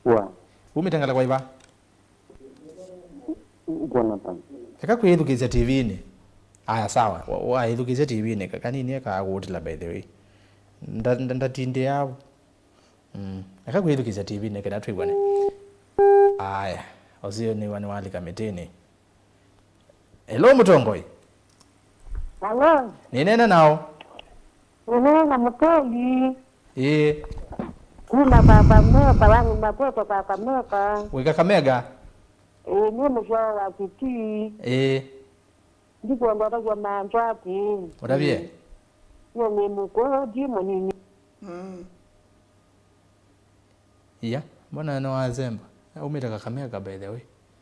Wa. Umĩte ngalĩko ĩva? Jonathan. Eka kwĩyĩthukĩĩsya T V-inĩ. Aya, sawa. Wa- waĩthukĩĩsya T V-inĩ, ka- kanini eka agũtĩla, by the way. Nda- nda- ndatindĩa. Mm. Eka kwĩthukĩĩsya T V nĩ kenda twĩw'ane. Aya, ũsio nĩwa nĩwalika mĩtĩnĩ. Hello, mũtongoi. Hello. Nĩnena nao. Nĩnena na Mũtoli. Ĩĩ. Kuma Kakamega, wangu makwete Kakamega. Wĩ Kakamega? Ĩĩ, nĩ mũsyao wa Kitui. Ĩĩ. Ndikwenda ũtavya manzwa atĩ. Ũtavye? Nĩ mũkũũti mũnini. Mm. Iya, mbona nĩ wazemba? Umĩte Kakamega, by the way.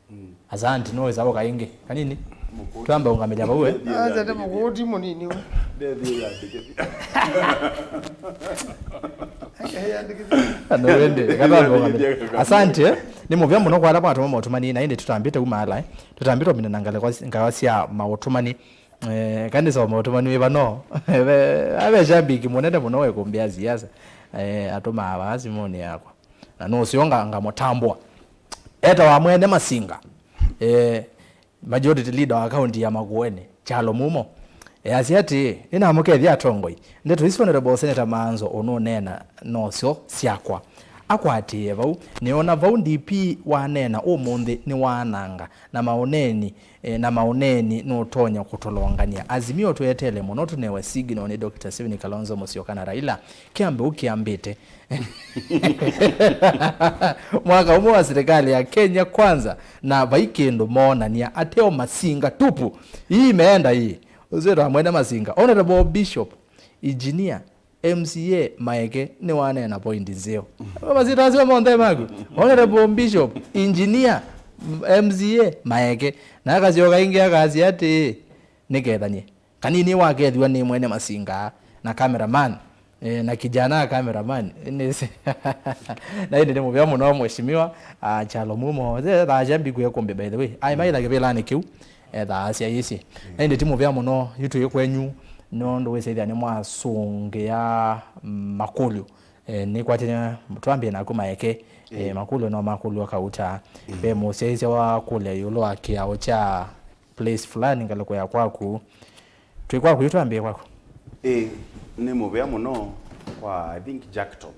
Mm. Asante, no wĩsa ũka ĩngĩ. Kanini? Mũkũũti. Twamba ũngamĩlya vau, eh? Asante, mũkũũti mũnini we. Ndethie yandĩke. Ake yandĩke. Ano wende, katamba ũngamĩlya. Asante, eh? Nĩ mũvea mũno kwa ala mwatũma maũtũmani, na ĩndĩ tũtambĩte uma ala, eh? Tũtambĩte ũmina na ngalĩko- ngawa sya maũtũmani. Eh, kanisa wa maũtũmani wĩva no? Ave, ave shabiki mũnene mũno wa ĩkũmbĩ ya siasa. Eh, atũmaa vaa simũnĩ yakwa. Na nũseo nga- ngamũtambũa. Etawa Mwene Masinga. Eh, majority leader wa kaunti ya Makueni, Kyalo Mumo. Eh, asya atĩĩ, nĩnamũkethya atongoi. Ndeto isu Honorable Senator Maanzo ũnũneena nosyo syakwa. Akwatĩĩe vau. Nĩona vau D P waneena ũmũnthĩ nĩwaananga. Na maũneeni, eh, na maũneeni nũtonya kũtũlongany'a. Azimio tweteele mũno tũnewe signal nĩ Doctor Stephen Kalonzo Musyoka na Raila. Kĩambĩũ kĩambĩte. Mwaka ũmwe wa serikali ya Kenya Kwanza, na vai kĩndũ moonany'a, ateo Masinga tupu. Ii meenda ii. Ũsu wĩtawa Mwene Masinga. Honorable Bishop, Engineer, M C A Maeke nĩwaneena point nzeo. Masita asu monthe maku. Honorable Bishop, engineer, M C A Maeke. Na akasyoka ĩngĩ akasya atĩĩ, nĩkethanie. Kanini wakethwa nĩ mwene masinga na cameraman. Eh, na kijana cameraman. Nĩsĩ. Na ĩndĩ nĩ mũvea mũno mheshimiwa, ah, Kyalo Mumo. Thaasya mbiku ya kumbi, by the way. Ai, maitha kĩvĩlanĩ kĩu. Ethaasya ĩsĩ. Na ĩndĩ ti mũvea mũno, yu twĩ kwenyu, nũndũ wĩsĩthya nĩ mwasũngĩa makũlyo. Eh, nĩkwatene, twambie naku Maeke. Eh, makũlyo no makũlyo kauta. Ve mũsyaĩĩsya wa kũlya ĩũlũ wa kĩao kya place fulani ngalĩko ya kwaku. Twĩ kwaku, yu twambie kwaku. Ĩ, nĩ mũvea mũno kwa, I think, Jackton.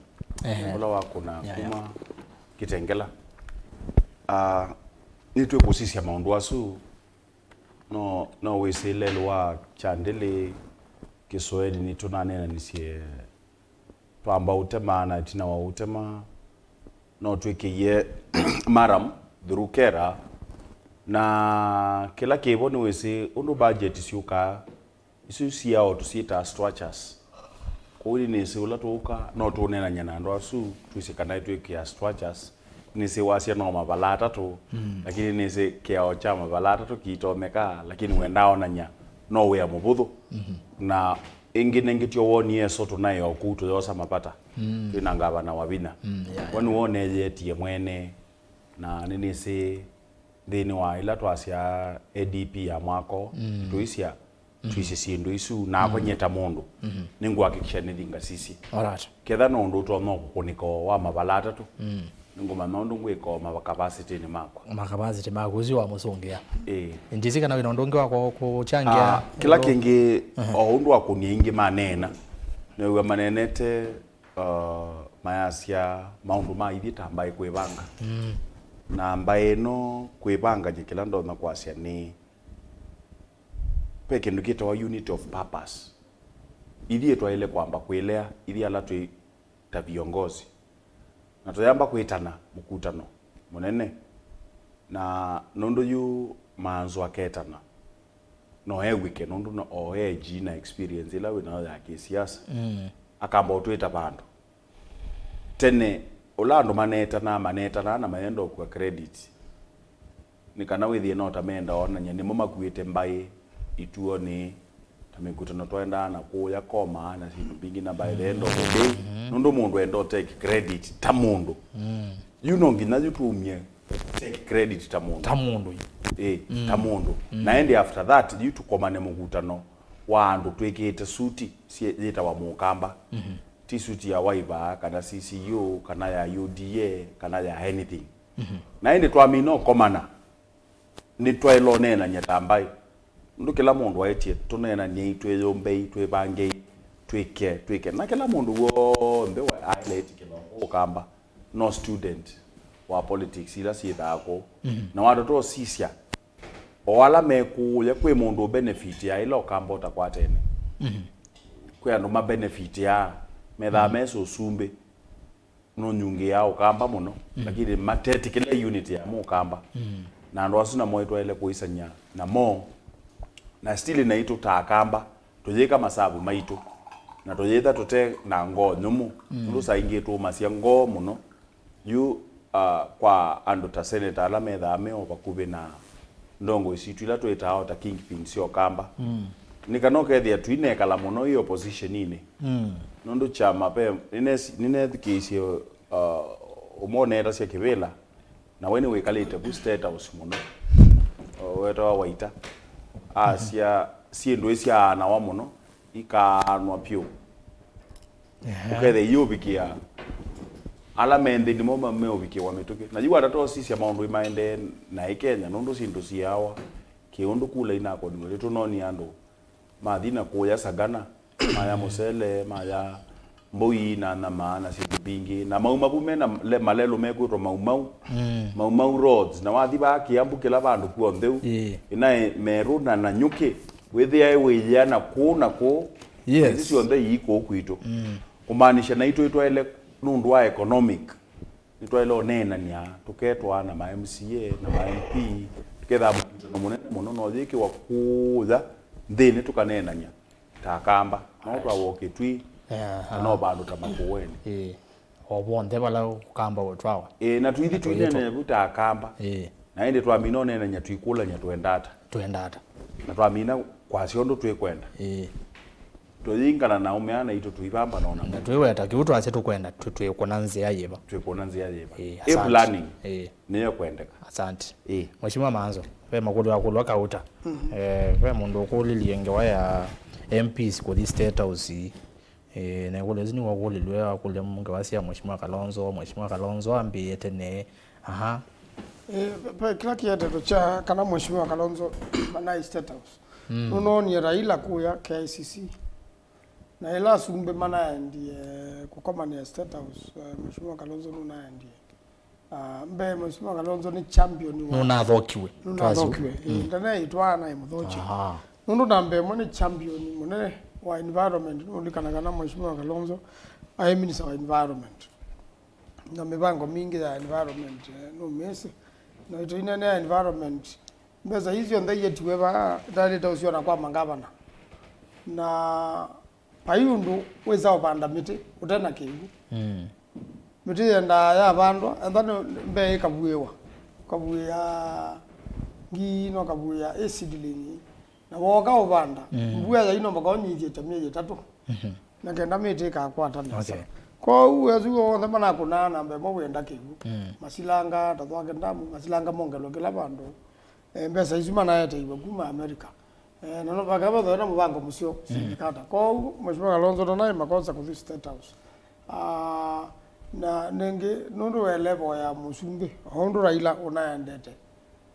Ehe. Ũla wakũna kuma Kitengela. Ah, nĩtwĩkũsisya maũndũ asu. No, no wĩsĩ lelũ wa kyandĩlĩ kĩsũeni nĩtũnaneenanisye twamba ũtema, na ĩtina wa ũtema no twĩkĩie maram through kera, na kĩla kĩvo nĩwĩsĩ ũndũ budget syũkaa, isu siao tũsyĩtaa structures. Kwoou nĩnĩsĩ ũla tũũka, no tũũneenany'a na andũ asu, twĩsĩ kana nĩtwĩkĩa structures. Nĩsĩ wasya no mavala atatũ, lakini nĩsĩ kĩao kya mavala atatũ kĩitonyeka, lakini wendaa onany'a no wĩa mũvũthũ. Na ĩngĩ nengĩtyo wonie so tũnaĩ o kũu tũyosa mavata. Twĩ na ngavana wa vinya. We nĩwoneeyetie mwene, na nĩnĩsĩ nthĩnĩ wa ĩla twasya A D P ya mwako, tũisya, twisye syĩndũ isu, nakwa nyie ta mũndũ, nĩngũhakikisha nĩthi ngasisye. Alright. Ketha no ũndũ ũtonya kũkũnĩka o wa mavala atatũ, nĩngũmanya ũndũ ngwĩka o makavasitĩnĩ makwa. Makavasitĩ maku ũsu wa mũsũngĩa. Ĩĩ. Ndisi kana wĩna ũndũ ũngĩ wa kũ-, kũchangia? Ah, kĩla kĩngĩ, o ũndũ akũni aingĩ maneena, nĩw'a maneenete, uh, mayasya maũndũ ma ithyĩ ta mbaĩ kwĩvanga. Na mbaĩ ĩno kwĩvanga, nyie kĩla ndonya kwasya nĩ ve kĩndũ kĩtawa unity of purpose. Ithyĩ twaĩle kwamba kwĩlea, ithyĩ ala twĩ ta viongozi. Na tũyamba kwĩtana mũkutano mũnene. Na nũndũ yu maanzo aketana, no ew'ĩke, nũndũ no o age na experience ĩla wĩ nayo ya kĩsiasa, akamba ũtwĩta vandũ. Tene, ũla andũ maneetanaa, maneetanaa na mayenda ũkua credit. Nĩ kana wĩthĩe no ta menda onany'a nĩmo makuĩte mbaĩ ituonĩ, ta mĩkutano twaendaa na kũya koma na syĩndũ mbingĩ, na by the end of the day, nũndũ mũndũ enda ũ take credit ta mũndũ. Yu no nginya yu tũumie take credit ta mũndũ. Ta mũndũ yu. Ĩ, ta mũndũ. Na ĩndĩ after that, yu tũkomane mũkutano wa andũ twĩkĩĩte suti syĩ-, yĩtawa mũkamba. Ti suti ya Wiper, kana C C U, kana ya U D A, kana ya anything. Na ĩndĩ twamina ũkomana, nĩtwaĩle ũneenany'a ta mbaĩ. Nũndũ kĩla mũndũ aĩtye, tũneenany'ei, twĩyũmbei, twĩvangei, twĩke, twĩke. Na kĩla mũndũ w'onthe wa-, aĩle ĩtĩkĩla ũkamba, no student wa politics ila syĩthaa kũu. Na watata ũsisya, o ala mekũũya, kwĩ mũndũ ũbenefitĩaa ĩla ũkamba ũtakwatene. Kwĩ andũ mabenefitĩaa, methaa mesĩ ũsumbĩ. Nũnyungĩaa ũkamba mũno, lakini matetĩkĩle unity ya mũkamba. Na andũ asu namo ĩtwaĩle kũisany'a namo, na still naitũ ta akamba, tũyĩka masavu maitũ, na tũyĩtha tũte na ngoo nyũmũ, nũndũ saa ingĩ tũũmasya ngoo mũno. Yu, ah, kwa andũ ta seneta ala methaa me o vakuvĩ na ndongoi sitũ ila twĩtaa o ta kingpin sya ũkamba. Nĩ kana ũkethĩa tũinekala mũno ĩ oppositioninĩ. Nũndũ kyama ve, nĩnesi-, nĩnethukĩĩisye, uh, ũmwe ũneetasya kĩvĩla, na we nĩwĩkalĩte vu State House mũno, uh, wetawa Waita. Asya syĩndũ ii syaanawa mũno, ikaanwa vyũ. Ehe. Ũkethĩa iũvikĩa ala me nthĩ nĩmo ma-, meũvikĩwa mĩtũkĩ. Na yu watata ũsisya maũndũ maendee naĩ Kenya, nũndũ syĩndũ siawa kĩũndũ kula inakoniwe. Nĩtũnonie andũ mathi na kũya Sagana, maya mũsele, maya mbũi na nyama na syĩndũ mbingĩ. Na mauma vu mena le-, malelũ mekwĩtwa Mau Mau. Mau Mau roads. Na wathi vaa Kiambu kĩla vandũ kw'onthe u. Ĩĩ. Ĩnaĩ Meru na Nanyuki. Wĩthĩae wĩyĩa na kũũ na kũũ. Yes. Isu syonthe ii kũũ kwitũ. Kũmaanisha naitũ nĩtwaĩle nũndũ wa economic. Nĩtwaĩle ũneenany'a, tũketwaa na ma M C A na ma M P, tũkethaa mũkutano mũnene mũno, na ũyĩkĩwa kũũya nthĩnĩ tũkaneenany'a ta akamba. No twawa o Kĩtui, Aha. Na no vandũ ta Makueni. Ĩĩ. O vonthe vala ũkamba ũtwawa. Ĩĩ, na tũithi twĩnene vu ta Akamba. Ĩĩ. Na ĩndĩ twamina ũnenanya twĩkũlany'a twenda ata. Twenda ata. Na twamina kwasya ũndũ twĩkwenda. Ĩĩ. Tũyĩingana na aũme ana aitũ tũivamba na ona. Na twĩweta kĩu twasya tũkwenda, tũ-, twĩkũna nzĩa yĩva. Twĩkũna nzĩa yĩva. Ĩĩ, ĩ asante. Planning. Ĩĩ. Nĩyo kwendeka. Asante. Ĩĩ. Mheshimiwa Manzo, ve makũlyo ya kũlwa kauta. Mhm. Eh, ve mũndũ ũkũlilye ngewa ya M Ps kũthi State House. Eh, na ĩkũlyo ĩsu nĩwakũlilwe, wakũlya ngewa sya Mheshimiwa Kalonzo, Mheshimiwa Kalonzo ambĩĩe tene. Aha. Eh, ve, ve kĩla kĩeteto kya kana Mheshimiwa Kalonzo anaĩ State House. Mm. Nũnoonie Raila kũya K I C C. Na ĩla asumbĩ manaendie kũkomanĩa State House, eh, Mheshimiwa Kalonzo nũnaendie. Ah, mbee Mheshimiwa Kalonzo nĩ champion wa. Nũnathokiwe. Nũnathokiwe. Twasyo. Eh, mm. Ndanaitwaa naĩ mũthoki. Aha. Nũndũ namba ĩmwe nĩ champion mũnene wa environment. Nũlikana kana Mheshimiwa Kalonzo aĩ minister wa environment. Na mĩvango mingĩ ya environment, eh, nũmĩsĩ. Na ĩtũ inene ya environment, mbesa ii syonthe ietiwe vaa, itaĩlĩte ũsyona kwa mangavana. Na vai ũndũ wĩsa ũvanda mĩtĩ ũte na kĩw'ũ. Mm. Mĩtĩ yendaa yavandwa, ethwa nĩ mbee ĩkavuĩwa, ũkavuĩa ngii na ũkavuĩa ĩ seedling, na wooka ũvanda, mm, mbua yai no mũka ũnyithye ta myei ĩtatũ, mhm, na kenda mĩtĩ ĩkakwata nesa. Okay. Kwoou esu onthe manakũnaa namba ĩmwe wĩenda kĩw'ũ. Mm. Masilanga, ta Thwake Ndamu, masilanga mongelwe kĩla vandũ. Eh, mbesa isu manaeteiwe kuma America. Eh, na no vaka vathoe na mũvango mũseo, mm, sindikata. Kwoou, Mheshimiwa Kalonzo ndanaĩ makosa kũthi State House. Ah, na nĩngĩ, nũndũ wa level ya mũsumbĩ, o ũndũ Raila ũnaendete.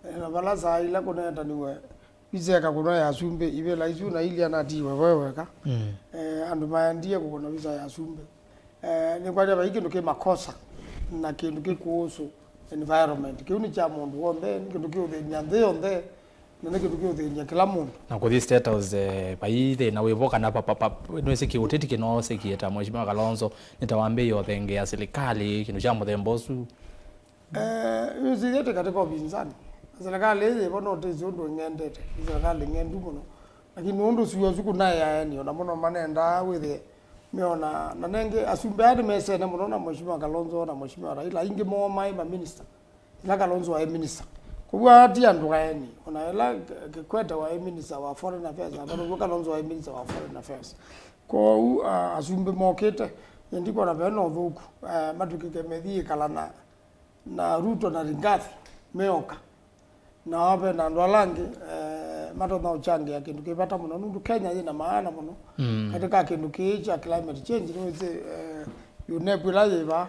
Eh, na vala saa ila kũneetaniwe visa ĩkakũnwa ya asumbĩ, ivĩla isu na ilia natiwe we weka. Mm. Eh, andũ maendie kũkũna visa ya asumbĩ. Eh, nĩkwatya vai kĩndũ kĩ makosa na kĩndũ kĩ kũũsũ environment. Kĩu nĩ kya mũndũ w'onthe, nĩ kĩndũ kĩũthĩny'a nthĩ yonthe, na nĩ kĩndũ kĩũthĩny'a kĩla mũndũ. Na kũthi State House, eh, vai thĩna wĩvo kana pa, pa, pa, nĩwĩsĩ kĩũteti kĩnoosĩkie ta Mheshimiwa Kalonzo, nĩ ta wambĩĩe ũthengeea silikalĩ, kĩndũ kya mũthemba ũsu? Eh, nĩwĩsĩ ĩtĩ katika upinzani. Silikalĩ ĩĩ yĩvo no tĩsĩ ũndũ ĩng'endete. Nĩ silikalĩ ng'endu mũno. Lakini nũndũ syuo ũsu kũnaĩ aeni, o namo no manendaa wĩthĩe meona, na nengĩ asumbĩ aya nĩmesene mũno na Mheshimiwa Kalonzo na Mheshimiwa Raila, aingĩ moo maĩ maminista, ĩla Kalonzo waĩ minista. Kwoou aya ti andũ aeni, ona ĩla Kikwete waĩ minista wa foreign affairs, na noguo Kalonzo waĩ minista wa foreign affairs. Kwoou, ah, asumbĩ mokĩte, nye ndikwona ve na ũthũku, ah, matw'ĩke methi ĩkala na, na Ruto na Rigathi meoka. Na ve na andũ ala angĩ, eh, matonya ũkyangĩa kĩndũ kĩ vata mũno, nũndũ Kenya yĩna maana mũno, mm, katĩ ka kĩndũ kĩĩ kya climate change, nĩwĩsĩ, eh, UNEP ĩla yĩ vaa,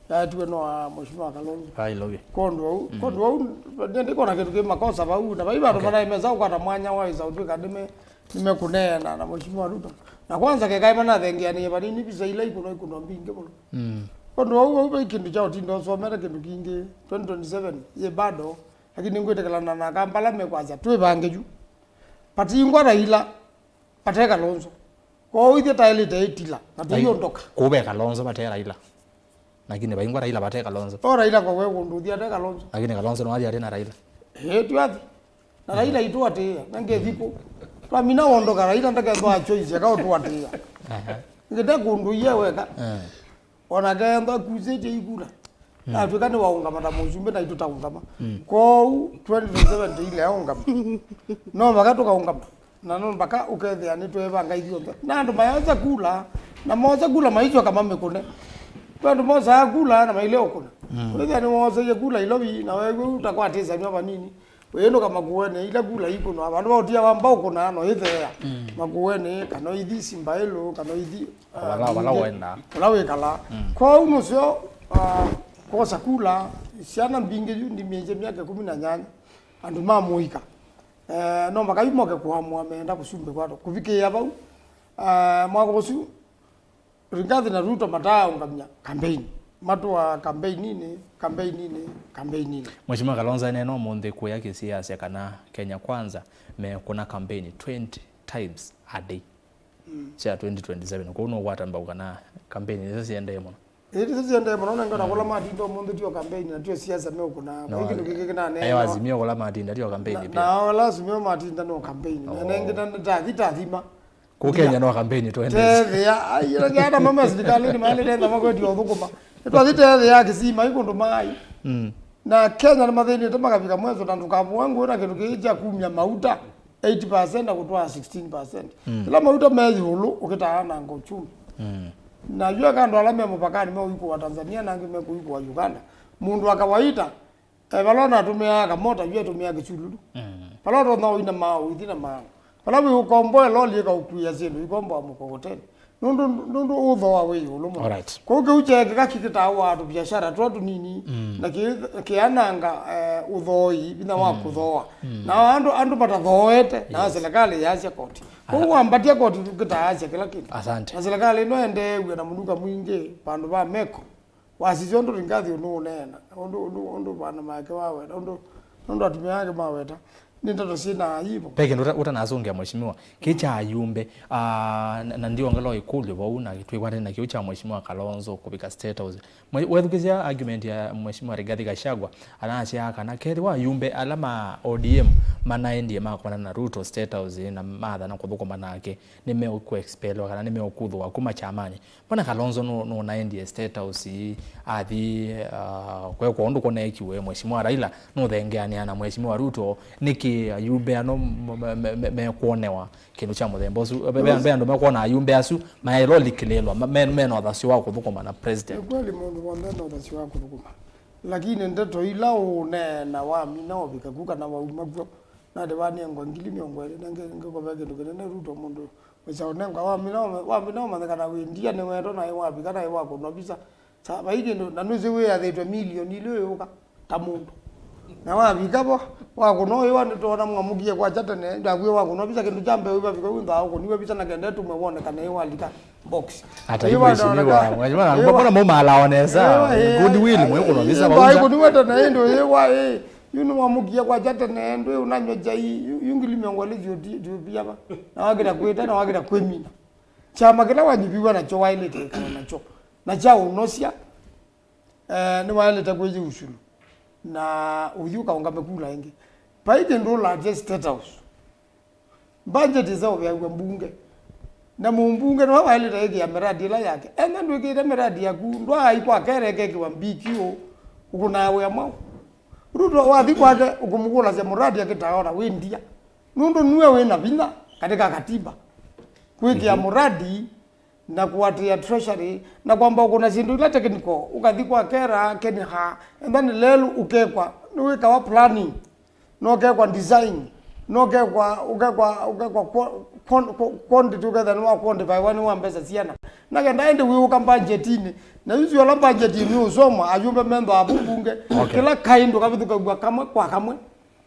yaetiwe no a Mheshimiwa Kalonzo. Ai, lovi. Kwondũ au, mm, kwondũ au, ndikwona kĩndũ kĩ makosa vau, na vai vandũ, okay, manaĩ mesa ũkwata mwanya wa ĩsa ũtw'ĩka nĩme, nĩmekũneena na Mheshimiwa Ruto. Na kwanza kekaĩ manathengeanĩe vanini visa ila ikũnwa ikũnwa mbingĩ mũno. Mm. Kwondũ au, au vai kĩndũ kya ũtinda ũsomete kĩndũ kingĩ, twenty twenty-seven yĩ bado. Lakini ngwĩtĩkĩlana na Kampala mekwasya twĩvange yu. Patingwa Raila, pate Kalonzo. Kwoou ithyĩ taĩlĩte ĩtila, na tũiũndũka. Kũve Kalonzo pate Raila. Lakini vaingwa Raila pate Kalonzo. O Raila kwa we kũndũ ũthi ate Kalonzo. Lakini Kalonzo nĩwathi ate na Raila. Ĩĩ, twathi. Na Raila itũatĩĩa, na ngethikũ. Twamina wondoka Raila ndakethwa choice, aka ũtũatĩĩa. Aha. Ngĩte kũndũ iye weka. Eh. Ona kethwa kusĩtye ikula. Mm. Atwĩka nĩwaũngama ta mũsumbĩ na itũtaũngama. Mm. Kwoou twenty twenty-seven tũileaũngama. No vaka tũkaũngama. Na no mpaka ũkethĩa nĩtweevanga ithyonthe. Na andũ mayosa kula, na mosa kula maisyoka mamĩkũne. Kwĩ andũ mosaa kula na maile ũkũna. Mm. Wĩthĩa nĩwooseie kula Ilovi, na weew'a ũtakwatĩsanw'a vanini. Wĩĩnũka Makueni, ila kula ikũnwa, vandũ va ũtia wamba ũkũna, no ĩtheea. Mm. Makueni, kana ithi Simbaĩlũ, kana ithi, ah, vala, vala ningĩ, wenda. Vala wĩkala. Mm. Kwoou nũseo, ah, kwosa kula, syana mbingĩ yu ndimĩĩsye myaka ĩkũmi na nyanya, andũ ma mũika. Eh, no makayu moke kũamũa meenda kũsumbĩkwa kũvikĩĩa vau. Eh, mwaka ũsu, Rigathi na Ruto mataaũngamya kambeini. Matũaa kambeininĩ, kambeininĩ, kambeininĩ. Mheshimiwa Kalonzo aneena ũmũnthĩ kũya Kisii asya kana Kenya Kwanza mekũna kambeini twenty times a day. Mm. Sya twenty twenty-seven. Kwoou nũkwata mbau kana kambeini isu siendee mũno. Ĩĩ, ti siendee mũno, nengona kũla matinda ũmũnthĩ tio kambeini, na tio siasa meũkũna. No, vai kĩndũ kĩngĩ kĩnaneenawa. Ayo Azimio kũla matinda tio kambeini pia. Na, na ala Azimio matinda no kambeini. Na, oh, nengĩ na, ta, ti ta thima. Kũ Kenya no kampeni twendete. Tethĩa, ai, ĩla kĩana mama silikalini maĩlĩte nthama kwĩtya ũthũkũma. Nĩtwathi tethĩa kĩsima, i kũndũ maĩ. Mm. Na Kenya nĩmathĩnĩte makavika mweso, na ndũkavũe ngũĩ na kĩndũ kĩĩ kya kumya mauta eight percent na kũtwaa sixteen percent. Mm. Ĩla mauta me ĩũlũ, ũkĩtaa na ngo uchumi. Mm. Na yu eka andũ ala me mũpakanĩ me ũikũwa Tanzania, na angĩ me kũikũwa Uganda. Mũndũ wa kawaita, eh, vala ũnatũmĩaa kamota, yu atũmĩaa kĩsululu. Mm. Vala ũtonya ũina maa, ũithi na maa. Vala wĩ ũkomboe loli ĩkaũkuĩa syĩndũ, ikomboa mũkokoteni. Nũndũ, nũndũ ũthooa wĩ ĩũlũ mũno. Alright. Kwoou kĩu kyeekĩka kĩkĩtaa wa tũviashara tũla tũnini, mm, na kĩ-, kĩananga, eh, ũthooi, vinya wa, mm, kũthooa. Mm. Na andũ, andũ matathooete, na, yes, silikalĩ yaasya koti. Kwoou, ah, wambatya koti, kĩtaasya kĩla kĩndũ. Asante. Na silikalĩ ĩno endeew'a na mũnuka mwingĩ vandũ va meko. Wasisya ũndũ ringathi ũnũũneena, ũndũ, ũndũ, ũndũ vana make waweta, ũndũ, ũndũ atumĩa ake maweta, nĩ ndeto syĩ na aibu. Ve kĩndũ ũta-, ũtanasũngĩa, Mheshimiwa, kĩ kya ayumbe, ah, na, na ndiongela ĩkũlyo vau, na twĩkwatene na kĩu kya Mheshimiwa Kalonzo kũvika State House. Mwe-, wethukĩsya argument ya Mheshimiwa Rigathi Gachagua, anasya kana kethĩwa ayumbe ala ma O D M manaendie makomana na Ruto State House na mathana kũthũkũma nake, nĩmeũkũexpelwa kana nĩmeũkuthũwa kuma kyamanĩ. Mbona Kalonzo nũ-, nũnaendie State House athi, ah, kwekwa ũndũ kũneekiwe Mheshimiwa Raila, nũthengeanĩa na Mheshimiwa Ruto, nĩkĩ ayumbe ano m-, me-, me-, me-, mekwonewa kĩndũ kya mũthemba ũsu? Ve, ve, ve andũ mekwona ayumbe asu mayaĩlwa likĩlĩlwa, ma-, me-, mena ũthasyo wa kũthũkũma na president. Nĩ kweli mũndũ w'onthe ena ũthasyo wa kũthũkũma. Lakini ndeto ila ũũneena wamina ũvika ku kana wauma kw'o, nate wanengwa ngili mĩongo ĩlĩ, na ngĩ-, ngĩkove kĩndũ kĩnene Ruto mũndũ wĩsa ũnengwa wamina ũme-, wamina ũmanyĩkana wĩ ndia nĩwetwa naĩ wavika naĩ wakũnwa visa. Sa vai kĩndũ, na nũsĩ wĩathĩtwe milioni ilĩ ũyũka ta mũndũ. Na wavika vo, wakũnwa ũyĩwa nĩtwona mwamũkie kwakya tene, ndakwĩe wakũnwa visa kĩndũ kya mbee wĩvavika wĩnthaa ũkũniwe visa na kenda ĩtũmwe wonekane ĩ walika box. Hata hivyo, mheshimiwa, mheshimiwa, mbona mumaalawa nesa? Goodwill, mwĩkũnwa visa vau nza. Kũniwe tene ĩndĩ ũyĩwa, ĩ, yu nĩwamũkie kwakya tene, ndwĩ ũnanywa chai, yu, yu ngili mĩongo ĩlĩ thiũti-, thiũvia va. Na wakĩta kwĩta, na wakĩta kwĩmina. Kyama kĩla wanyiviw'a nakyo waĩlĩte ĩkala nakyo, na kya ũnosya, eh, nĩwaĩlĩte kwĩyĩusũlũ na ũthi ũkaũngame kula ĩngĩ. Vai kĩndũ ũlatya State House. Mbanjeti ĩseũvĩaw'a mbunge. Na mũmbunge nĩwe waĩlĩte ĩkĩa miradi ĩla yake. Enda ndwĩkĩte miradi yaku, ndwaaĩ kwa kere ĩkekĩwa B Q, ũkũnaa wĩa mwaũ? Ruto wathi kwake, ũkũmũkũlasya muradi akĩtaona wĩ ndia. Nũndũ nue wĩ na vinya katika katiba kwĩkĩa, mhm, muradi na kũatĩĩa treasury na kwamba ũkũna syĩndũ ila technical, ũkathi kwa kera, keniha, and then lelu ũkekwa, nĩwĩkawa planning, nokekwa design, nokekwa, ũkekwa, ũkekwa qua-, quan-, qua-, quantity, ũkethĩa nĩwa quantify wa nĩ wa mbesa siana. Na kenda ĩndĩ wĩũka mbanjetinĩ, na yu ala mbanjeti nĩ ũsoma, ayumbe methwa avu mbunge, okay, kĩla kaĩ ndũkavĩthũkaw'a kamwe kwa kamwe.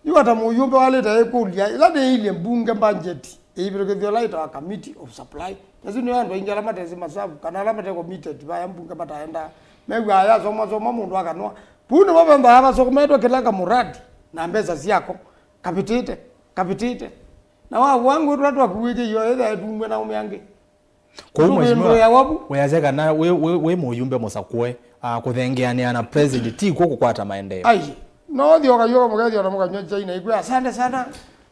Yu ata mũyũmbe walĩte ĩkũlya ĩla nĩilyĩ mbunge mbanjeti ĩivĩtũkĩthya ĩla ĩtawa committee of supply. Asu nĩo andũ aingĩ ala matesĩ masavu kana ala mate committed vaya mbunge mataendaa. Mew'aa yasomasoma mũndũ akanwa. Vu nĩvo vethwaa vasometwe kĩla kamuradi na mbesa syako kavĩtĩte, kavĩtĩte. Na wavũa ngũĩ tũla twakuĩkĩiwe ĩtha ĩtumw'e na ũme angĩ. Kwoou, mheshimiwa, wĩasya kana wĩ, wĩ, wĩ mũyumbe mũsakũe, ah, kũthengeanĩa na president ti kw'o kũkwata maendeeo. Ai, no ũthi ũkayũka mũkethĩa na mũkanywa chai na ikwĩa, "Asante sana,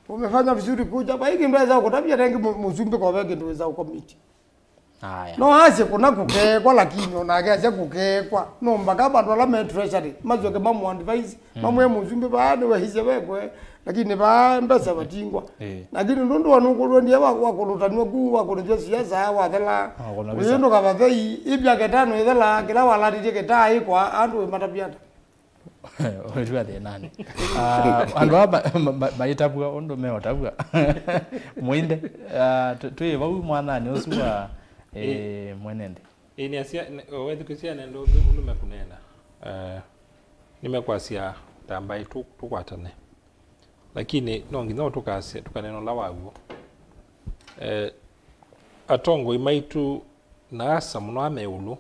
umefanya vizuri kuja." Vai kĩndũ esa kũtavya rĩngĩ mũ-, mũsumbĩ kove kĩndũ wĩsa ũkomiti. Aya. No asye kũna kũkeekwa, lakini onake asya kũkeekwa. No mpaka vandũ ala me treasury masyoke mamũ advise, mm, mamwĩe mũsumbĩ vaa nĩwehisye vekwe, lakini vaa mbesa vatingwa. Eh. Lakini nũndũ wa nũkũlwendie wa, wa kũlũtanw'a ku, wa kũlĩthw'a siasa, wathela. Ah, kũna visa. Ũyũ ndũkavathei, ĩ myaka ĩtano ĩthela, kĩla walatĩtye kĩtaa ĩkwa, andũ wĩmatavya ata? Ũlĩtw'a thĩnanĩ. Ah, andũ aa ma-, ma-, ma-, maitavw'a ũndũ meũtavw'a. Mũinde, ah, tũ-, twĩ vau mwananĩ ũsu wa, eh, mwene nthĩ. Ĩĩ, nĩasya, nĩ, o, wethukĩsya nenda ũndũ, ũndũ mekũneena. Eh, nĩmekwasya ta mbaĩ tũ-, tũkwatane. Lakini no nginya tũkasya, tũkaneena ũla waw'o. Eh, atongoi maitũ na asa mũno a me ĩũlũ,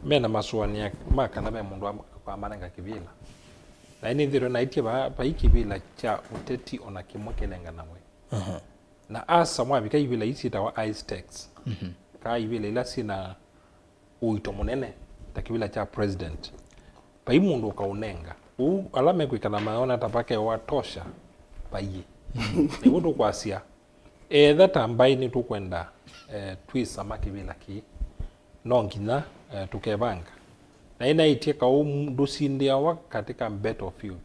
mena masũanĩa ma kana ve mũndũ wa, wamanenga kĩvĩla. Na nĩnthĩtwe naĩtye va, vai kĩvĩla kya ũteti ona kĩmwe kĩnenganawe. Aha. Na asa mwavika ivĩla ii syĩtawa high stakes, mhm, kaa ivĩla ila syĩ na ũito mũnene ta kĩvĩla kya president, vai mũndũ ũkaũnenga. Ũu ala mekwĩkala mayona ta vakewa tosha, vaiĩ. Nĩw'o tũkwasya, Etha ta mbaĩ nĩtũkwenda, eh, twĩsama kĩvĩla kĩĩ, no nginya, eh, tũkevanga. Na ĩnaĩtye kaũ ndũsindĩawa katika battlefield,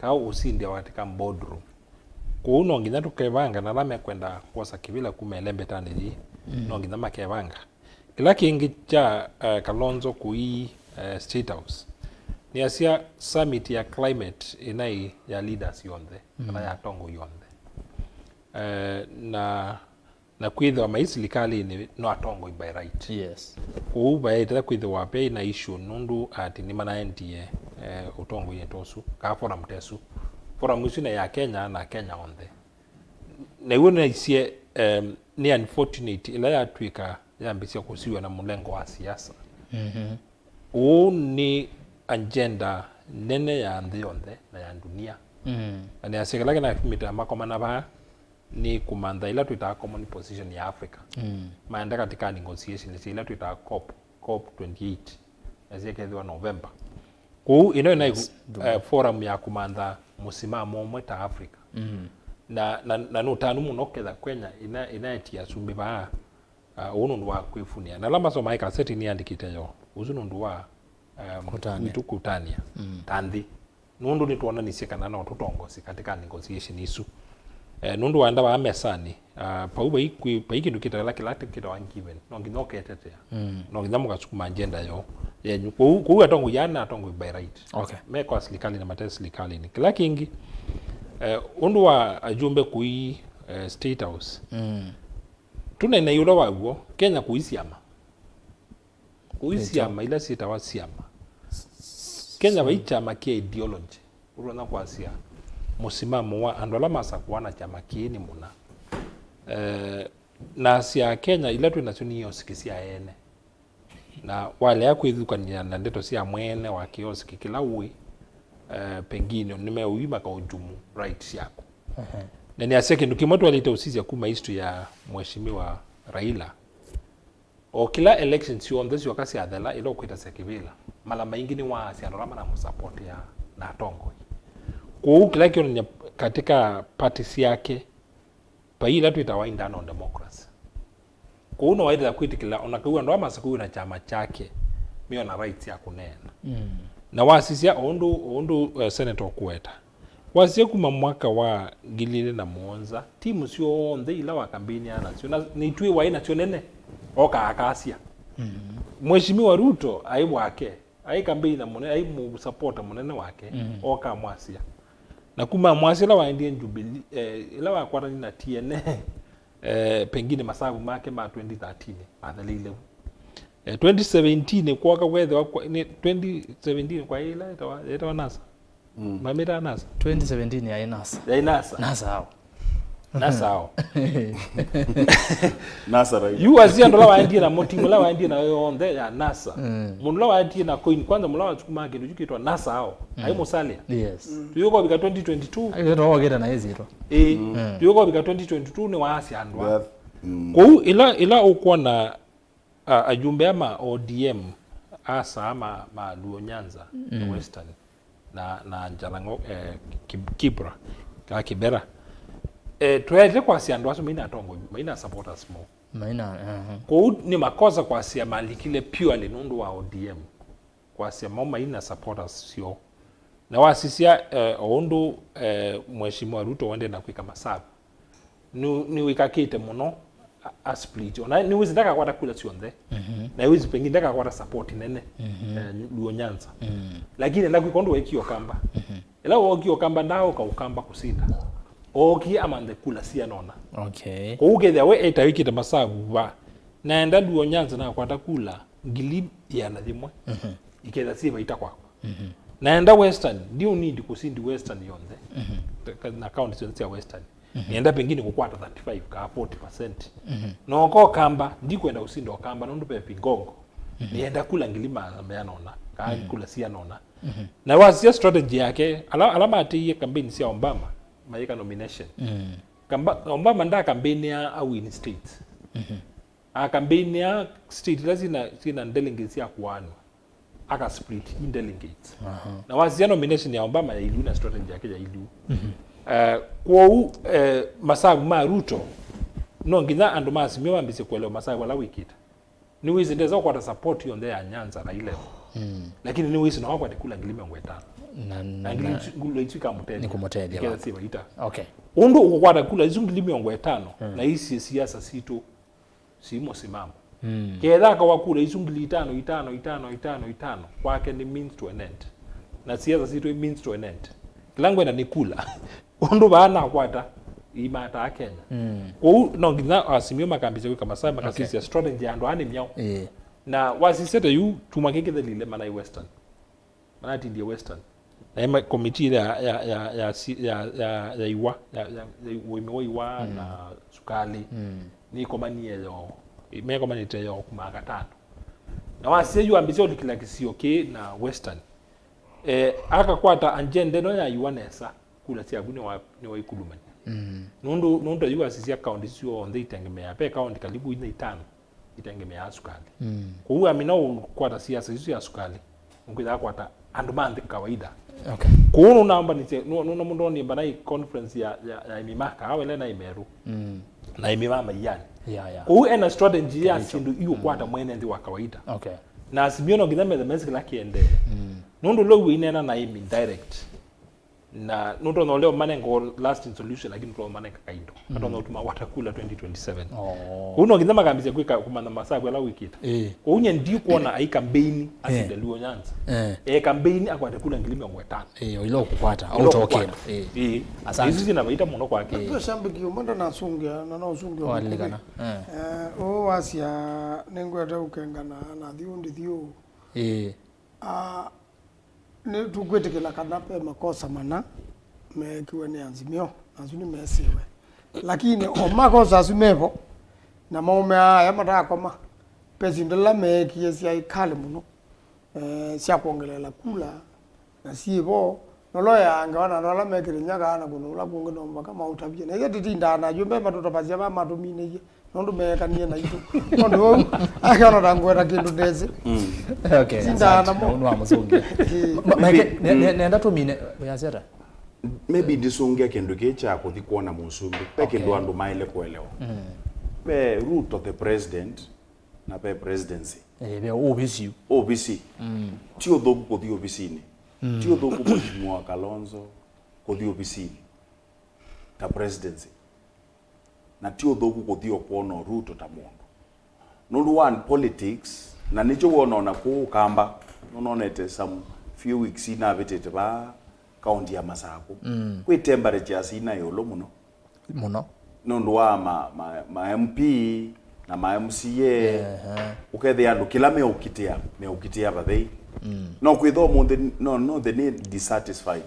kaũ ũsindĩawa katika boardroom. Kwoou no nginya tũkevanga, na ala mekwenda kwosa kĩvĩla kuma ĩlembetanĩ yĩĩ, mm, no nginya makevanga. Kĩla kĩngĩ kya, eh, Kalonzo kũi, eh, State House, nĩasya summit ya climate ĩnaĩ ya leaders yonthe, kana, mm, ya atongoi yonthe. Eh, na, na kwĩthĩwa mai silikalĩnĩ no atongoi by right. Yes. Kwoou vaete kwĩthĩwa ve na issue nũndũ atĩ nĩmanaendie, eh, ũtongoinĩ ta ũsu, kaa forum ta ĩsu. Forum ĩsu nĩ ya Kenya na Kenya onthe. Na ĩw'o nĩnaisye, em, nĩ unfortunate ĩla yatw'ĩka yambĩsya kũsiw'a na mũlengo wa siasa. Mhm. Ũũ nĩ agenda nene ya nthĩ yonthe na ya ndunia. Mm. Na nĩasya kĩla kĩnatumĩte makomana vaa nĩ kũmantha ĩla twĩtaa common position ya Africa. Mm. Maenda katika negotiations ĩla twĩtaa COP, COP twenty-eight, na syĩkethĩwa November. Kwoou ĩno ĩnaĩ, yes, eh, forum ya kũmantha mũsimamo ũmwe ta Africa. Mm. Na, na, na nĩ ũtanu mũno ketha Kenya ĩna, ĩnaetie asumbĩ vaa, ah, ũũ nũndũ wa kwĩfunĩa. Na ala masomae kaseti nĩandĩkĩte yo, ũsu nũndũ wa, um, kũtanĩa, witũ kũtanĩa, mm, ta nthĩ. Nũndũ nĩtwonanisye kana no tũtongosi katika negotiation isu. Eh, nũndũ waenda vaa mesanĩ, ah, pau vai kwĩ, vai kĩndũ kĩtaĩla kĩla kĩtawa given. No nginya ũketetea. Mm. No nginya mũkasukuma agenda yo, yenyu. Kũu, kũu atongoi aa nĩ atongoi by right. Okay. Me kwa silikalĩ na mate silikalĩnĩ. Kĩla kĩngĩ, eh, ũndũ wa ajumbe kũi, eh, State House. Mm. Tũnene ĩũla wa w'o, Kenya kũi syama. Kũi syama ila syĩtawa syama. Kenya vai kyama kya ideology. Ũtonya kwasya mũsimamo wa andũ ala masakũa na kyama kĩĩ nĩ mũna. Eh, na sya Kenya ila twĩ nasyo nĩ iosikĩ sya ene. Na walea kwĩthukany'a na ndeto sya mwene wa kĩosikĩ kĩla ũĩ, eh, pengine nĩmeũimaka ũjumu right syaku. Ehe. Na nĩasya kĩndũ kĩmwe twaĩlĩte ũsisya kuma history ya Mheshimiwa Raila. O kĩla elections syonthe syoka syathela, ĩla ũkwĩtasya kĩvĩla, mala maingĩ nĩwaasya andũ ala manamũsapotea na atongoi. Kwoou kĩla kĩonany'a katika party syake, vai ĩla twĩtawa internal democracy. Kwoou no waĩtĩka kwĩtĩkĩla ona kau andũ ala masakũiwe na kyama kyake meona rights ya kũneena. Mm. Na wasisya o ũndũ, o ũndũ, eh, Senator ũkũweta, wasisya kuma mwaka wa ngili ilĩ na mũonza, timu syonthe ila wakambĩnĩaa nasyo, na nĩtwĩ waĩ nasyo nene, okaa akasya. Mm. Mheshimiwa Ruto aĩ wake, aĩ kambĩina mũnene, aĩ mũsapota mũnene wake, mm, okaa mwasya. Na kuma mwasya ĩla waendie Jubilee, eh, ĩla wakwatanie na T N A, eh, pengine masavu make ma twenty thirteen matheleile vu. Eh, twenty seventeen kwoka kwethĩwa kwa, nĩ twenty seventeen kwa ĩla yetawa, yetawa NASA. Mm. Mamĩtaa NASA. Twenty seventeen yaĩ NASA. Yaĩ NASA. NASA ao. NASA ao. NASA, right. Yu asia andũ ala waendie namo, timu ĩla waendie nayo yonthe ya NASA. Mm. Mũndũ ũla waendie na coin, kwanza mũla wasukumaa kĩndũ kyu kĩtwa NASA ao. Mm. Aĩ Musalia. Yes. Mm. Tuyũka ũvika twenty twenty-two. Aĩ wĩtwa wokĩte na ĩsyĩtwa. Ĩĩ. Mm. Tuyũka ũvika twenty twenty-two nĩ waasya andũ aa. That, mm. Kwoou ĩla, ĩla ũkwona, a, ajumbe aa ma O D M, asaa ma, ma Luo Nyanza, mm, Western, na, na Jalang'o, eh, Ki-, Kibra, ka Kibera. Eh, twaete kwasya andũ asu maina atongoi, maina supporters mo. Maina, aha. Kwoou nĩ makosa kwasya malikile purely nũndũ wa O D M. Kwasya mo maina supporters syoo. Na wasisya, eh, o ũndũ, eh, Mheshimiwa Ruto wende na kwĩka masavu, nĩ, nĩwĩkakĩte mũno a, a split. Ona nĩwĩsĩ ndakakwata kula syonthe. Mhm. Na nĩwĩsĩ pengine ndakakwata support nene, mhm, eh, Luo Nyanza. Mhm. Lakini enda kwĩka ũndũ weekie Ũkamba. Mhm. Ĩla wookie Ũkamba, ndaaũka Ũkamba kũsinda. Ookie amanthe kula sianona. Okay. Kwoou kethĩa we eta wĩkĩte masavu va, naenda Luo Nyanza nakwata kula ngili ĩana yĩmwe, mhm, ikethĩa syĩ vaita kwakwa. Mhm. Naenda Western, ndiũ need kũsindi Western yonthe, mhm, na county syonthe sya Western. Mhm. Nĩenda pengine kũkwata thirty-five ka forty percent. Mhm. Noka Ũkamba, ndikwenda kũsinda Ũkamba nũndũ ve vingongo. Mhm. Nĩenda kula ngili ma-, meanona, ka, mhm, kula sianona. Mhm. Na wasisya strategy yake, ala, ala matĩie campaign sya Obama, mayĩka nomination. Mm. Kamba-, Obama ndakambĩnĩa awin states. Mhm. Akambĩnĩa state ila syĩna, syĩna delegates sya kũaanwa. Aka split in delegates. Aha. Na wasisya nomination ya Obama yailiu na strategy yake yailiu. Mhm. Eh, kwoou, eh, masavu ma Ruto, No nginya andũ ma Azimio mambĩsye kũelewa Masaku ala wĩkĩte. Nĩwĩsĩ ndesa kũkwata support yonthe ya Nyanza na ile. Mm. Lakini nĩwĩsĩ no akwate kula ngili mĩongo ĩtano. Na, na, na ngili na isu, ngili isu ikamũtethya. Nĩkũmũtethya. Iketha syĩ vaita. Okay. Ũndũ ũkũkwata kula isu ngili mĩongo ĩtano, mm, na isi siasa sitũ si mũsimamo. Mm. Ketha akawa kula isu ngili itano, itano, itano, itano, itano, kwake nĩ means to an end. Na siasa sitũ i means to an end. Kĩla ngwenda nĩ kula. Ũndũ vaa nakwata imataa Kenya. Mm. Kwoou no nginya Azimio makambĩsya kwĩka Masaku makasisya, okay, strategy ya andũ aa nĩ myaũ. Ĩĩ. Na wasisya ta yu kyumwa kĩĩ kĩthelile manai Western. Manatindie Western. Na ĩma committee ya, ya, ya, ya, si- ya, ya, ya iwa, ya, ya, ya ũĩmi wa iwa, mm, na sukali. Mm. Nĩkomanie yo, mekomanĩte yo kuma katano. Na wasisya yu ambĩsya ũlikĩla kĩsio kĩĩ na Western. Eh, akakwata agenda ĩno ya iwa nesa, kula syaku nĩwa- nĩwaikulumany'a. Mm. Nũndũ, nũndũ yu asisya kaunti syonthe itengemeaa, ve kaunti kalibu inya itano itengemeaa sukali. Mm. Kwoou amina ũkwata siasa isu sya sukali, nũkwĩthaa kwata andũ ma nthĩ kawaida. Okay. Kwoou nũnambanĩsye, nũ- nũna mũndũ nĩmba naĩ conference ya, ya, ya aĩmi ma kaawa ĩla naĩ Meru. Mm. Na aĩmi ma maiani. Yeah, yeah. Kwoou ena strategy ya syĩndũ iũkwata, mm, mwene nthĩ wa kawaida. Okay. Na Azimio no nginya methe mesi kĩla kĩendee. Mm. Nũndũ lou wĩineena na aĩmi direct. Na nũtonya ũlea ũmanenga last in solution, lakini nũtonya ũmanenga kaindo. Mm. Atonya ũtuma watakula twenty twenty-seven. Oh. Kũu no nginya makambĩsya kwĩka kũmanya Masaku ala wĩkĩte. Eh. Kũu nye ndikwona ai kambeini, eh, asinde Luo Nyanza. Eh. E kambeini akwate kula ngili mĩongo ĩtano. Eh, ila ũkũkwata, ila ũtokĩla. Ũkũkwata. Eh. Eh. Asante. Isu sina vaita mũno kwake. Ndio shambiki ũmwe ndanasungia, na no ũsungia. Walilikana. Eh. Eh, ũũ wasya nĩngwete ũkengana na thiũ ndithiũ. Eh. Ah, nĩtũkwĩtĩkĩla kana ve makosa mana meekiwe nĩ Azimio, na asu nĩmesĩwe. Lakini o makosa asu mevo, na maũme aa aya matakoma, ve syĩndũ ila meekie syaĩ kali mũno, eh, sya kwongeleela kula, na syĩ vo, noloea ngewa na andũ ala me Kĩrĩnyaga na kũndũ kũla kũngĩ no mũvaka maũtavye. Na ithyĩ tĩtindaa na ayu mbee matũtavasya va matũminĩie. Nũndũ meekanie naitũ. Nũndũ ũu, akeona ta ngweta kĩndũ ndesĩ. Mm. Okay, tindaa asante. Namo. Nũ- nũwamũsũngĩa. Ĩĩ. Ma- ma- Maybe, ne- ne- mm, nenda tũmine, wĩasya ata? Maybe ndisũngĩa kĩndũ kĩĩ kya kũthi kwona mũsumbĩ. Ve, okay, kĩndũ andũ maĩle kũelewa. Mm. Ve root of the president na ve presidency. Eh, ve ovisi. Ovisi. Mm. Ti ũthũku kũthi ovisinĩ. Mm. Ti ũthũku Mheshimiwa Kalonzo kũthi ovisinĩ ta presidency. Na ti ũthũku kũthi o kwona Ruto ta mũndũ. Nũndũ wa politics, na nĩkyo wona ona kũu Ũkamba, nũnonete some few weeks inavĩtĩte vaa kaunti ya Masaku. Mm. Kwĩ temperatures ina ĩũlũ mũno. Mũno. Nũndũ wa ma, ma, ma M P na ma M C A, ehe, ũkethĩa andũ kĩla meũkitĩa, meũkitĩa vathei. Mm. No kwĩtha ũmũnthĩ, no, no, the nĩ dissatisfied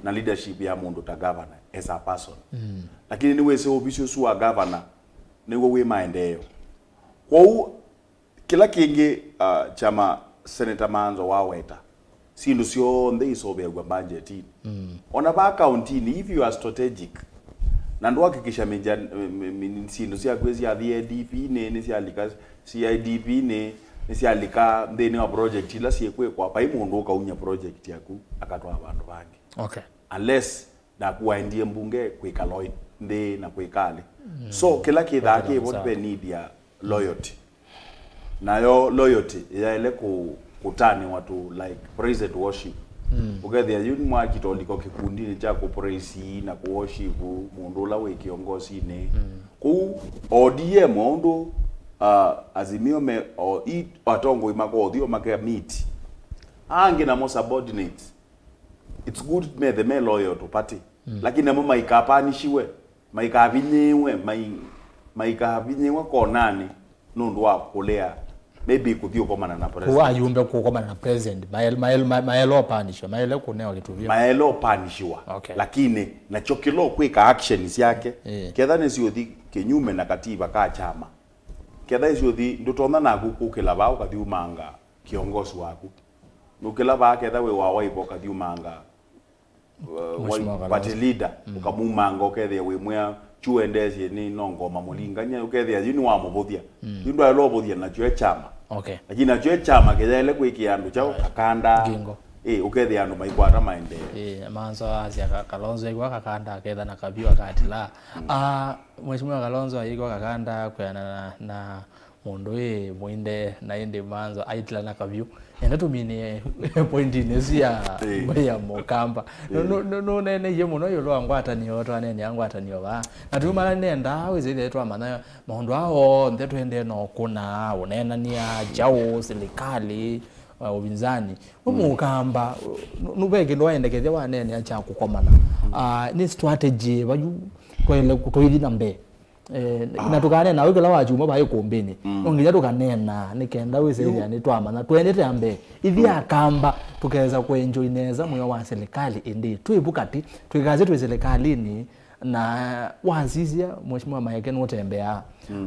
na leadership ya mũndũ ta governor as a person. Mm. Lakini nĩwĩsĩ ovisi ũsu wa governor nĩw'o wĩ maendeeo. Kwoou, kĩla kĩngĩ, uh, kyama Senator Manzo waweta, syĩndũ syonthe isoveaw'a mbanjetinĩ. Mm. Ona va kauntinĩ, if you are strategic, na ndwakikisha mĩja-, mi- mi- syĩndũ syaku syathi A D P-nĩ, nĩsyalika C I D P-nĩ, nĩsyalika nthĩnĩ wa project ila syĩkwĩkwa, vai mũndũ ũkaumya project yaku akatwaa vandũ vangĩ. Okay. Unless naku waendie mbunge kwĩkala nthĩ na kwĩkalĩ. Mm. So, kĩla kĩthaa kĩvo ve need ya loyalty. Nayo loyalty yaĩle kũ- kũtanĩwa to, like, praise and worship. Mm. Ũkethĩa yu nĩmwakita ũliko kĩkundinĩ kya kũ praise na kũ worship mũndũ ũla wĩ kĩongosinĩ. Mm. Kũu O D M o ũndũ, uh, Azimio me, o, i, atongoi makothi o make meet. Angĩ namo subordinates. It's good methe me loyal to party. Mm. Lakini namo maikapanishiwe, maikavinyĩĩwe, mai- maikavinyĩĩwe konanĩ nũndũ wa kũlea, maybe kũthi ũkomana na president. Kũu ayumbe kũkomana na president, mael- mael- ma- maelo panishiwa, maele kũnewa kĩtuvio. Maelo panishiwa. Okay. Lakini nakyo kĩla ũkwĩka action syake, eh, ketha nĩsiũthi kĩnyume na katiba ka kyama, ketha nĩsiũthi, ndũtonya naku kũkĩla vaa ũkathi umanga kĩongosi waku. Nũkĩla vaa ketha wĩ wa Wiper ũkathi umanga uh, Mheshimiwa wa- Kalonzo. Party leader, mm, ũkamumanga, ũkethĩa wĩmwĩa, "Chu endeesye nĩ no ngoma mũlingany'a," ũkethĩa yu nĩwamũvũthya. Mm. Yu ndwaĩle ũvũthya nakyo e kyama. Okay. Lakini nakyo e kyama kĩyaĩle kwĩkĩa andũ kyaũ, aya, kakanda. Ngingo. Ĩ, ũkethĩa andũ maikwata maendeeo. Ĩ, Manzo asya Ka- Kalonzo aikwa kakanda aketha na kavyũ akatila. Ah, Mheshimiwa Kalonzo aikwa kakanda kweana na, na mũndũ ĩ mũinde na ĩndĩ Manzo aitila na kavyũ. Enda tũminie pointinĩ ĩsu ya Ĩ. ya Mũkamba. Nũ- nũ- nũ- Nũneeneie mũno ĩũlũ wa ngwatanĩo, twaneenea ngwatanĩo vaa. Na tũmala nendaa wĩsĩthĩa twamanya maũndũ aa onthe twendee no kũna, ũneenania, kyaũ, silikalĩ, uh, ũvinzani. We Mũkamba, nũ- nũve kĩndũ waendekethya waneenea kya kũkomana. Ah, nĩ strategy vayu twaĩle kũ- tũithi na mbee. Eh, na tũkanena ũu kĩla wakyumwa vaĩ kũmbĩnĩ. No nginya tũkanena nĩ kenda wĩsĩthĩa nĩ twamanya twendete ambee. Ithi Akamba tũkesa kũenjoy nesa mwĩo wa silikalĩ ĩndĩ twĩ vu katĩ, twĩkasye twĩ silikalĩnĩ na wasisya Mheshimiwa Maeke nũtembeaa.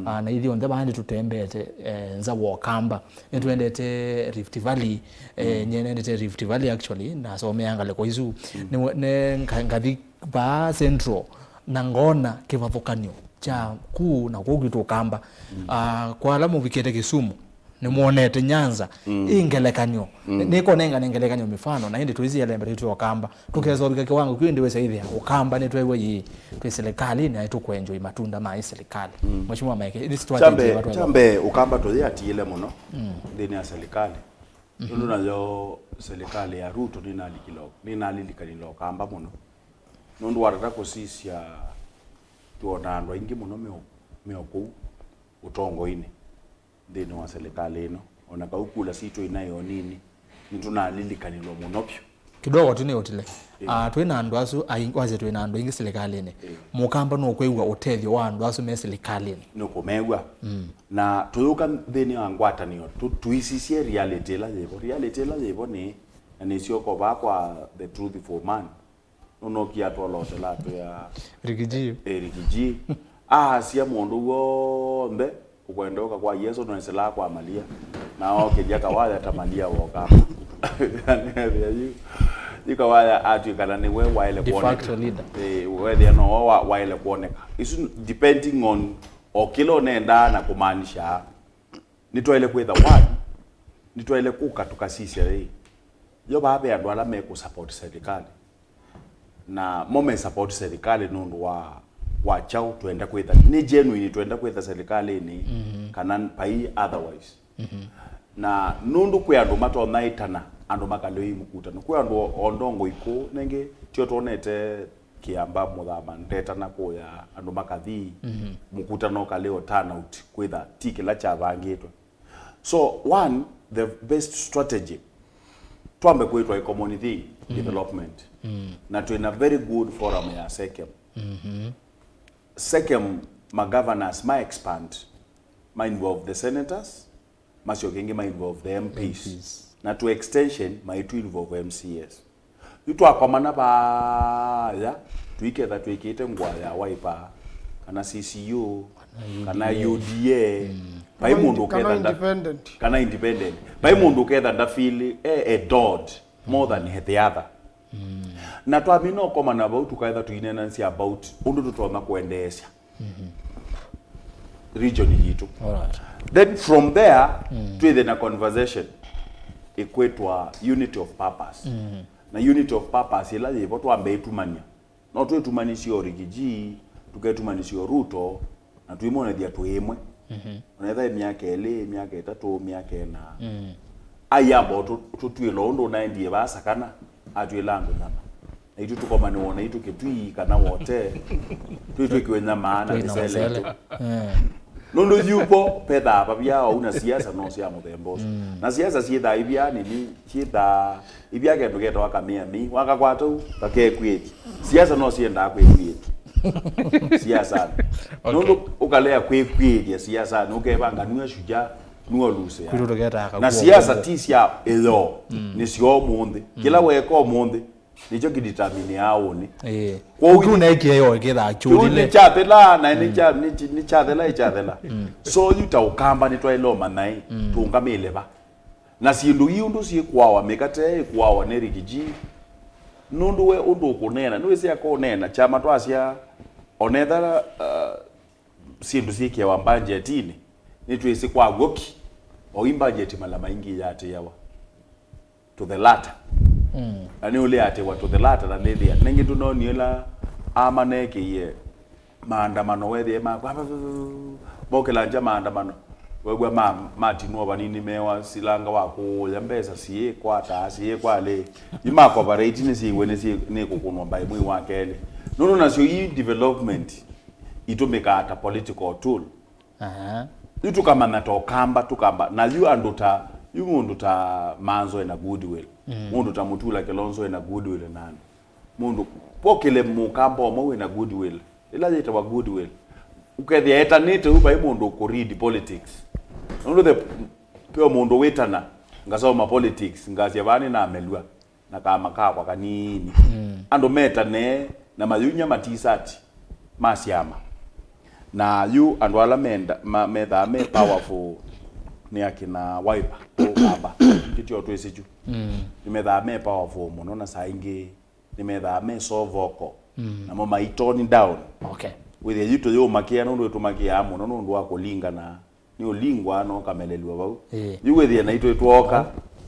Ah, na ithi onthe vaa nĩtũtembete eh, nza wa Ũkamba. Nĩtwendete Rift Valley, eh, nyie nendete Rift Valley actually, nasomeaa ngalĩko isu. Nĩ- nĩ- nga- ngathi vaa Central na ngona kĩvathũkanyo kya kũu na kũu kwitũ Ũkamba. Ah, kwa ala mũvikĩte Kisumu, nĩmwonete Nyanza ĩ ngelekany'o. Nĩ- nĩkonengane ngelekany'o mĩfano, na ĩndĩ tũisielembete twĩ Ũkamba. Tũkesa ũvika kĩwango kĩu ĩndĩ wĩsa ĩthĩa Ũkamba nĩtwew'a yĩĩ twĩ silikalĩnĩ aĩ tũkwenjwa matunda ma ĩ silikalĩ. Mheshimiwa Maeke, ĩthi strategy Kyambe, ĩva twew'a? Kyambe Ũkamba tũyĩatiĩle mũno nthĩnĩ ya silikalĩ. Nũndũ nayo silikalĩ ya Ruto nĩnalilikana Ũkamba mũno. Nũndũ watata kũsisya, twĩona andũ aingĩ mũno me o- me o kũu ũtongoinĩ nthĩnĩ wa silikalĩ ĩno. O na kau kula sitũ inaĩ o nini, nĩtũnalilikanĩlwa mũno vyũ. Kidogo tu nĩ ũtile. Ah, twĩ na andũ asu aingĩ, wasya twĩ na andũ aingĩ silikalĩnĩ. Mũkamba nũkwĩw'a ũtethyo wa andũ asu me silikalĩnĩ. Nũkũmew'a. Na tũyũka nthĩnĩ wa ngwatanĩo, tũ- tũisisye reality ĩla yĩvo. Reality ĩla yĩvo nĩ, na nĩsyo kovaa kwa the truthful man. Nũnokie atwolotela atwĩa Ricky G. Ĩ, Ricky G. Aasya mũndũ w'onthe ũkwenda ũka kwa Yesũ no ĩsĩlaa kwa Malia. Na ookĩlya kawaya ta Malia woka. Nĩethĩa yu. Yu kawaya atw'ĩkana nĩwe waĩle De facto kuoneka. Leader. Ĩ, wethĩa no wa- waĩle kuoneka. Isu depending on o kĩla ũnendaa na kũmaanisha. Nĩtwaĩle kwĩtha one, nĩtwaĩle kũka tũkasisya ĩ, yo vaa ve andũ ala mekũ support serikali, na mo me support serikali nũndũ wa, wa kyaũ? Twenda kwĩtha nĩ genuine, twenda kwĩtha serikalĩnĩ, kana vai otherwise. Na nũndũ kwĩ andũ matonya ĩtana andũ makalĩwa ĩ mũkutano, kwĩ andũ o- o ndongo ikũũ, nengĩ tio twonete Kĩamba Mũthama ndetana kũya andũ makathi mũkutano ũkalĩwa turnout kwĩtha ti kĩla kyavangĩtwe. So one, the best strategy, twambe kwĩtwa ĩ common thing, development. Na twĩna very good forum ya SEKEM. SEKEM ma governors ma expand, ma involve the senators, masyoke ĩngĩ ma involve the MPs. MPs. Na to extension, maitũ involve MCAs. Yu twakomana vaya, tũiketha twĩkĩte ngũa ya Wiper, kana CCU, kana UDA, vai mũndũ ũketha nda- independent. Kana independent. Vai mũndũ ũketha ndafili e, e dodd more than the other. Na twamina ũkomana vau, tũkaetha tũineenanĩsya about ũndũ tũtonya kũendeesya region yitũ. Alright. Then from there, twĩthe na conversation ĩkwĩtwa unity of purpose. Na unity of purpose ĩla yĩvo twambe ĩtumany'a. No twĩtumanisye o Ricky G, tũketumanisye o Ruto, na twĩmonethya twĩ ĩmwe. Onetha ĩ myaka ĩlĩ, myaka ĩtatũ, myaka ĩna. Aiamba o tũ- tũtwĩla ũndũ ũnaendie vaa Sakana, atwĩla andũ nyama. Na itũ tũkomanĩwa na itũ Kĩtui kana Wote, twĩtwĩkiwe nyama na mĩsele itũ. Nũndũ yupo pethaa vavya ou na siasa no sya mũthemba ũsu. Na siasa syĩthaa ivya nini, syĩthaa ivya kĩndũ ketawa kamĩamĩi, wakakwata u, kakekwĩthya. Siasa no syendaa kwĩkwĩthya. Siasanĩ. Nũndũ ũkalea kwĩkwĩthya siasanĩ, ũkevanga nua shujaa, nua lusea. Na siasa ti sya ĩyoo, nĩ sya ũmũnthĩ. Kĩla weka ũmũnthĩ, nĩkyo kĩdetermineaa ũnĩ. Ĩĩ. Kwoou kĩu naĩ kĩeo kĩthaa kĩu nĩ kyũlile. Nĩkyathela, na nĩkya- nĩkyathela, ĩkyathela. So yu ta Ũkamba nĩtwaĩle ũmanya ĩ, tũũngamĩle va. Na syĩndũ ii ũndũ syĩkũawa, mĩkate ĩkũawa nĩ Ricky G. Nũndũ we ũndũ ũkũneena, nĩwĩsĩ akũneena, kyama twasya, onetha uh, syĩndũ syĩkĩawa mbanjetinĩ, nĩtwĩsĩ kwa w'o ki, o ii mbanjeti mala maingĩ yaatĩĩawa. To the latter. Mm. Na nĩ ũlĩatĩwa to the latter na nĩthĩa. Nengĩ tũnonie ĩla amanekĩie maandamano wethĩe makwa mokĩla nja maandamano. Wew'a ma matinwa vanini mewa silanga wa kũũya mbesa siĩ kwa taa siĩ kwa lĩ. Yu ma cooperate nĩ siĩwe nĩ siĩ nĩ kũkũnwa mbaĩ mwei wa kelĩ. Nũndũ nasyo ii development itũmĩkaa ta political tool. Aha. Yu tũkamanya ta ũkamba tũkamba na yu andũ ta yu mũndũ ta manzo ena goodwill. Mm. Mũndũ ta mutula kilonzo ena goodwill na andũ. Mũndũ pokĩle mũkamba ũmwe wĩna goodwill ĩla yĩtawa goodwill. Ũkethĩa etanĩte u vai mũndũ kũread politics. Nũndũ the peo mũndũ wĩtana ngasoma politics ngasya vani namelw'a na kama kakwa kanini. Mm. Andũ metane na mayunya matisati ma syama. Na yu andũ ala menda ma, methaa me powerful nĩ akina Wiper ũkamba kĩtio twĩsĩ kyu. Mm. Nĩmethaa me powerful mũno na saa ingĩ nĩmethaa me so vocal. Mm. Namo mai tone down. Okay. Wĩthĩa yu tũyũmakĩa nũndũ ĩtũmakĩaa mũno nũndũ wa kũlingana nĩ ũlingwa na ũkamelelw'a vau. Ĩĩ. Yu wĩthĩe naitũ twoka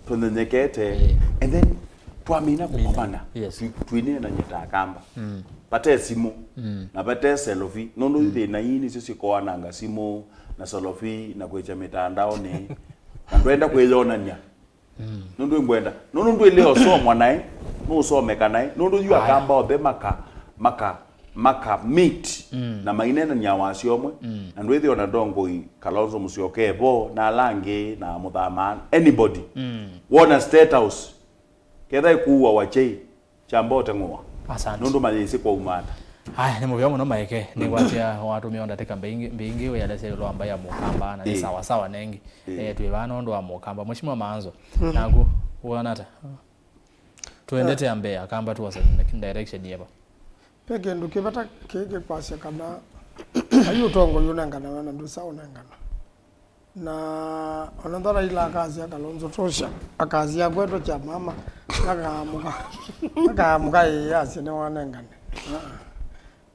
tũnyenyekete. Ĩĩ. And then twamina kũkomana. Yes. Twi- twineenany'a ta akamba. Mm. Vate simũ. Mm. Na vate selfie nũndũ yu thĩna ii nĩsyo sikoananga simũ na selfie na kwĩkya mĩtandaonĩ na ndwenda kwĩyonany'a. Mm. Nũndũ ngwenda nũndũ ndwĩle ũsomwa naĩ nũũsomeka naĩ nũndũ yu akamba othe maka maka maka meet. Mm. Na mainenany'a wasya ũmwe. Mm. Na ndwĩthĩwa na ndongoi Kalonzo Musyoka evo na ala angĩ na mũthama anybody. Mm. Wona State House ketha ĩkuua wachei kyamba ũteng'ũa. Asante. Nũndũ mayĩsĩ kwauma ata. Aya, nĩ mũvea mũno Maeke. Nĩkwasya watũmĩa ndatĩka mbingĩ mbingĩ wĩalesya ĩũlũ wa mbaĩ ya mũkamba na nĩ sawa sawa nengi. Ĩĩ. Eh, twĩ vaa nũndũ wa mũkamba. Mheshimiwa Maanzo, naku wona ata? Tũendete mbee akamba tuosa direction yeva? Ve kĩndũ kĩvata kĩĩ kĩkwasya kana ai ũtongoi ũnenganawa na ndwĩsa ũnengana. Na ona ndalaila akasya Kalonzo tosha, akasya kwetwe kya mama, akaamũka, akaamũka ĩĩ asya nĩwanengane. Aa.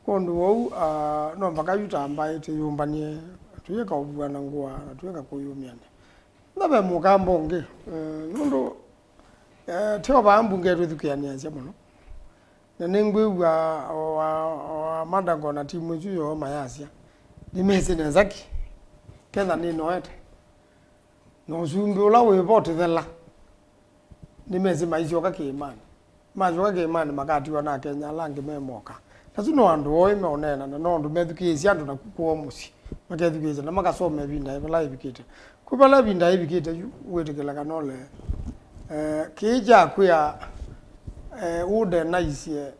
Kwondũ wou, ah, no mpaka yu ta mbaĩ tĩyũmbanie, tũyĩka ũvuana ngũa, na tũyĩka kũyũmyana. Na ve mũkamba ũngĩ, eh, nũndũ, eh, teo vaa mbunge twĩthukĩanĩasya mũno. Na nĩngwĩw'a o, o, o, Madago na timu ĩsu yoo mayasya, nĩmesĩ nesa ki, Kenya nĩnoete. Na ũsumbĩ ũla wĩ vo tĩthela, nĩmesĩ maisyoka kĩĩmanĩ. Masyoka kĩĩmanĩ makatiwa na Akenya ala angĩ me moka. Asu no andũ oĩ meũneena, na no andũ methukĩĩsye andũ naku kwoo mũsyĩ. Makethukĩĩsya na makasoma ĩvinda vala ĩvikĩte. Kwĩ vala ĩvinda ĩvikĩte yu, wĩtĩkĩla kana ũlee. Eh, kĩĩ kya kwĩa, eh, ũdenaisye,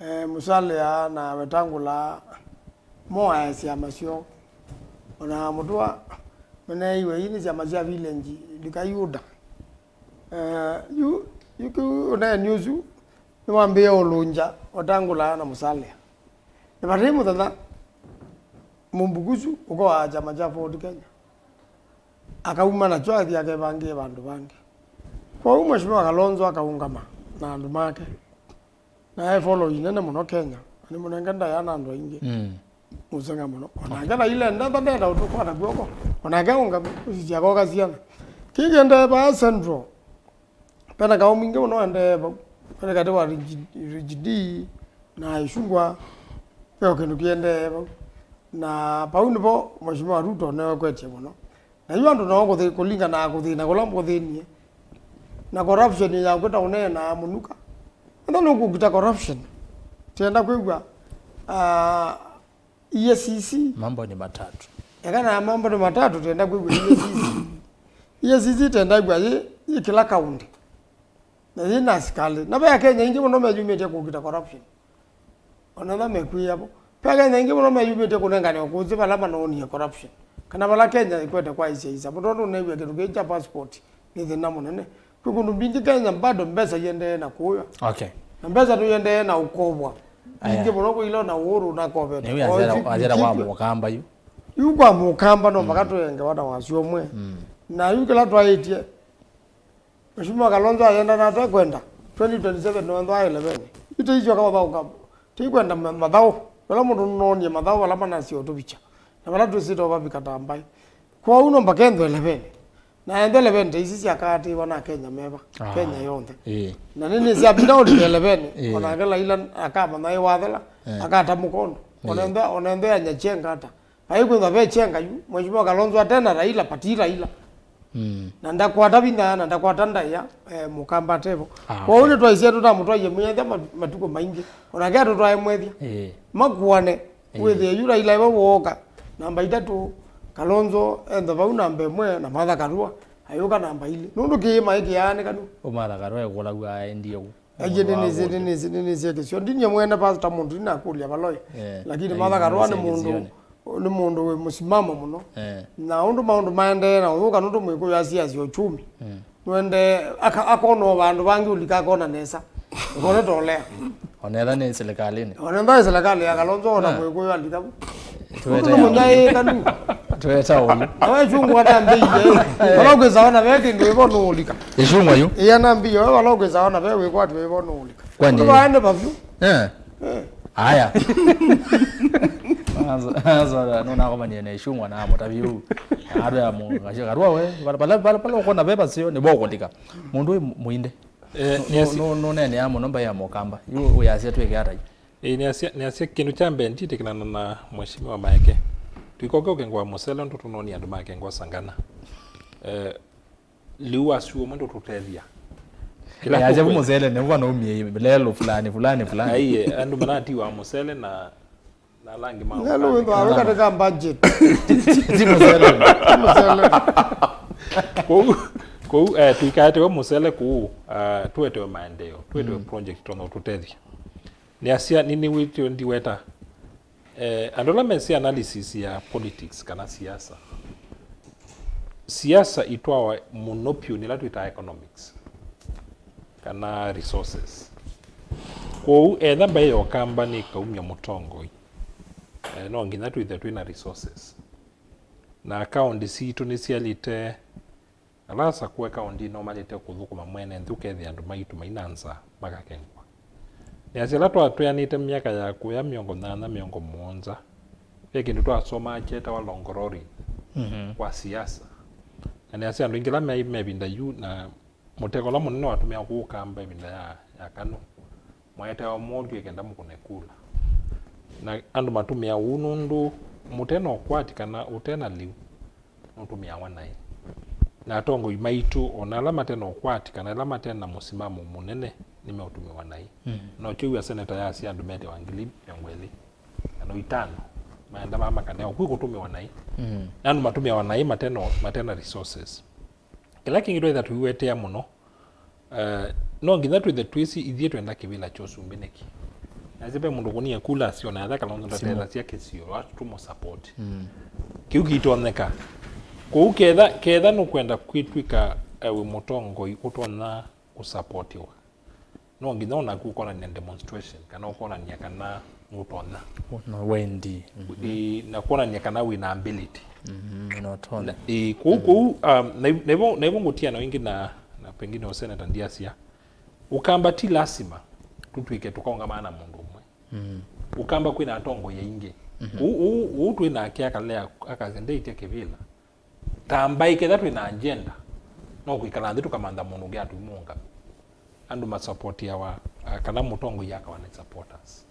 eh, Musalia na Wetangula moae syama syoo. Ona Mũtũa, meneiwe ii nĩ syama sya village, ndikai ũda. Eh, yu, yu kĩu ũneeni ũsu nĩwambĩĩe ũlũngya Wetangula na Musalia. Na vate mũthenya mũmbuku ũsu ũkoaa kyama kya Ford Kenya. Akauma nakyo athi akevangĩe vandũ vangĩ. Kwoou Mheshimiwa Kalonzo akaũngama na andũ make. Na e following nene mũno Kenya. Na nĩmũnenge ndaĩa na andũ aingĩ. Mm. Mũsenga mũno. Onake na ile ndenda ndenda ũtũkwata kw'oko. Onake ũngama ũsisya koka syana. Kĩkĩendee vaa Central. Vena kaũ mwingĩ mũno ũendee vau. Vena katĩ wa Rigi-, Rigidi na Ichung'wah. Ve o kĩndũ kĩendee vau. Na vau nĩvo Mheshimiwa Ruto newekwetye mũno. Na yu andũ nao kũthi-, kũlingana na kũthĩna kũla kũthĩnie. Na corruption yakwĩta ũneenaa mũnuka. Enda nũkũkita corruption. Tienda kwĩw'a, ah, E A C C. Mambo ni matatu. Eka na mambo ni matatu, tienda kwĩw'a E A C C. E A C C tienda kwĩw'a yĩ, yĩ kĩla kaũndĩ. Na yĩ na asikalĩ. Na ve Akenya aingĩ mũno meyumĩtye kũkita corruption. Ona ĩla mekwĩa vo. Ve Akenya aingĩ mũno meyumĩtye kũnengane ũkũsĩ vala manoonie corruption. Kana vala Kenya ĩkwete kwaisyaisya. Mũndũ ũndũ ũnew'a kĩndũ kĩĩ kya passport nĩ thĩna mũnene. Kwĩ kũndũ mbingĩ Kenya bado mbesa iendee na kũywa. Okay. Na mbesa nĩiendee na ũkovwa. Aya. Ingĩ mũno kwĩ ila na Uhuru na kovete. Nĩwĩ azera, azera kwa mũkamba yu. Yu kwa mũkamba no mpaka tũengewa na wasyo ũmwe. Mm. Na yu kĩla twaĩtye, Mheshimiwa Kalonzo ayenda na atekwenda, twenty twenty-seven no ntho aeleveni. Yu tĩisyoka mathaũ ka, tĩikwenda ma-, mathaũ. Vala mũndũ nũnoonie mathaũ vala manasya ũtũvikya. Na vala twĩsĩte ũvavika ta mbaĩ. Kwoou no mpaka ntho eleveni. Na ende eleven ta ici syakaatĩĩwa na Kenya meva, ah, Kenya yonthe. Ĩĩ. Na nĩnĩsya vinya ũlika eleven, ĩĩ, onake Laila akamanya ĩ wathela, eh, akata mũkondo. Ĩĩ. Onenthe, onenthe anyachenga ata. Vai kwĩthwa ve chenga yu, Mheshimiwa Kalonzo atena Raila, pati Raila. Mm. Na ndakwata vinya, na ndakwata ndaĩa, eh, mũkamba tevo. Ah, kwoou okay, nĩtwaisye tũtamũtwaie mwĩethya mat-, matukũ maingĩ. Onake atũtwae mwethya. Ĩĩ. Makuane. Ĩĩ. Wĩthĩe yu Raila iwe wooka namba itatũ, Kalonzo enthe vau namba ĩmwe, na Martha Karua ayũka namba ilĩ. Nũndũ kĩĩma ĩkĩaanĩkanu. Ũmatha Karua ekũlaw'a aendie kũ? Aje nĩnĩsĩ, nĩnĩsĩ, nĩnĩsĩ kĩsio. Ndinie mwene pastor mũndũ inakũlya valoi. Eh, lakini Martha Karua nĩ mũndũ, nĩ mũndũ wĩ mũsimamo mũno. Eh. Na ũndũ maũndũ maendee na ũthũka nũndũ Mwĩkũyũ asiasya uchumi. Mm. Nwende aka-, akona o vandũ vangĩ ũlika akona nesa. Ũkone tolea. Onetha nĩ silikalini. Onetha nĩ silikalĩ ya Kalonzo ona, ah, Mwĩkũyũ alika vu. Tweta ũndũ ya mũnyaĩĩkanu. Tweta ũyu. Awe chungwa nambĩie. Vala ũkwĩsa ona ve kĩndũ ĩvo nũũlika. Ĩchungwa yu. Ĩya nambĩie, we vala ũkwĩsa ona ve wĩkwatĩ wĩvo nũũlika. Kwani? Ũndũ vaende vavyu. Eh. Eh. Aya. Azo, azo, nũnakomanie na Ĩchungwa na mũtavi ũu. Andũ ya mũngasya Karua we, pala, pala, pala, pala ũkona ve vaseo, nĩ vokũlika. Mũndũ wĩ mũinde. Eh, nũ-, nũ-, nĩasi- nũ-, nũneenea mũno mbaĩ ya Mũkamba. Yu wĩasya twĩke ata yu? Eh, nĩasya, nĩasya kĩndũ kya mbee nditĩkĩlana na Mheshimiwa Maeke. Tũikoke ũkengwa mũsele ũndũ tũnonie andũ makengwa Sangana. Eh, Liu asu ũmwe ndũtũtethya. Kĩla yacha tũkwenda. Mũsele nĩ vanaumie lelo fulani, fulani, fulani. Aiye, andũ manatiwa mũsele na, na langi ma lelo ũkani. Wĩthwa wĩ katĩ ka budget. Ti mũsele. Ti mũsele. Kũu, kũu, eh, tũikaetewe mũsele kũu, ah, tũetewe maendeleo, tũetewe, mm, project tondũ tũtethya. Nĩasya, nĩnĩwĩtwe ndiweta. Eh, andũ ala mesĩ analysis ya politics kana siasa, siasa itwawa mũno pyũ nĩ ĩla twĩtaa economics kana resources. Kwoou, etha mbaĩ ya Ũkamba nĩkaumya mũtongoi, eh, no nginya twĩthwe twĩ na resources. Na akaũndi sitũ nĩsyalĩte Ala asakũe kaũndĩnĩ ũmalĩte kũthũkũma mwene nthĩ, ũkethĩa andũ maitũ mai na nzaa makakengwa. Nĩasya ĩla twatwĩanĩte myaka ya kũya mĩongo nyanya, mĩongo mũonza, ve kĩndũ twasomaa kyetawa longorori, mhm, kwa siasa. Na nĩasya andũ aingĩ ala me, me ĩvinda yu, na mũteko ũla mũnene watũmĩawa kũu Ũkamba ĩvinda ya, ya Kanu, mwaetawa mũtw'ĩe kenda mũkũne kula. Na andũ matũmĩaa ũu nũndũ mũte na ũkwati kana ũte na lĩu, nũtũmĩawa naĩ. Na atongoi maitũ, o na ala mate na ũkwati kana ala mate na mũsimamo mũnene, nĩmeũtũmĩwa naĩ. Mm. No kĩu ya seneta yasya andũ metewa ngili mĩongo ĩlĩ kana itano, maenda vaa makanewa, kwĩ kũtũmĩwa naĩ. Mm. Na andũ matũmĩawa naĩ mate na, mate na resources. Kĩla kĩngĩ twĩtha tũiwetea mũno, eh, no nginya twĩthe twĩsĩ ithyĩ twenda kĩvĩla kya ũsumbĩ nĩkĩ. Nasye ve mũndũ kũnie kula asyo na atha Kalonzo ndatethasya kĩsio, wa tũmũ support. Mm. Kĩu kĩitonyeka. Kwoou ketha, ketha nũkwenda kwĩtw'ĩka, eh, wĩ mũtongoi ũtonya kũsapotiwa, no nginya onaku ũkonania demonstration, kana ũkonania kana nũtonya. Na wendi. Mhm. Ĩĩ, na kuonania kana wĩna ability. Mhm, na ũtonya. Na, ĩĩ, kũu, kũu, um, na, na hivyo, na hivyo ngũtiana ĩngĩ na, na pengine ũseneta ndiasya. Ũkamba ti lasima tũtw'ĩke tũkaũngamana na mũndũ ũmwe. Mm. Ũkamba kwĩna atongoi aingĩ. Mhm. Kũu, ũu, ũu twĩ nake akalea, akasya ndeĩtya kĩvĩla. Ta mbaĩ ketha twĩ na agenda, no kwĩkala nthĩ tũkamantha mũndũ ũngĩ atũmũnga. Andũ masapotiawa, ah, kana mũtongoi akawa na supporters.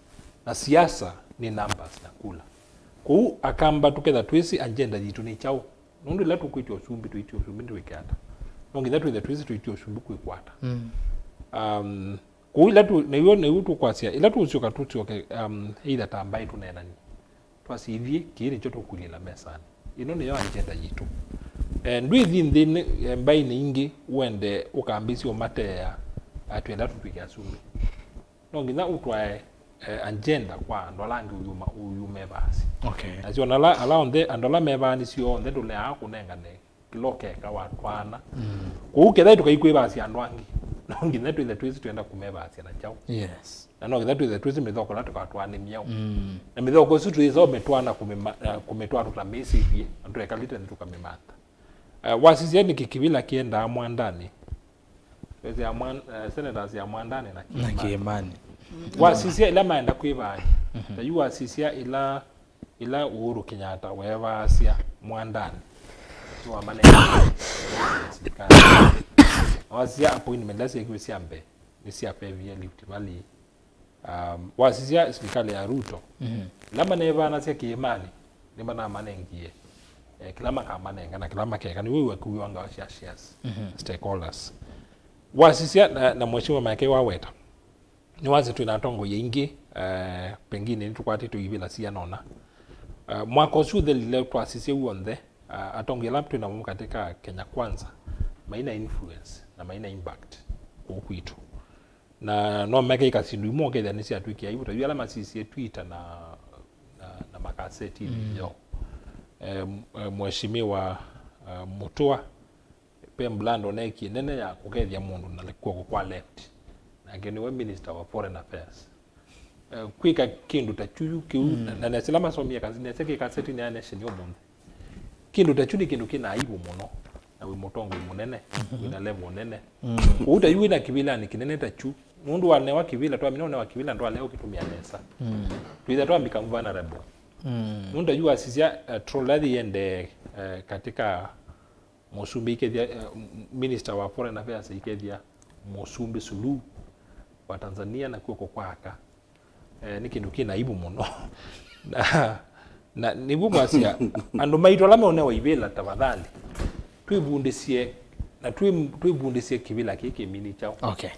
Na siasa nĩ numbers na kula. Kũu Akamba tũketha twĩsĩ agenda yitũ nĩ kyaũ. Nũndũ ĩla tũkwĩtya ũsumbĩ, tũitie ũsumbĩ nĩtwĩke ata? No nginya twĩthe twĩsĩ tũitie ũsumbĩ kwĩkwata. Mm. Um, kũu ĩla tũ-, nĩw'o, nĩw'o tũkwasya, ĩla tũũsyoka tũsyoke, um, either ta mbaĩ tũneenanie. Twasya ithyĩ, kĩĩ nĩkyo tũkũilĩla mesanĩ. Ĩno nĩyo agenda yitũ. Eh, ndwĩthi nthĩnĩ, eh, mbaĩnĩ ingĩ ũende ũkambĩsye ũmateea, ah, twĩenda tũtw'ĩke asumbĩ. No nginya ũtwae, eh, agenda kwa andũ ala angĩ ũyuma, ũyumevaasya. Okay. Nasyo ona ala, ala onthe, andũ ala mevaa nĩsyo onthe ndũleaa kũnengane kĩla ũkeka watwaana. Mm. Kũu ketha tũkaikwĩvaasya andũ angĩ. No nginya twĩthe twĩsĩ twĩenda kũmevaasya na kyaũ. Yes. Na no nginya twĩthe twĩsĩ mĩthoko ĩla tũkatwaana nĩ myaũ. Mm. Na mĩthoko ĩsu twĩsa ũmĩtwaana kũmĩma-, eh, kũmĩtwaa tũtamĩsĩvye, na tũekalĩte nthĩ tũkamĩmantha. Eh, wasisya nĩkĩ kĩvĩla kĩendaa mwandanĩ? Twĩsĩ ya mwan-, eh, senators ya mwandanĩ na na Kĩĩmanĩ. Kĩĩmanĩ. Wasisya ĩla maenda kwĩvaany'a. Mhm. Ta yu wasisya ĩla, ĩla Uhuru Kenyatta weevaasya mwandanĩ. nĩwamanenga silikalĩ. Wasisya appointment ila syekiwe sya mbee nĩsyapevie Rift Valley. Um, wasisya silikalĩ ya Ruto, mhm, ila manevanasya kĩĩmanĩ nĩmanamanengie, eh, kĩla makamanenga na kĩla makeka. Nĩwĩw'a kĩw'o ngawa sya shares, mhm, stakeholders. Wasisya na, na Mheshimiwa Maeke waweta, nĩwasya twĩ na atongoi aingĩ, eh, pengine nĩtũkwatĩtwe ivĩla siana ũna. Eh, mwaka ũsu ũthelile twasisya w'onthe, ah, atongoi ala twĩ namo katĩ ka Kenya Kwanza mai na influence na mai na impact kũu kwitũ. Na no meke ika syĩndũ imwe ũkethĩa nĩsyatw'ĩkie aibu, ta yu ala masisye Twitter na, na, na makaseti, mm, yo. Eh, m-, eh, Mheshimiwa, eh, Mutua, pe mblando nekie nene ya kũkethya mũndũ na kw'oko kwa left. Nake nĩwe Minister wa Foreign Affairs. Eh, kwĩka kĩndũ ta kyu yu kĩu, mm, na, na, na sila masomie kasi, nesa kĩ kasetinĩ ya Nation ũmũnthĩ. Kĩndũ ta kyu nĩ kĩndũ kĩna aibu mũno, na wĩ mũtongoi mũnene, mhm, wĩna level nene. Mm. Ũu ta yu wĩna kĩvĩlanĩ kĩnene ta kyu, nũndũ wanewa kĩvĩla, twamina ũnewa kĩvĩla ndwalea ũkĩtũmĩa nesa. Mm. Twĩtha twambika vulnerable. Mm. Nũndũ ta yu wasisya, eh, trolley yende, eh, katika mũsumbĩ ikethya, eh, m-, Minister wa Foreign Affairs ikethya mũsumbĩ Suluhu wa Tanzania na kw'oko kwa aka. Eh, nĩ kĩndũ kĩna aibu mũno. Na, na nĩw'o mwasya, andũ maitũ ala meũnewa ivĩla, tafadhali, twĩvundĩsye, na twĩ-, twĩvundĩsye kĩvĩla kĩĩ kĩmini kyaũ. Okay.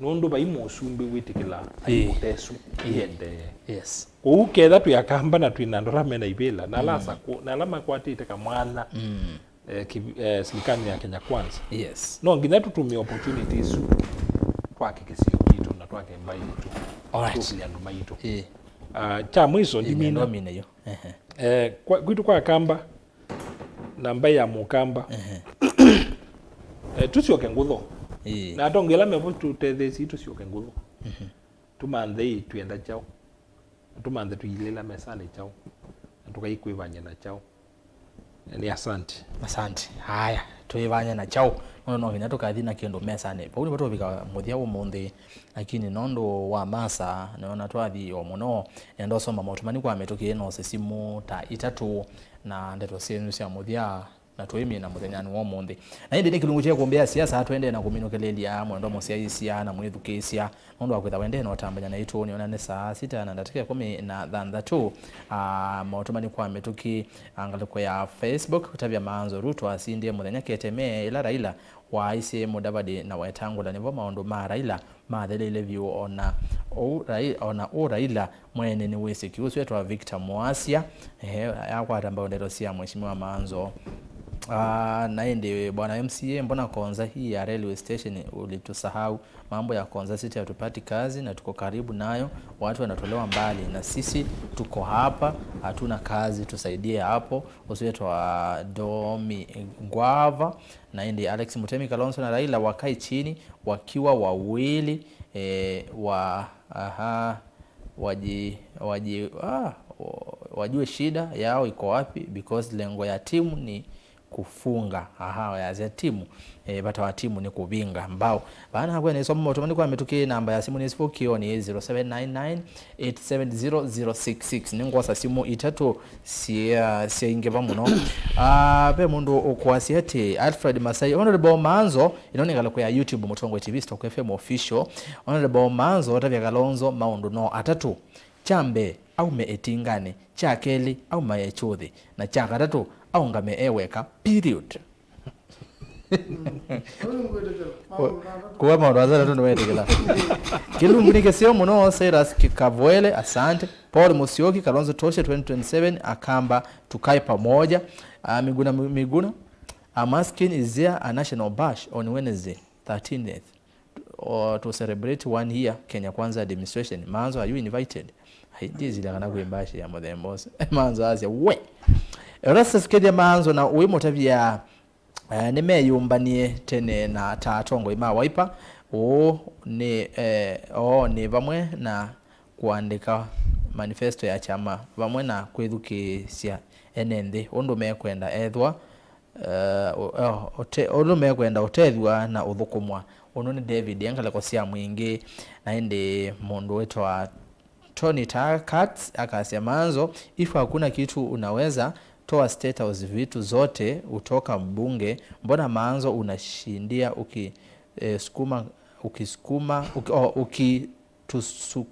Nũndũ vai mũsumbĩ wĩtĩkĩla, ĩĩ, aibu ta ĩsu, ĩĩ, iendee. Yes. Kwoou ketha twĩ Akamba na twĩ na andũ ala mena ivĩla, na ala, mm, asakũ, na ala makwatĩte kamwanya, mm, eh, ki-, eh, silikalĩ ya Kenya Kwanza. Yes. No nginya tũtũmĩe opportunity isu twake kĩsio kitũ na twake mbaĩ yitũ. Alright. Tũkĩlya andũ maitũ. Ĩĩ. Ah, kya mwiso, ĩĩ, ndimina. Ndomine yo. Ehe. Eh, kwa, kwitũ kwa Akamba, na mbaĩ ya Mũkamba. Ehe. Eh, tũsyoke ngũtho. Ĩĩ. Na atonge ala mevo tũtetheesye tũsyoke ngũtho. Mhm. Tũmanthe ĩ twĩenda kyaũ. Tũmanthe tũilĩla mesanĩ kyaũ, na tũkaikwĩvany'a na kyaũ. Nĩ asante. Asante. Haya, twĩvany'a na kyaũ, nũndũ no vinya tũkathi na kĩndũ mesanĩ. Vau nĩvo tũvika mũthya ũmũnthĩ, lakini nũndũ wa masaa, nĩona twathi o mũno, nenda ũsoma maũtũmani kwa mĩtũkĩ, nose simũ ta itatũ, na ndeto syenyu sya mũthya. Na tũimina mũthenyanĩ wa ũmũnthĩ. Na ĩndĩ nĩ kĩlungu kya kũmbĩa siasa, tũendee na kũminũkĩlĩlya mwendwa mũsyaĩĩsya na mwĩthukĩĩsya nũndũ wa kwĩtha wendee na ũtambany'a naitũ. Nĩona nĩ saa sita na ndatĩka ĩkũmi na thanthatũ. Ah, maũtũmani kwa mĩtũkĩ, ah, ngalĩko ya Facebook, kũtavya Maanzo Ruto asindie mũthenya keteme ĩla Raila waaisye Mudavadi na Wetangula. Nĩvo maũndũ ma Raila matheleile vyũ, ona ũu Rai-, ona ũu Raila mwene nĩwĩsĩ kĩu. Ũsu etwa Victor Mwasya, ehe, akwata mbau ndeto sya Mheshimiwa Maanzo. Ah, na ĩndĩ bwana M C A, mbona Konza hii ya railway station ulitusahau? Mambo ya Konza City hatupati kazi na tuko karibu nayo, watu wanatolewa mbali na sisi tuko hapa, hatuna kazi, tusaidie hapo. Ũsu etwa Domi Ngwava. Na ĩndĩ Alex Mutemi, Kalonzo na Raila wakae chini wakiwa wawili, eh, wa, aha, waji-, waji-, ah, wa-, wajue shida yao iko wapi, because lengo ya timu ni kufunga. Aha, ya timu, eh, vata wa timu ni kuvinga mbao. Vana kwene isoma maũtũmani kwa mĩtũkĩ, namba ya simũ nĩ sifũkĩo nĩ zero seven nine nine, eight seven zero zero six six. Nĩngwosa simũ itatũ sya-, syaingĩva mũno. Ah, ve mũndũ ũkwasya atĩ, Alfred Masai, Honorable Maanzo, ĩno nĩ ngalĩko ya YouTube, Mũtongoi T V, Stock F M Official. Honorable Maanzo, tavya Kalonzo maũndũ no atatũ. Kya mbee, aume ĩtinganĩ. Kya kelĩ, aumae kyũthĩ. Na kya katatũ, aũngame e weka. Period. Kuwa maũndũ atatũ nĩwetĩkĩla. Kĩlungu nĩ kĩseo mũno, Cyrus Kikavwele, asante. Paul Musyoki, Kalonzo Tosha twenty twenty-seven, Akamba, tukae pamoja. Ah, Miguna, Miguna, I'm asking, is there a national bash on Wednesday, thirteenth, or to celebrate one year Kenya Kwanza administration? Maanzo, are you invited? Ai, ndĩsĩla kana kwĩ bash ya mũthemba ũsu. Maanzo asya, we! Erastus Kethia Maanzo na ũĩ mũtavya, eh, nĩmeyũmbanie tene na ta atongoi ma Wiper. Ũũ nĩ, eh, oo nĩ vamwe na kũandĩka manifesto ya kyama, vamwe na kwĩthukĩĩsya ene nthĩ ũndũ mekwenda ethwa, eh, ũ-, eh, ũte-, ũndũ mekwenda ũtethw'a na ũthũkũmwa. Ũnũ nĩ David, e ngalĩko sya mwingĩ, na ĩndĩ mũndũ wĩtawa Tony Ta-, Katz akasya, Maanzo, if hakuna kitu unaweza, toa State House vitu zote utoka mbunge, mbona maanzo unashindia uki, eh, sukuma, ukisukuma, uki, oh, uki tusu-,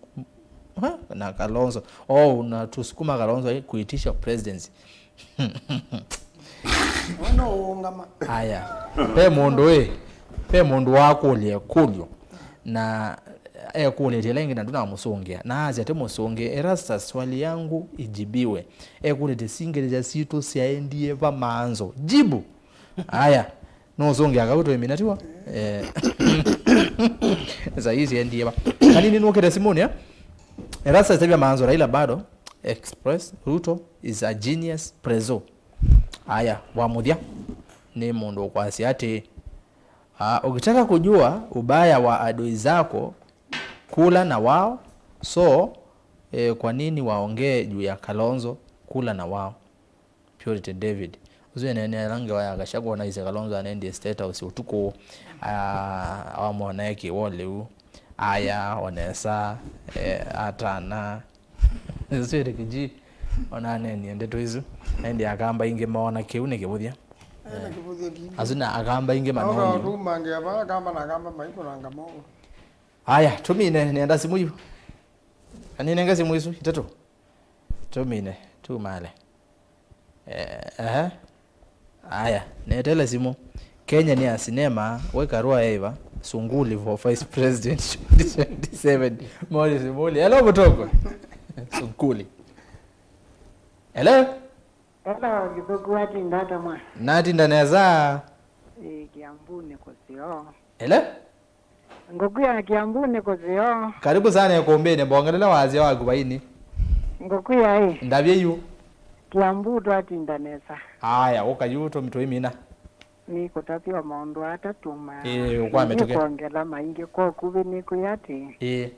ha? Na Kalonzo. Oh, unatusukuma Kalonzo, eh, kuitisha presidency. Ona uungama. Aya. Pe mũndũ ĩ, pe mũndũ wakũlya ĩkũlyo. Na ekũlĩtye ĩla ĩngĩ na ndũnamũsũngĩa. Na asya, "Ti mũsũngĩ, Erastus, swali yangu ijibiwe." Ekũlĩtye, "Singĩlĩsya sitũ syaendie va maanzo?" Jibu. Aya. Nũsũngĩa kau twĩmina tiwa. Eh. Saa hii siendie va. Kanini nũkĩte simũnĩ, eh? Erastus atavya maanzo, Raila bado, Express, Ruto is a genius, Prezo. Aya, wa mũthya, nĩ mũndũ ũkwasya atĩ, ah, ukitaka kujua ubaya wa adui zako, kula na wao. So, eh, kwa nini waongee juu ya Kalonzo? Kula na wao. Purity David. Ũsu eneenea ĩla ngewa ya Gachagua, naisye Kalonzo anendie State House ũtukũ, ah, wamwona e kĩwolĩu, aya, onesa, eh, atana. Ũsu ĩrĩ kĩji, ona anenie ndeto isu. Aindi Akamba aingĩ moona kĩu nĩ kĩvũthya. Ena kĩvũthya kingĩ. Asu na Akamba aingĩ manonie. Tũmange ava Akamba na Akamba maikũnanga moko. Aya, tũmine, nenda simũ yu. Aninenge simũ isu itatũ. Tũmine, tumale. Eh, aha. Aya, netele simũ. Kenya nĩ ya sinema, we Karua eva, Sunguli for vice president twenty twenty-seven. Morris Muli. Hello, Mutoko. Sunguli. Hello? Hello, Githuku, watinda ata mwa? Natinda nesa. Ĩ, Kiambu nĩ kũseo. Hello? Ngũkwĩa Kiambu nĩ kũseo. Karibu sana ĩkũmbĩnĩ, mbongelele wasya waku vaini. Ngũkwĩa ĩ. Ndavye yu. Kiambu twatinda nesa. Aya, ũka yu tũ-, tũimina. Nĩkũtavya o maũndũ atatũ ma. Ĩĩ, ũkwame tũke. Nĩkwongela maingĩ kwa ũkuvĩ nĩkwĩa atĩ. Ĩĩ.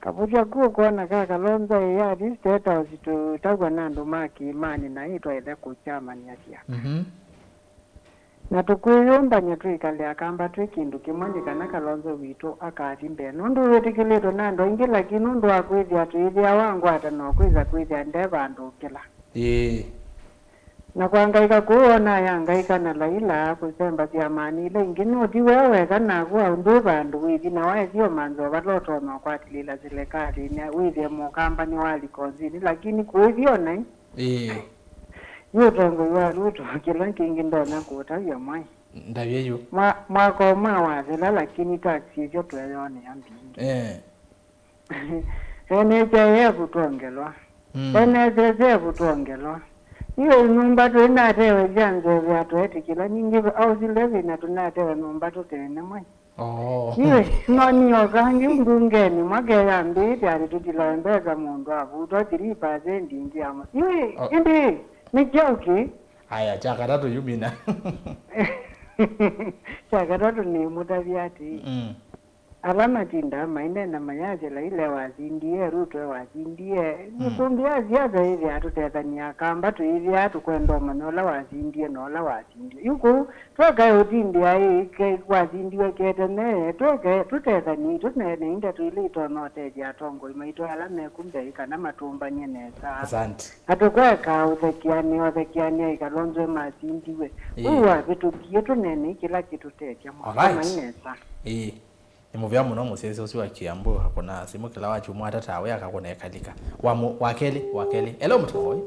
Kavũthya ku ũkwona ka Kalonzo ĩĩ athi State House tũtaw'a na andũ ma kĩĩmanĩ na ĩ twaĩle kũkyamanyasya. Mhm. Na tũkwĩyũmbany'a twĩkale Akamba twĩ kĩndũ kĩmwe nĩ kana Kalonzo witũ akathi mbee. Nũndũ wĩtĩkĩlĩtwe nĩ andũ aingĩ, lakini nũndũ wa kwĩthĩa tũyĩthĩawa ngwatanĩo kwĩsa kwĩthĩa nde vandũ ũkĩla. Ĩĩ. Na kwangaĩka kũu ona ayangaĩka na Laila kũsemba syamanĩ ila ingĩ, nũthi we weka naku au ndwĩ vandũ wĩthi, na waĩthi ũmanthe o vala ũtonya ũkwatĩlĩĩla silikalĩnĩ wĩthĩe mũkamba nĩwalika ũnzĩnĩ, lakini kũĩthi o naĩ. Ĩĩ. Yu ũtongoi wa Ruto, kĩla kĩngĩ ndonya kũũtavya mwaĩ. Ndavye yu. Mwa-, mwaka ũmwe wathela, lakini tax ĩsyo tweeyonea mbingĩ. Eh. N H I F twongelwa. Mm. N S S F twongelwa. Iwe nyũmba twĩnatewe sya nzeve atwetĩkĩla, ningĩ house levy na tũnatewe nyũmba tũteene mwaĩ. Oh. Iwe, nonioka angĩ mbungenĩ, mwaka yambĩĩte atĩ tũtilae mbesa mũndũ avutwa three percent ĩngĩ ya mwa-, iwe, oh, ĩndĩ, nĩ kyaũ kĩ? Aya, kya katatũ yu mina. Kya katatũ nĩmũtavya atĩĩ, mm, ala matindaa maineena mayasya Laila ewasindie, Ruto ewasindie, mm, ĩkũmbĩ ya siasa yĩthĩaa tũtethany'a Akamba tũyĩthĩaa tũkwenda ũmanya ũla wasindie na ũla wasindie. Yu kũu, twekae ũtindĩa ĩ, ke-, wasindiwe ketene, twekae tũtethany'e tũneene ndeto ila itonya ũtethya atongoi maitũ ala meku mbee kana matũmbany'e nesa. Asante. Na tũkweka ũthekeanĩa, ũthekeanĩa ĩ Kalonzo emasindiwe. Ĩĩ. Ũu wavĩtũkie tũneene kĩla kĩtũtethya. All right. Makomai nesa. Ĩĩ. Nĩ mũvea mũno mũsyaĩĩsya ũsu wa Kiambu akũnaa simũ kĩla wakyumwa atatawe akakũna ĩkalika. Wa mũ-, wa kelĩ, wa kelĩ. Hello, mũtongoi.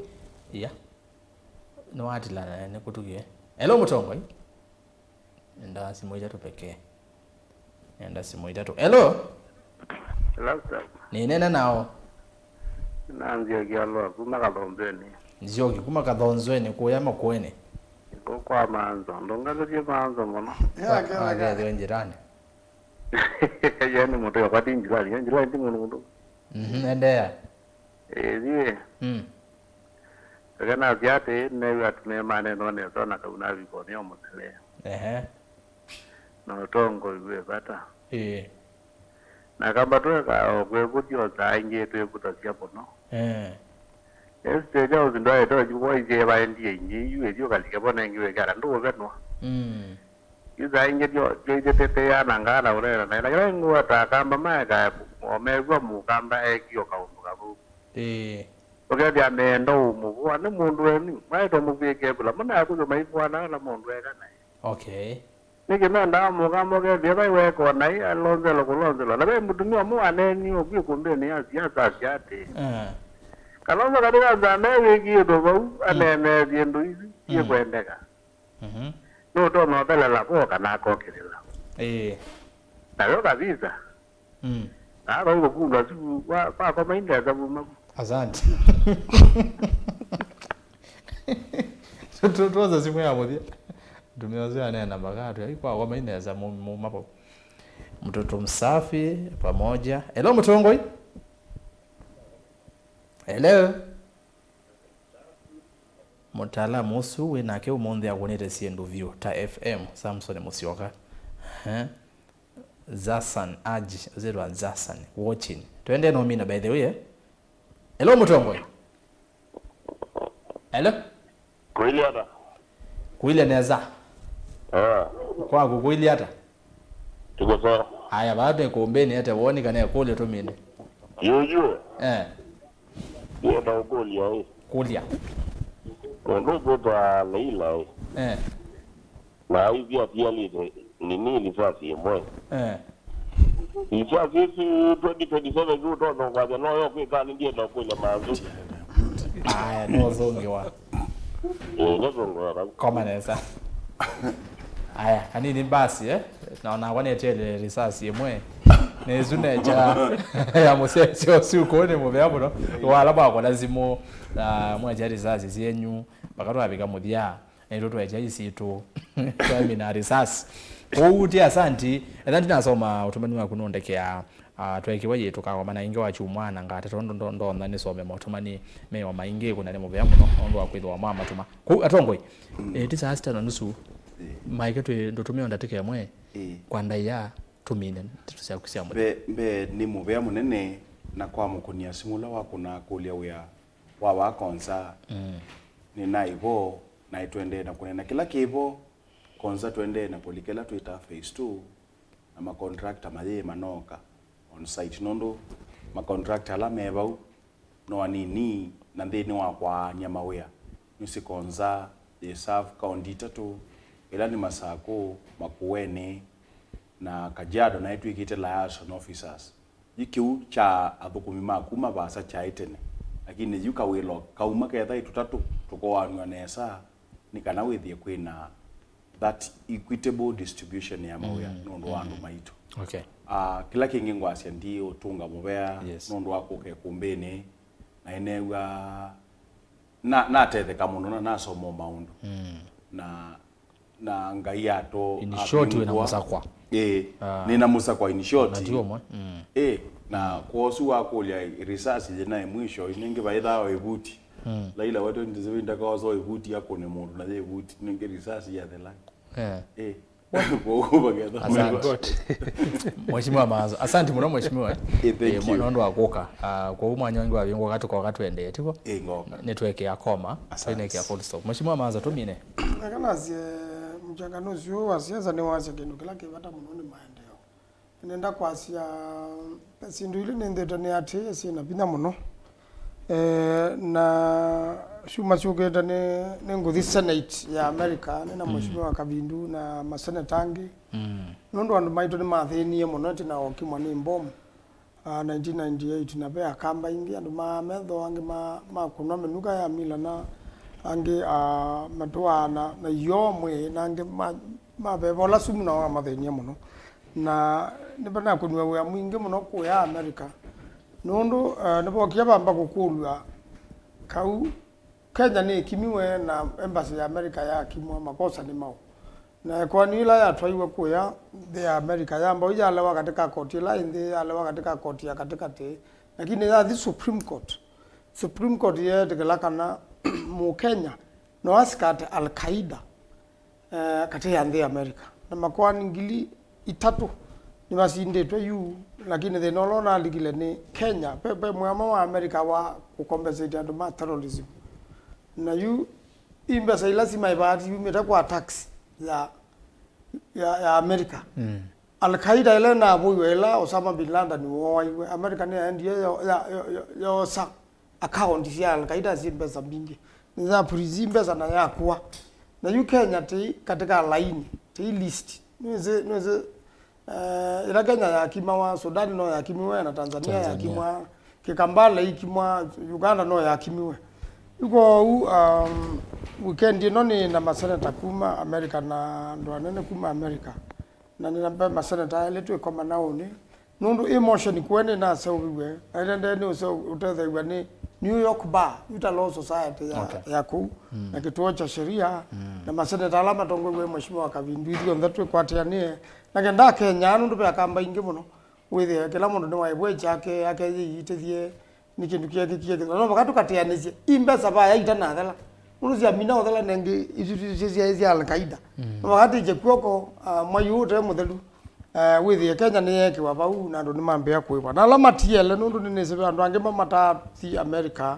Ia. Nĩwatilana nĩkũtukie. Hello, mũtongoi. Nenda simũ itatũ pekee. Nenda simũ itatũ. Hello? Hello, sir. Nĩnena nao. Na Nzioki Alua, kuma Kathonzweni. Nzioki, kuma Kathonzweni, kũya Makueni. Iko kwa Manzo. Ndũngalĩtye Manzo mũno. Akethĩwa njĩranĩ. Ye nĩ mũtĩ wakwa ti njilani, ye njilani ti mũndũ mũndũ. Mhm, endeea. Ĩĩ, thiĩ. Mm. Eka nasya atĩ, nĩneew'a atũmĩe maneenwa nesa na kau navika ũnĩ o mũsele. Ehe. Na ũtongoi wĩ vata. Ĩĩ. Na kamba tweka o kwĩvũthya o saa ingĩ twĩvũthasya mũno. Eh. Estate House ndwaĩte ũjua isyĩ vaendie ingĩ, yu ĩthi ũkalike vo nengĩ wĩkala ndũũvenwa. Mm. Yu saa ingĩ tyo, tyo itete ya na ngala ũneena naĩ, na kĩla ngũa ta Akamba maekae, o mew'a Mũkamba ekie o kaũndũ kathũku. Ĩĩ. Ũkethĩa meenda ũmũvũa nĩ mũndũ wenyu, maĩtwa mũvĩke kũla mũnakuthwa maivũana ala mũndũ eka naĩ. Okay. Nĩkĩ mendaa mũka mũkethĩa vai wekona ĩ alonzelwa kũlonzelwa. Na ve mũtumia ũmwe waneenie ũkwĩ kũmbĩnĩ ya siasa asya atĩĩ, eh, Kalonzo katika nzana ĩwĩkĩĩtwe vau, mm, aneeneethye ndũ isu, mm, syĩkwendeka. Mhm. Nũtonya ũthelela vo kana akokĩlĩla. Ĩĩ. Nayo kavisa. Mm. Aa vai kũkundwa tu wa, wakoma indesa kuma ku. Asante. Tu-, tu-, tuoza simu ya mũthya. Ntumia ũsu aneena makatwĩa, "Ai, kwakoma indesa mu-, muma vau." Mtoto msafi pamoja. Hello, Mũtongoi. Hello. Mũtaalamu ũsu wĩ nake ũmũnthĩ akũnĩte syĩndũ vyũ ta F M, Samson Musyoka. Eh? Zasan Aji, ũzĩtwa Zasan, watching. Twende no mina, by the way, eh? Hello, Mũtongoi. Hello? Kũilyĩ ata? Kũilye nesa. Ah. Kwaku kũilye ata? Tuko sawa. Aya, vaa twĩ kũmbĩnĩ ete woni kana ĩkũlyo tũmine. Yuyu. Eh. Ndienda ũkũlya ĩ. Kũlya. Mũndũ ũkwĩtwa Leila ĩ. Eh. Na aithi atialĩte nini lisasi ĩmwe. Eh. Lisasi ĩsu twenty twenty-seven yu ũtonya ũkwasya no yo kwĩka nĩ ndienda ũkũlya manzu. Aya, no ũzũngĩwa. Ĩĩ, nĩzũngũwa kau. Koma nesa. Aya, kanini basi, eh? Na onakwa nĩetiele risasi ĩmwe. Nĩsu necha ya mũsyaĩsya ũsu kũu nĩ mũvea mũno. Wala mwakona simũ, na mwecha risasi syenyu, mpaka twavika mũthya. Naitũ twecha isitũ. Twamina risasi. Kwoou ti asanti. Etha ndinasoma ũtũmani waku nũndekeaa. Ah, twekiwa yĩ tũkakomana ĩngĩ wa kyumwa na ngate tondũ ndo-, ndonya nĩsome maũtũmani me o maingĩ, kũna nĩ mũvea mũno nũndũ wa kwĩthĩwa mwamatũma. Kwoou atongoi, eh, ti saa sita na nusu, maike twĩ ndũtũmĩo ndatĩka ĩmwe kwa ndaĩa tũmine ndeto syaku sya mũthya. Mbe, mbe nĩ mũvea mũnene na kwamũkũnia simũ ũla wakũna kũlya wĩa wa wakonza. Mm. Nĩ naĩ vo, naĩ tũendee na kũneena kĩla kĩ vo, konza tũendee na kũlika ĩla twĩtaa phase two. Na makontrakta mayĩĩ manooka on site, nũndũ makontrakta ala me vau no anini, na nthĩnĩ wa kwaany'a mawĩa, nĩsĩ konza yĩ serve kaũnti itatũ, ĩla nĩ Masakũ, Makueni, na Kajiado naĩ twĩkĩte liaison officers. Yu kĩu kya athũkũmi ma kuma vaasa kyaĩ tene, lakini yu kawĩlo kauma ketha ĩ tũtatũ tũkoanw'a nesa, nĩ kana wĩthĩe kwĩna that equitable distribution ya mawĩa nũndũ wa andũ maitũ. Okay. Ah, kĩla kĩngĩ ngwasya ndi ũtũnga mũvea nũndũ wa kũka ĩkũmbĩnĩ, na ĩneew'a na, natetheka mũno na nasoma maũndũ. Na, na Ngai ato, in short, wĩna mũsakwa. Ĩĩ, nĩna mũsakwa in short. Na ti ũmwe. Ĩĩ, na kwosu wakũlya risasi yĩna ĩmwisho, nĩngĩ vaĩthaa o ĩvuti. Laila wa twenty seven ndakaosa o ĩvuti akũne mũndũ na yĩ ĩvuti, nĩngĩ risasi yathela. Eh. Ĩĩ. Kwoguo vagetha. Asante. Mheshimiwa Maanzo. Asante mũno, Mheshimiwa. Eh, thank you. Nũndũ wa kũka. Ah, kwoou mwanya ũngĩ wavingũka tũkoka tũendee, tivo? Ĩĩ, ngoka. Nĩtwekea koma, asante, tũinekea full stop. Mheshimiwa Maanzo, tũmine. Eka nasye, mũchangano ũsu wa siasa nĩ wasya kĩndũ kĩla kĩ vata mũno nĩ maendeeo. Nenda kwasya syĩndũ ilĩ nĩnthĩte nĩ atĩĩ syĩna vinya mũno. Eh, na syuma syũkĩte nĩ, nĩ ngũthi Senate ya America, nĩ na Mheshimiwa Kavindu na maseneta angĩ. Nũndũ andũ maitũ nĩmathĩnie mũno ĩtina wa ũkimwa nĩ mbomu, ah, nineteen ninety-eight, na ve akamba aingĩ, andũ ma metho, angĩ ma, makũnwa mĩnuka ya mila, na angĩ, ah, matũaa na, na ioo mwĩĩ, na angĩ ma, maveva ũla sumu nao wamathĩnie mũno. Na nĩvanakũniwe wĩa mwingĩ mũno kũya America, nũndũ, eh, nĩvokie vamba kũkũlw'a kau Kenya nĩkimiwe na embassy ya America yakimwa, makosa nĩ maũ? Na ĩkoani ĩla yatwaiwe kũya nthĩ ya America yamba yu yalewa katĩ ka koti ĩla ĩnthĩ, yalewa katĩ ka koti ya katĩkatĩ, lakini yathi Supreme Court. Supreme Court yeetĩkĩla kana Mũkenya no asikate Al-Qaeda, eh, katĩ ya nthĩ ya America. Na makoani ngili itatũ nĩmasindĩtwe yu, lakini thĩna ũla ũnalikile nĩ Kenya. Ve, ve mwĩamo wa America wa kũcompensate andũ ma terrorism. Na yu, i mbesa ila simaĩvaa ti yumĩte kwa tax ya, ya, ya America. Al-Qaeda ĩla ĩnavũiwe, ĩla Osama bin Laden wooaiwe, America nĩyaendie yo, ya, yo, yo, yoosa account sya Al-Qaeda syĩ mbesa mbingĩ. Nĩ ya freeze mbesa na yakua. Na yu Kenya tĩ katĩ ka laini, tĩ list. Nĩwĩsĩ, nĩwĩsĩ, eh, ĩla Kenya yakimawa, Sudan no yakimiwe, na Tanzania Tanzania. yakimwa, Kĩkambala ikimwa, Uganda no yakimiwe. Yu kwoou, um, weekend ĩno nĩ na maseneta kuma America na andũ anene kuma America. Na nĩ na mbee maseneta elĩ twĩkomana ũnĩ. Nũndũ ĩ motion kũe nĩnaseũviw'e, na ĩndĩ nĩ ũseo ũtetheew'a nĩ New York Bar, yu ta Law Society ya, Okay. ya kũu, Mm. na kĩtuo kya sheria, Mm. na maseneta ala matongoew'e Mheshimiwa Kavindu, ithyonthe twĩkwatĩanĩe. Na kenda Kenya, nũndũ ve akamba ingĩ mũno, wĩthĩe kĩla mũndũ nĩwaĩvwe kyake, yake yĩitĩthye, nĩ kĩndũ kĩekĩkie kĩthwa. No vaka tũkatĩanĩsye, i mbesa vaya itanathela. Nũndũ syamina ũthela nengĩ, isu syaĩ sya Al-Qaeda. Mm. No vaka tĩkye kw'oko, ah, mwai ũũ ũte mũthelu. Eh, wĩthĩe Kenya nĩyeekĩwa vau na andũ nĩmambĩĩa kũĩva. Na ala matiele, nũndũ nĩnĩsĩ ve andũ angĩ mamatathi America.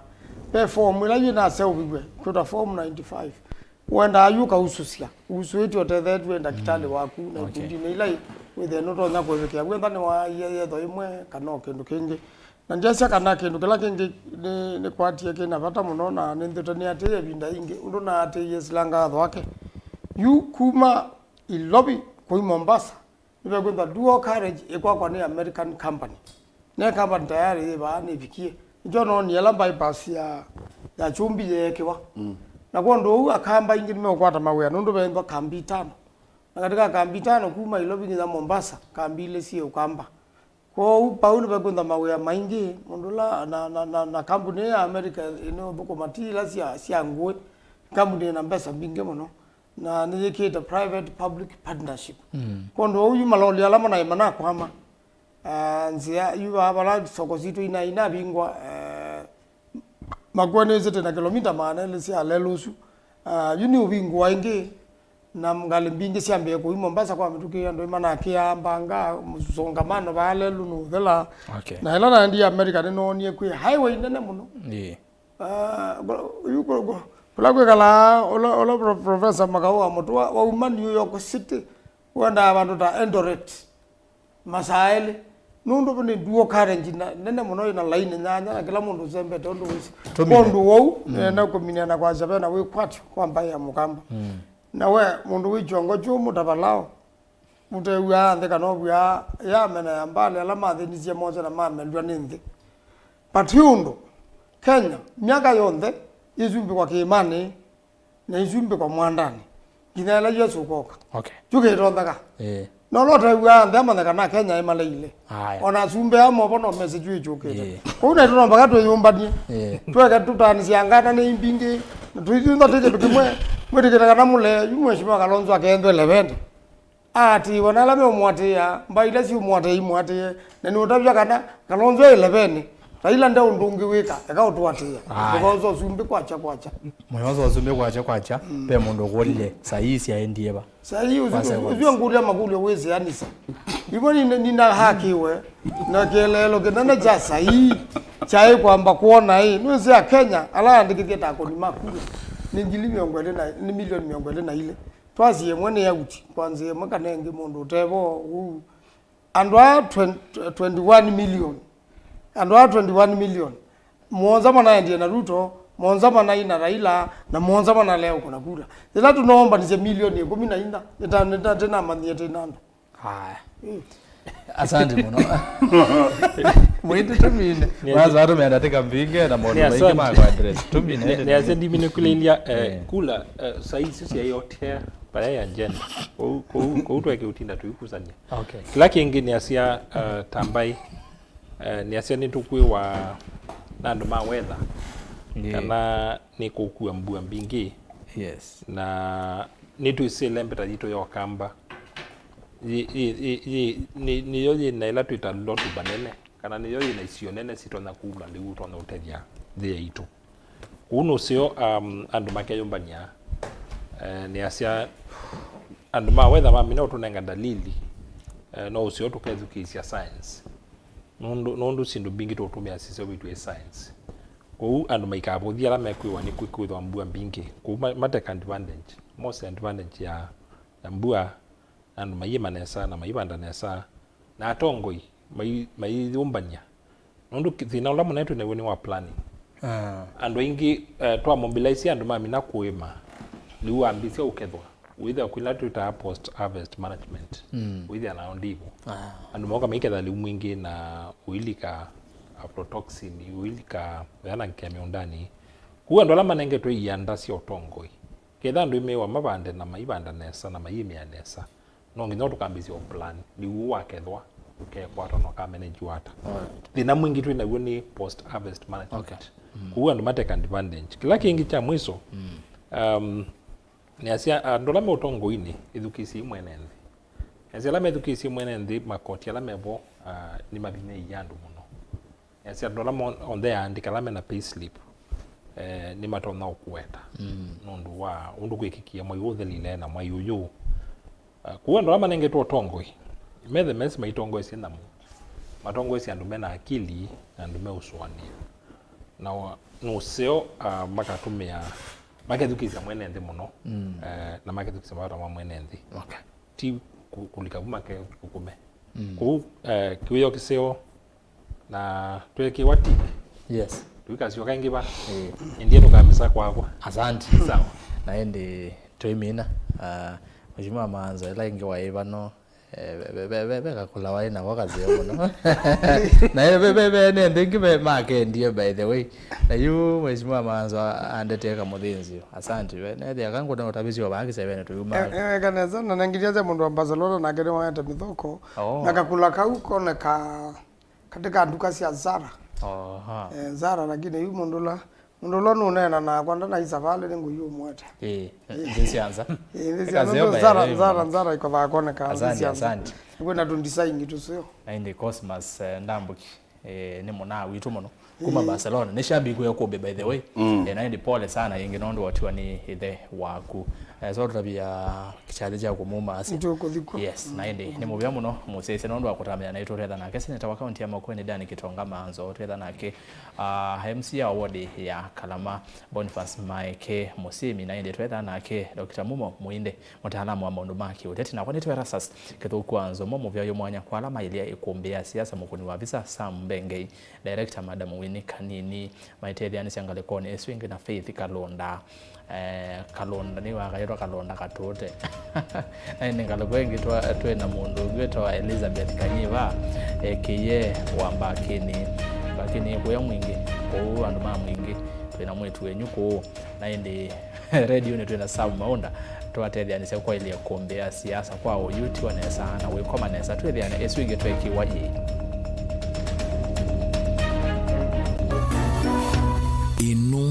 Ve form ĩla yĩnaseũviw'e, kwĩtwa form ninety-five. Wendaa yu ũkausũsya. Usũĩtye ũtethetw'e ndakĩtalĩ Mm. waku na Okay. ikundinĩ ila i-, wĩthĩe nũtonya kwĩvĩkĩa. Wĩtha nĩwaaie yetho ĩmwe kana o kĩndũ kĩngĩ. Na ndyasya kana kĩndũ kĩla kĩngĩ nĩ, nĩkwatie kĩ na vata mũno na nĩnthĩte nĩatĩĩe ĩvinda yingĩ. Ũndũ naatĩĩe silanga atho ake. Yu kuma Ilovi kũi Mombasa, nĩvekwĩthwa dual carriage ĩkwakwa nĩ American company. Ne company tayari yĩ vaa nĩvikie. Nĩkyo noonie ala bypass ya, ya Kyumbi yeekĩwa. Mm. Na kwondũ ũu akamba aingĩ nĩmeũkwata mawĩa nũndũ veĩthwa kambi itano. Na katika kambi itano kuma Ilovi nginya Mombasa, kambi ilĩ syĩ Ũkamba. Kwoou pau nĩvekwĩthwa mawĩa maingĩ, mũndũ ũla na, na, na, na kambuni ĩyo ya America ĩnĩũthũkũma ti ila sya, sya ngũĩ. Kambuni ĩna mbesa mbingĩ mũno. Na nĩyĩkĩĩte private public partnership. Mm. Kwondũ ũu yu maloli ala manaĩ manakwama, ah, nzĩa yu vaa vala soko sitũ ina, inavingwa, eh, makua nĩsĩte na kilomita maana elĩ sya lelũ ũsu. Ah, yu nĩ ũvingũa ĩngĩ, na ngalĩ mbingĩ syambĩe kũi Mombasa kwa mĩtũkĩ, andũ manakĩaa mbanga, msongamano vaa lelũ nũthela. Okay. Na ĩla naendie America nĩnoonie kwĩ highway nene mũno. Ĩĩ. Ah, kũ-, yu kũ-, kũ-, kũla kwĩkalaa ũla, ũla Pro-, Professor Makau wa Mũtũa, wauma New York City, wendaa vandũ ta Eldoret, masaa elĩ. Nũndũ nĩ dual carriage na, nene mũno ĩna laini nyanya, na kĩla mũndũ ũsembete ũndũ wĩsĩ. Tũmine. Kwondũ wou, Mm. nĩenda kũminia na kwasya vena wĩkwatyo kwa mbaĩ ya Mũkamba. Mm. Na we, mũndũ wĩ kyongo kyũmũ ta valao, ũtew'aa nthĩ kana ũvw'aa yamena ya mbale ala mathĩnisye mose na mamelw'a nĩ nthĩ. But yu ũndũ, Kenya, myaka yonthe, yĩsumbĩkwa kĩĩmanĩ, na isumbĩkwa mwandanĩ, nginya ĩla Yesũ ũkoka. Okay. Yu kĩtontheka. Eh. No ũla ũtew'aa nthĩ amanya kana Kenya ĩmaleile. Aya. Ona asumbĩ aa movo no message ĩkyũkĩte. Eh. Kwoou naitũ no mpaka twĩyũmbanie. Eh. Tweke tũtaanĩsya ngata nĩ mbingĩ, na tũithuntha twĩ kĩndũ kĩmwe, mwĩtĩkĩle kana mũle, yu Mheshimiwa Kalonzo akeenthwe levende. Aatĩĩwa na ala meũmũatĩĩa, mbaĩ ila siũmũatĩĩa imũatĩĩe, na nĩũtavya kana Kalonzo e leveni, Raila nde ũndũ ũngĩ wĩka, eka ũtũatĩĩa. Aya. Mũyonza ũsumbĩ kwakya kwakya. Mũyonza ũsumbĩ kwakya kwakya, mm, ve mũndũ ũkũlile, saa ii syaendie va? Saa ii ũsu, kwa seconds, ũsu ngũlya makũlyo wĩsĩanĩsya. Ĩvo nĩ, nĩ, nĩnahakĩwe na kĩeleelo kĩnene kya saa ii kyaĩ kwamba kwona ĩ, nĩwĩsĩ Akenya ala aandĩkĩthye ta akũni ma kura nĩ ngili mĩongo ĩlĩ na, nĩ milioni mĩongo ĩlĩ na ilĩ. Twasi ĩmwe nĩ auti kwa nzĩa ĩmwe kana ĩngĩ, mũndũ ũtevo ũu. Andũ aa twenty, twenty-one million, andũ aa twenty-one million, mũonza manaendie na Ruto, mũonza manai na Raila, na mũonza manalea ũkũna kura. Yĩla tũnoombanĩsya milioni ĩkũmi na inya, nĩta-, nĩta-, nĩtamanyie tĩ na andũ. Haya. Mm. Asante mũno. Mwĩtũ tũmine. Nĩ Waza tũmenda tĩka mbinge na maũndũ nĩ maingĩ asante ma kwa address. Tũmine. Nĩ, nĩ asante, ndimine kũlĩlya, eh, eh, kula, eh, saa isu sya yote, paya ya agenda. Kũu, kũu, kũu tweke ũtinda tũikusanya. Okay. Kĩla kĩngĩ nĩasya, eh, ta mbaĩ, eh, nĩasya nĩtũkwĩwa na andũ ma weather, yeah, kana nĩkũkua mbua mbingĩ. Yes. Na nĩtwĩsĩle mbeta yitũ ya Ũkamba. Yĩ, yĩ, yĩ, yĩ, nĩ, nĩyo yĩ na ĩla twĩta lotu vanene, kana nĩyo yĩ na isio nene sitonya kula lĩu ũtonya ũtethya nthĩ yaitũ. Kũu nũseo, um, andũ makeyũmbany'a, eh, nĩasya andũ ma weather mamina ũtũnenga ndalili, eh, no ũseo tũkethukĩĩsya science. Nũndũ, nũndũ syĩndũ mbingĩ tũũtũmĩa siseo vitw'ĩ science. Kwoou andũ maikavũthie ala mekwĩwa nĩ kwĩkwĩthwa mbua mbingĩ. Kwoou ma-, mateka advantage, mose advantage ya, ya mbua, andũ maiyĩma nesa na maivanda nesa, na atongoi mai-, maiyũmbany'a. Nũndũ ki-, thĩna ũla mũnene twĩ naw'o nĩ wa planning. Ah. Andũ aingĩ, eh, twa mobilize andũ mamina kũĩma, rĩu wambĩĩsya ũkethwa. Wĩthĩa kwĩla twĩtaa post harvest management. Mm. Wĩthĩa nao ndĩvo. Ah. Andũ moka maiketha lĩu mwingĩ na ũilika aflatoxin, ũilika yanangĩkĩa mĩũndanĩ. Kũu andũ ala manengetwe ianda sya ũtongoi, ketha andũ ĩmĩwa mavande na maivanda nesa na mayĩmĩa nesa, no nginya tũkambĩĩsya o plan, nĩw'o wakethwa ũkekwatwa na ũkamenenjiwa ata. Alright. Thĩna mwingĩ twĩ naw'o nĩ post harvest management. Okay. Mm. Kũu andũ mateka advantage. Kĩla kĩngĩ kya mwiso, mm, um, nĩasya andũ ala me ũtongoinĩ, ĩthukĩĩsyei mwene nthĩ. Nĩasya ala methukĩĩsye mwene nthĩ, makoti ala mevo, ah, nĩmavinyĩĩie andũ mũno. Nĩasya andũ ala mo-, onthe aandĩke ala mena payslip, eh, nĩmatonya ũkũweta. Mm. Nũndũ wa ũndũ kwĩkĩkie mwai ũũ ũthelile na mwai ũyũ. Ah, kũu andũ ala manengetwe ũtongoi, methe mesi maitongoesye namo. Matongoesye andũ mena akili na andũ meũsũanĩa. Na wa-, nũseo, ah, makatũmĩa, makethukĩĩsya mwene nthĩ mũno, mm, eh, na makethukĩĩsya mavata ma mwene nthĩ. Okay. Ti kũ-, kũlika vu make ũkũme. Mm. Kũu, eh, kĩwĩoo kĩseo na twekĩwa ti. Yes. Tũikasyoka ĩngĩ va. Eh. Ĩndĩ tũkamĩsa kwakwa. Asante. Sawa. Na ĩndĩ tũimina, ah, Mheshimiwa Maanzo, ĩla ĩngĩ waĩ vano, eh, ve, ve, ve, ve, ve kakũla waĩ nako kaseo mũno. Na ve, ve, ve, ve, ne nthĩ ĩngĩ ve makendie, by the way. Na yu Mheshimiwa Maanzo a-, andetee kamũthĩnzĩo. Asante. Ve, nethĩa kangũna ũtavĩsyo vaa kĩsevenĩ tũyumaa. E-, eka nesa, na nangĩthya mũndũ wa Barcelona nake nĩwaete mĩthoko. Oh. Na kakũla kau koneka katika nduka sya Zara. Oha. Eh, Zara, lakini yu mũndũ ũla, mũndũ ũla nũneena nakwa ndanaisa vale nĩ ngũi ũmwete. Eh, nthĩ sya nza. Eh, nthĩ sya nza, Zara, Zara, Zara iko vakoneka nthĩ sya nza. Asante. Kwĩna tũ design tũseo. Na ĩndĩ Cosmas, eh, Ndambuki, eh, nĩ mũnaa witũ mũno. Kuma Barcelona. Nĩ shabiki wĩ kũmbĩ, by the way. Mm. Eh, na ĩndĩ pole sana ĩngĩ nũndũ watiwa nĩ ĩthe waku. Eh, so tũtavia kĩkyalĩ kya kũmuma asi. Nĩtũkũthikwa. Yes, na ĩndĩ nĩ mũvea mũno mũsyaĩĩsya nũndũ wa kũtamĩa naitũ. Twetha nake seneta wa kaunti ya Makueni Dan Kitonga Maanzo, twetha nake, ah, M C A wa wodi ya Kalama Boniface Maeke Mũsĩmi, na ĩndĩ twetha nake Doctor Mumo Mũinde, mũtaalamu wa maũndũ ma kĩũteti. Nakwa nĩtwe Erastus Kĩthũku wa Nzomo, mũvea ũyũ mwanya kwa ala mailye ĩkũmbĩ ya siasa, mũkũni wa visa Sam Mbengei, director Madam Winnie Kanini, maitetheanĩsya ngalĩkonĩ ĩsu ĩngĩ na Faith Kalonda. Eh, Kalonda, nĩ wakaitwa Kalonda Katũte. Na ĩndĩ ngalĩko ĩngĩ twa-, twĩ na mũndũ ũngĩ wĩtawa Elizabeth Kanyiva, eh, kĩye wa Mbakĩni. Mbakĩni kũya mwingĩ, kũu andũ ma mwingĩ, twĩ na mwĩtu wenyu kũu. Na ĩndĩ redionĩ twĩ na Sam Maunda, twatetheanĩsya kwaĩlya ĩkũmbĩ ya siasa kwa ũyu tiwa nesa na wĩkoma nesa. Twĩthĩane ĩsu ĩngĩ twekĩwa ĩ.